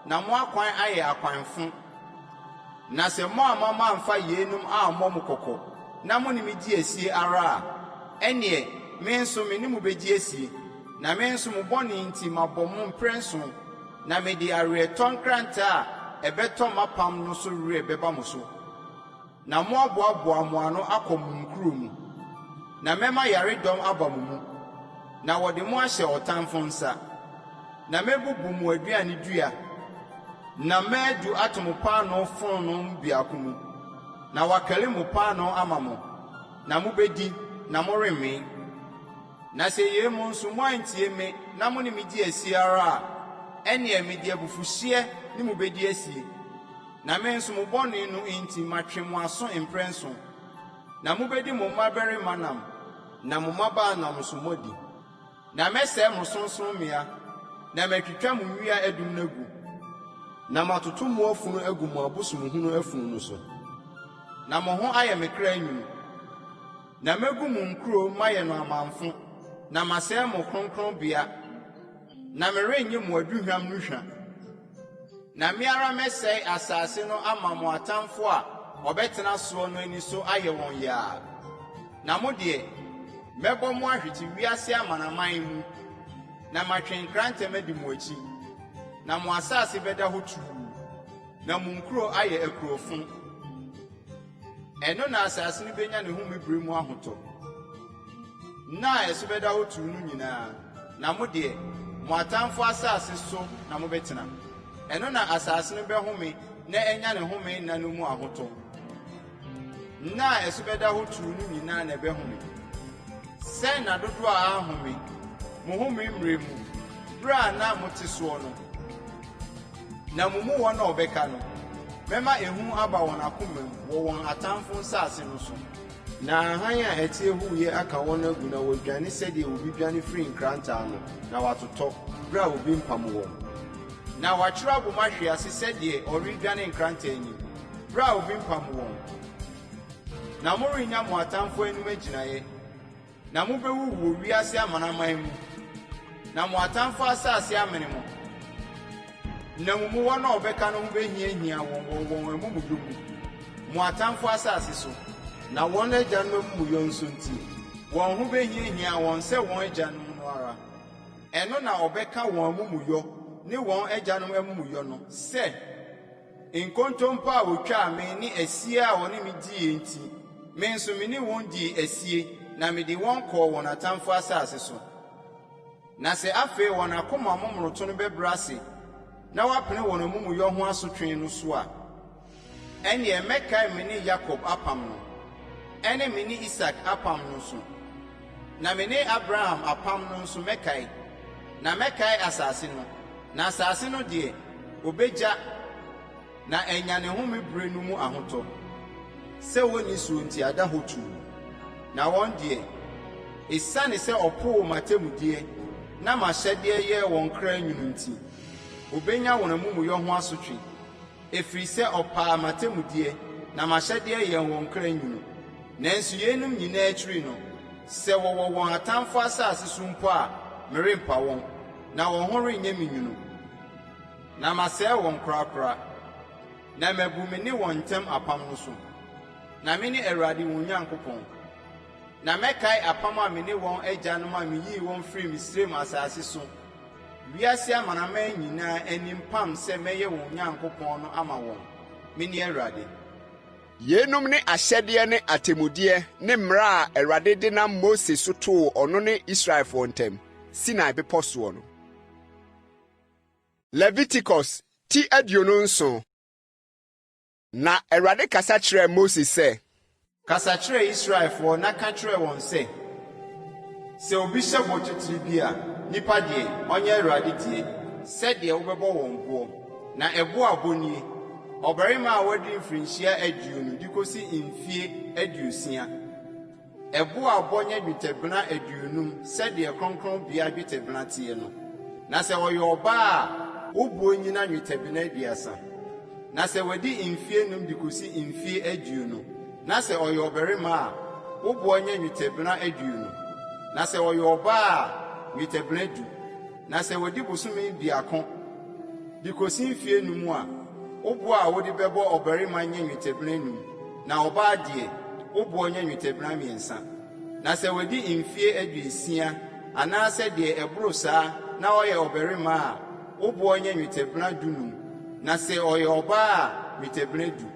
na mo akwan ayɛ akwanfo. Na sɛ moamma mamfa yeinom ammɔ mo kɔkɔ, na mo ne me di asie ara a, ɛnneɛ me nso me ne mo bɛdi asie, na me nso mo bɔne nti mabɔ mo mprɛnson, na mede aweretɔ nkrantɛ a ɛbɛtɔ m'apam no so werɛ bɛba mo so. Na moaboaboa mo ano akɔ mo nkuro mu, na mɛma yaredɔm aba mo mu, na wɔde mo ahyɛ ɔtamfo nsa. Na mɛbubu mo aduane dua, na madu ato mo paanoo fononoo mu biako mu, na wɔakari mo paanoo ama mo, na mobɛdi, na moremmee. Na sɛ yei mu nso moantie me na mo ne me di asie ara a, ɛnneɛ mede abufuhyeɛ ne mo bɛdi asie. Na me nso mo bɔne no nti matwe mo aso mprɛnson, na mubedi mo mmabarima nam, na mo mmabaa nam nso moadi. Na mɛsɛe mo sorɔnsorɔmmea, na matwitwa mo nnua adum no agu, na matoto mo afunu agu mo abosomhunu afunu no so, na mo ho ayɛ me kra nwunu. Na megu mo nkurow mayɛ no amamfo, na masɛe mo kronkronbea, na merennye mo aduhuam no hwa. Na me ara mɛsɛe asase no ama mo atamfo a wɔbɛtena soɔ no ani so ayɛ wɔn yaa. Na mo deɛ, mɛbɔ mo ahwete wiase amanaman mu, na matwe nkrantɛ madi mo akyi, na mo asase bɛda hɔ tuu, na mo nkuro ayɛ akurofo. Ɛno na asase no benya ne home bere mu ahotɔ, nna a ɛso bɛda hɔ tuu no nyinaa, na mo deɛ, mo atamfo asase so na mobɛtena. Ɛno na asase no bɛhome na anya ne home nna no mu ahotɔ. Nna a ɛso bɛda hɔ tuu no nyinaa na ɛbɛhome. Sɛ nna dodoɔ a anhome, mo home mmerɛ mu, berɛ a na mote soɔ no. Na mo mu wɔn a wɔbɛka no, mɛma ehu aba wɔn akomam wɔ wɔn atamfo nsase no so. Na ahan a ɛteɛ huuyɛ aka wɔn agu na wɔadwane sɛdeɛ obi dwane firi nkrantɛ ano, na wɔatotɔ, berɛ a obi mpam wɔn. Na wɔatwerɛ abom ahwe ase sɛdeɛ ɔredwane nkrantɛ anim, berɛ a obi mpam wɔn. Na morennya mo atamfoɔ anim agyinaeɛ, na mobɛwuwu wɔ wiase amanaman mu, na mo atamfoɔ asase amene mo. Na mo mu wɔn a wɔbɛka no ho bɛhiahia wɔn wɔ wɔn amumuyɔ mu, mo atamfoɔ asase so. Na wɔn agyanom amumuyɔ nso nti, wɔn ho bɛhiahia wɔn sɛ wɔn agyanom no ara. Ɛno na wɔbɛka wɔn amumuyɔ ne wɔn agyanom amumuyɔ no sɛ, Nkontompo a wotwaa me ne asie a wɔne me diiɛ nti, me nso me ne wɔn dii asie na mede wɔn kɔɔ wɔn atamfo asase so. Na sɛ afei wɔn akoma momonoto no bɛbrɛ ase na wɔapene wɔn amumuyɔ ho asotwe no so a, ɛnneɛ mɛkae me ne Yakob apam no, ɛne me ne Isak apam no nso, na me ne Abraham apam no nso mɛkae, na mɛkae asase no. Na asase no deɛ, wɔbɛgya na anya ne home berɛ no mu ahotɔ. Sɛ wɔnni soɔ nti ada hɔ tuu. Na wɔn deɛ, ɛsiane sɛ wɔpoo m'atemmudeɛ na m'ahyɛdeɛ yɛɛ wɔn kra nwunu nti, wɔbɛnya wɔn amumuyɔ ho asotwe, ɛfiri sɛ wɔpaa m'atemmudeɛ na m'ahyɛdeɛ yɛɛ wɔn kra nwunu. Nanso yeinom nyinaa akyiri no, sɛ wɔwɔ wɔn atamfoɔ asase so mpo a, merempa wɔn. Na wɔn ho renyɛ me nwunu, na masɛe wɔn korakora, na mabu me ne wɔn ntam apam no so. Na mene Awurade wɔn Nyankopɔn. Na mɛkae apam a me ne wɔn agyanom a miyii wɔn firii Misraim asase so, wiase amanaman nyinaa anim pam sɛ mɛyɛ wɔn Nyankopɔn no ama wɔn. Mene Awurade. Yeinom ne ahyɛdeɛ ne atemmudeɛ ne mmara a Awurade de nam Mose so too ɔno ne Israelfoɔ ntam, Sinai Bepɔ soɔ no. Leviticus ti 27. Na Awurade kasa kyerɛɛ Mose sɛ. Kasa kyerɛ Israelfoɔ na ka kyerɛ wɔn sɛ, 'Sɛ obi hyɛ bɔ titire bi a, nnipa deɛ, ɔnyɛ Awurade deɛ. Sɛdeɛ wobɛbɔ wɔn boɔ. Na ɛboɔ a bɔ nie, ɔbarima a wadi mfirinhyia 20 de kɔsi mfeɛ 60. Ɛboɔ a bɔ nyɛ dwetɛbena 50 sɛdeɛ kronkronbea dwetɛbena teɛ no. Na sɛ ɔyɛ ɔbaa a, wo boɔ nnyina nnwetɛbena 30. Na sɛ wadi mfeɛ 5 de kɔsi mfeɛ 20, na sɛ ɔyɛ ɔbarima a, wo boɔ nyɛ nnwetɛbena 20. Na sɛ ɔyɛ ɔbaa a, nnwetɛbena 10. Na sɛ wadi bosome biako de kosi mfeɛ 5 a, wo boɔ a wode bɛbɔ ɔbarima nyɛ nnwetɛbena 5, na ɔbaa deɛ, wo boɔ nyɛ nnwetɛbena 3. Na sɛ wadi mfeɛ 60 anaasɛ deɛ ɛboro saa na ɔyɛ ɔbarima a, wo boɔ nyɛ nnwetɛbena 15, na sɛ ɔyɛ ɔbaa a, nnwetɛbena 10.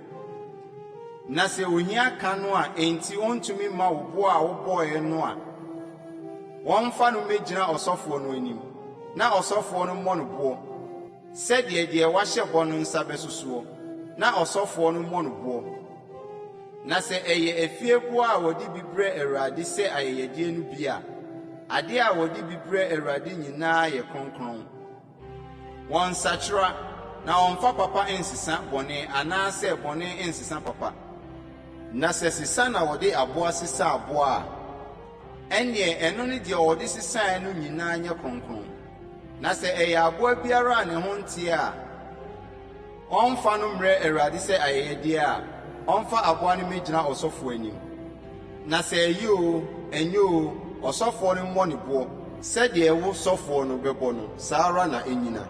Na sɛ ohia ka no a enti ɔntumi mma wo boɔ a wobɔeɛ no a, wɔmfa no mmɛgyina ɔsɔfoɔ no anim, na ɔsɔfoɔ no mmɔ no boɔ, sɛdeɛ deɛ wahyɛ bɔ no nsa bɛso soɔ, na ɔsɔfoɔ no mmɔ no boɔ. Na sɛ ɛyɛ afieboa a wɔde bi brɛ Awurade sɛ ayɛyɛdeɛ no bi a, adeɛ a wɔde bi brɛ Awurade nyinaa yɛ kronkron. Wɔnsakyera, na wɔmfa papa nsesa bɔne anaasɛ bɔne nsesa papa. Na sɛ sesa na wɔde aboa sesa aboa a, ɛnneɛ ɛno ne deɛ wɔde sesaeɛ no nyinaa nyɛ kronkron. Na sɛ ɛyɛ aboa biara a ne ho nteɛ a, ɔmfa no mmrɛ Awurade sɛ ayɛyɛdeɛ a, ɔmfa aboa no mmɛgyina ɔsɔfoɔ anim. Na sɛ ɛyɛ oo, ɛnyɛ oo, ɔsɔfoɔ no mmɔ ne boɔ, sɛdeɛ wo sɔfoɔ no bɛbɔ no, saa ara na ɛnnyina.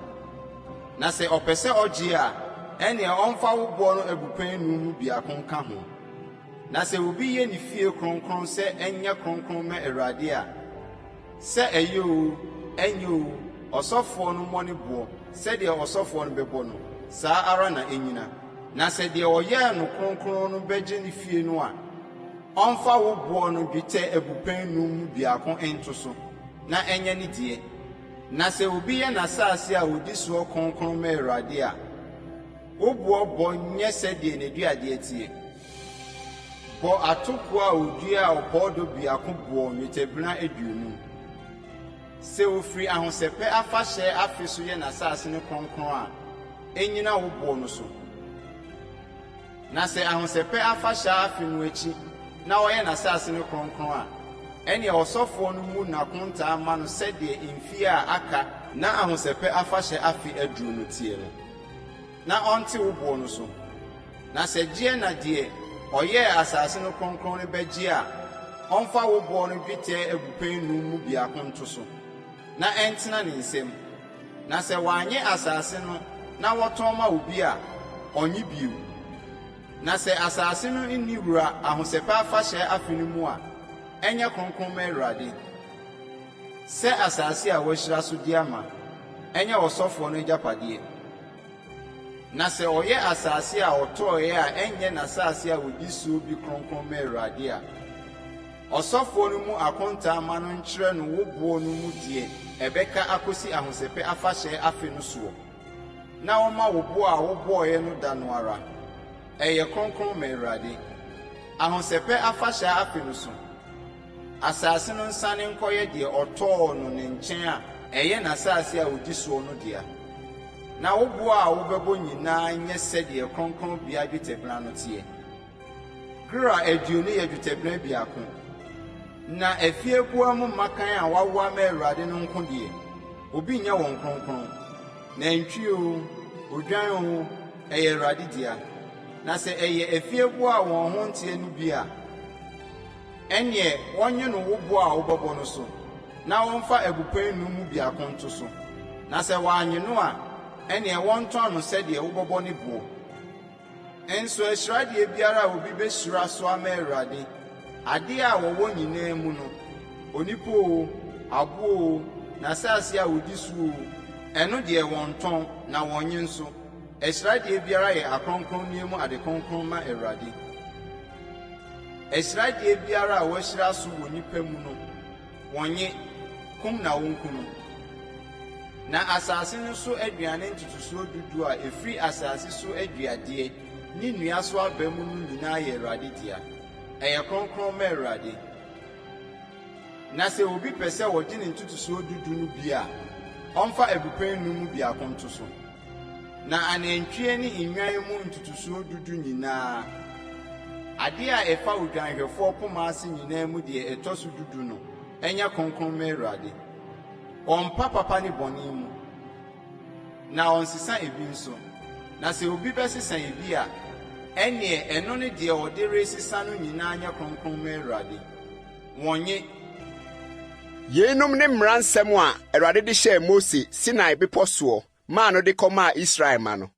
Na sɛ ɔpɛ sɛ ɔgyeɛ a, ɛnneɛ ɔmfa wo boɔ no abupɛn nnum mu biako nka ho. Na sɛ obi yɛ ne fie kronkron sɛ ɛnyɛ kronkron mma Awurade a, sɛ ɛyɛ oo, ɛnyɛ oo, ɔsɔfoɔ no mmɔ ne boɔ, sɛdeɛ ɔsɔfoɔ no bɛbɔ no, saa ara na ɛnnyina. Na sɛ deɛ ɔyɛɛ no kronkron no bɛgye ne fie no a, ɔmfa wo boɔ no dwetɛ abupɛn nnum mu biako nto so, na ɛnyɛ ne deɛ. Na sɛ obi yɛ n'asase a ɔdi soɔ kronkron ma Awurade a, wo boɔ bɔ nyɛ sɛdeɛ n'aduadeɛ teɛ. Bɔ atokoɔ a ɔduaa ɔpɔɔdɔ biako boɔ nnwetɛbena 50. Sɛ ɔfiri ahosɛpɛ afahyɛ afe so yɛ n'asase no kronkron a, ɛnnyina wo boɔ no so. Na sɛ ahosɛpɛ afahyɛ afe no akyi na ɔyɛ n'asase no kronkron a, ɛnneɛ ɔsɔfoɔ no mmu n'akontaa mma no sɛdeɛ mfeɛ a aka na ahosɛpɛ afahyɛ afe aduro no teɛ no, na ɔnte wo boɔ no so. Na sɛ gyeɛ na deɛ ɔyɛɛ asase no kronkron no bɛgye a, ɔmfa wo boɔ no dwetɛ abupɛn nnum mu biako nto so, na ɛntena ne nsam. Na sɛ wannye asase no na wɔtɔn ma obi a, ɔnnye bio. Na sɛ asase no nni wura Ahosɛpɛ Afahyɛ afe no mu a, ɛnyɛ kronkron mma Awurade, sɛ asase a wɔahyira so de ama, ɛnyɛ ɔsɔfoɔ no agyapadeɛ. Na sɛ ɔyɛ asase a ɔtɔeɛ a ɛnyɛ n'asase a ɔdi soɔ bi kronkron ma Awurade a, ɔsɔfoɔ no mmu akontaa mma no nkyerɛ no wo boɔ no mu deɛ ɛbɛka akɔsi Ahosɛpɛ Afahyɛ afe no soɔ, na ɔmma wo boɔ a wobɔeɛ no da no ara. Ɛyɛ kronkron ma Awurade. Ahosɛpɛ Afahyɛ afe no so. Asase no nsane nkɔyɛ deɛ ɔtɔɔ no ne nkyɛn a ɛyɛ n'asase a ɔdi soɔ no dea. Na wo boɔ a wobɛbɔ nyinaa nyɛ sɛdeɛ kronkronbea dwetɛbena no teɛ. Gera 20 yɛ dwetɛbena biako. Na afieboa mu mmakan a wɔawo ama Awurade no nko deɛ, obi nyɛ wɔn kronkron. Nantwie oo, odwan oo, ɛyɛ Awurade dea. Na sɛ ɛyɛ afieboa a wɔn ho nteɛ no bi a, ɛnneɛ wɔnnye no wo boɔ a wobɛbɔ no so, na wɔmfa abupɛn nnum mu biako nto so. Na sɛ wɔannye no a, ɛnneɛ wɔntɔn no sɛdeɛ wobɛbɔ ne boɔ. Nso ahyiradeɛ biara a obi bɛhyira so ama Awurade, adeɛ a wɔwɔ nyinaa mu no, onipa oo, aboa oo, n'asase a ɔdi so oo, ɛno deɛ wɔnntɔn, na wɔnnye nso. Ahyiradeɛ biara yɛ akronkronneɛ mu ade kronkron ma Awurade. Ahyiradeɛ biara a wɔahyira so wɔ nnipa mu no, wɔnnye, kum na wɔnku no. Na asase no so aduane ntotosoɔ dudu a ɛfiri asase so aduadeɛ ne nnua so aba mu no nyinaa yɛ Awurade dea. Ɛyɛ kronkron ma Awurade. Na sɛ obi pɛ sɛ ɔgye ne ntotosoɔ dudu no bi a, ɔmfa abupɛn nnum mu biako nto so. Na anantwie ne nnwan mu ntotosoɔ dudu nyinaa, adeɛ a ɛfa odwanhwɛfoɔ poma ase nyinaa mu deɛ ɛtɔ so dudu no nyɛ kronkron mma Awurade. Ɔmpa papa ne bɔne mu, na ɔnsesa ebi nso. Na sɛ obi bɛsesa ebi a, ɛnneɛ ɛno ne deɛ ɔde resesa no nyinaa nyɛ kronkron mma Awurade. Wɔnnye. Yeinom ne mmara nsɛm a Awurade de hyɛɛ Mose Sinai Bepɔ soɔ maa no de kɔmaa Israel mma no.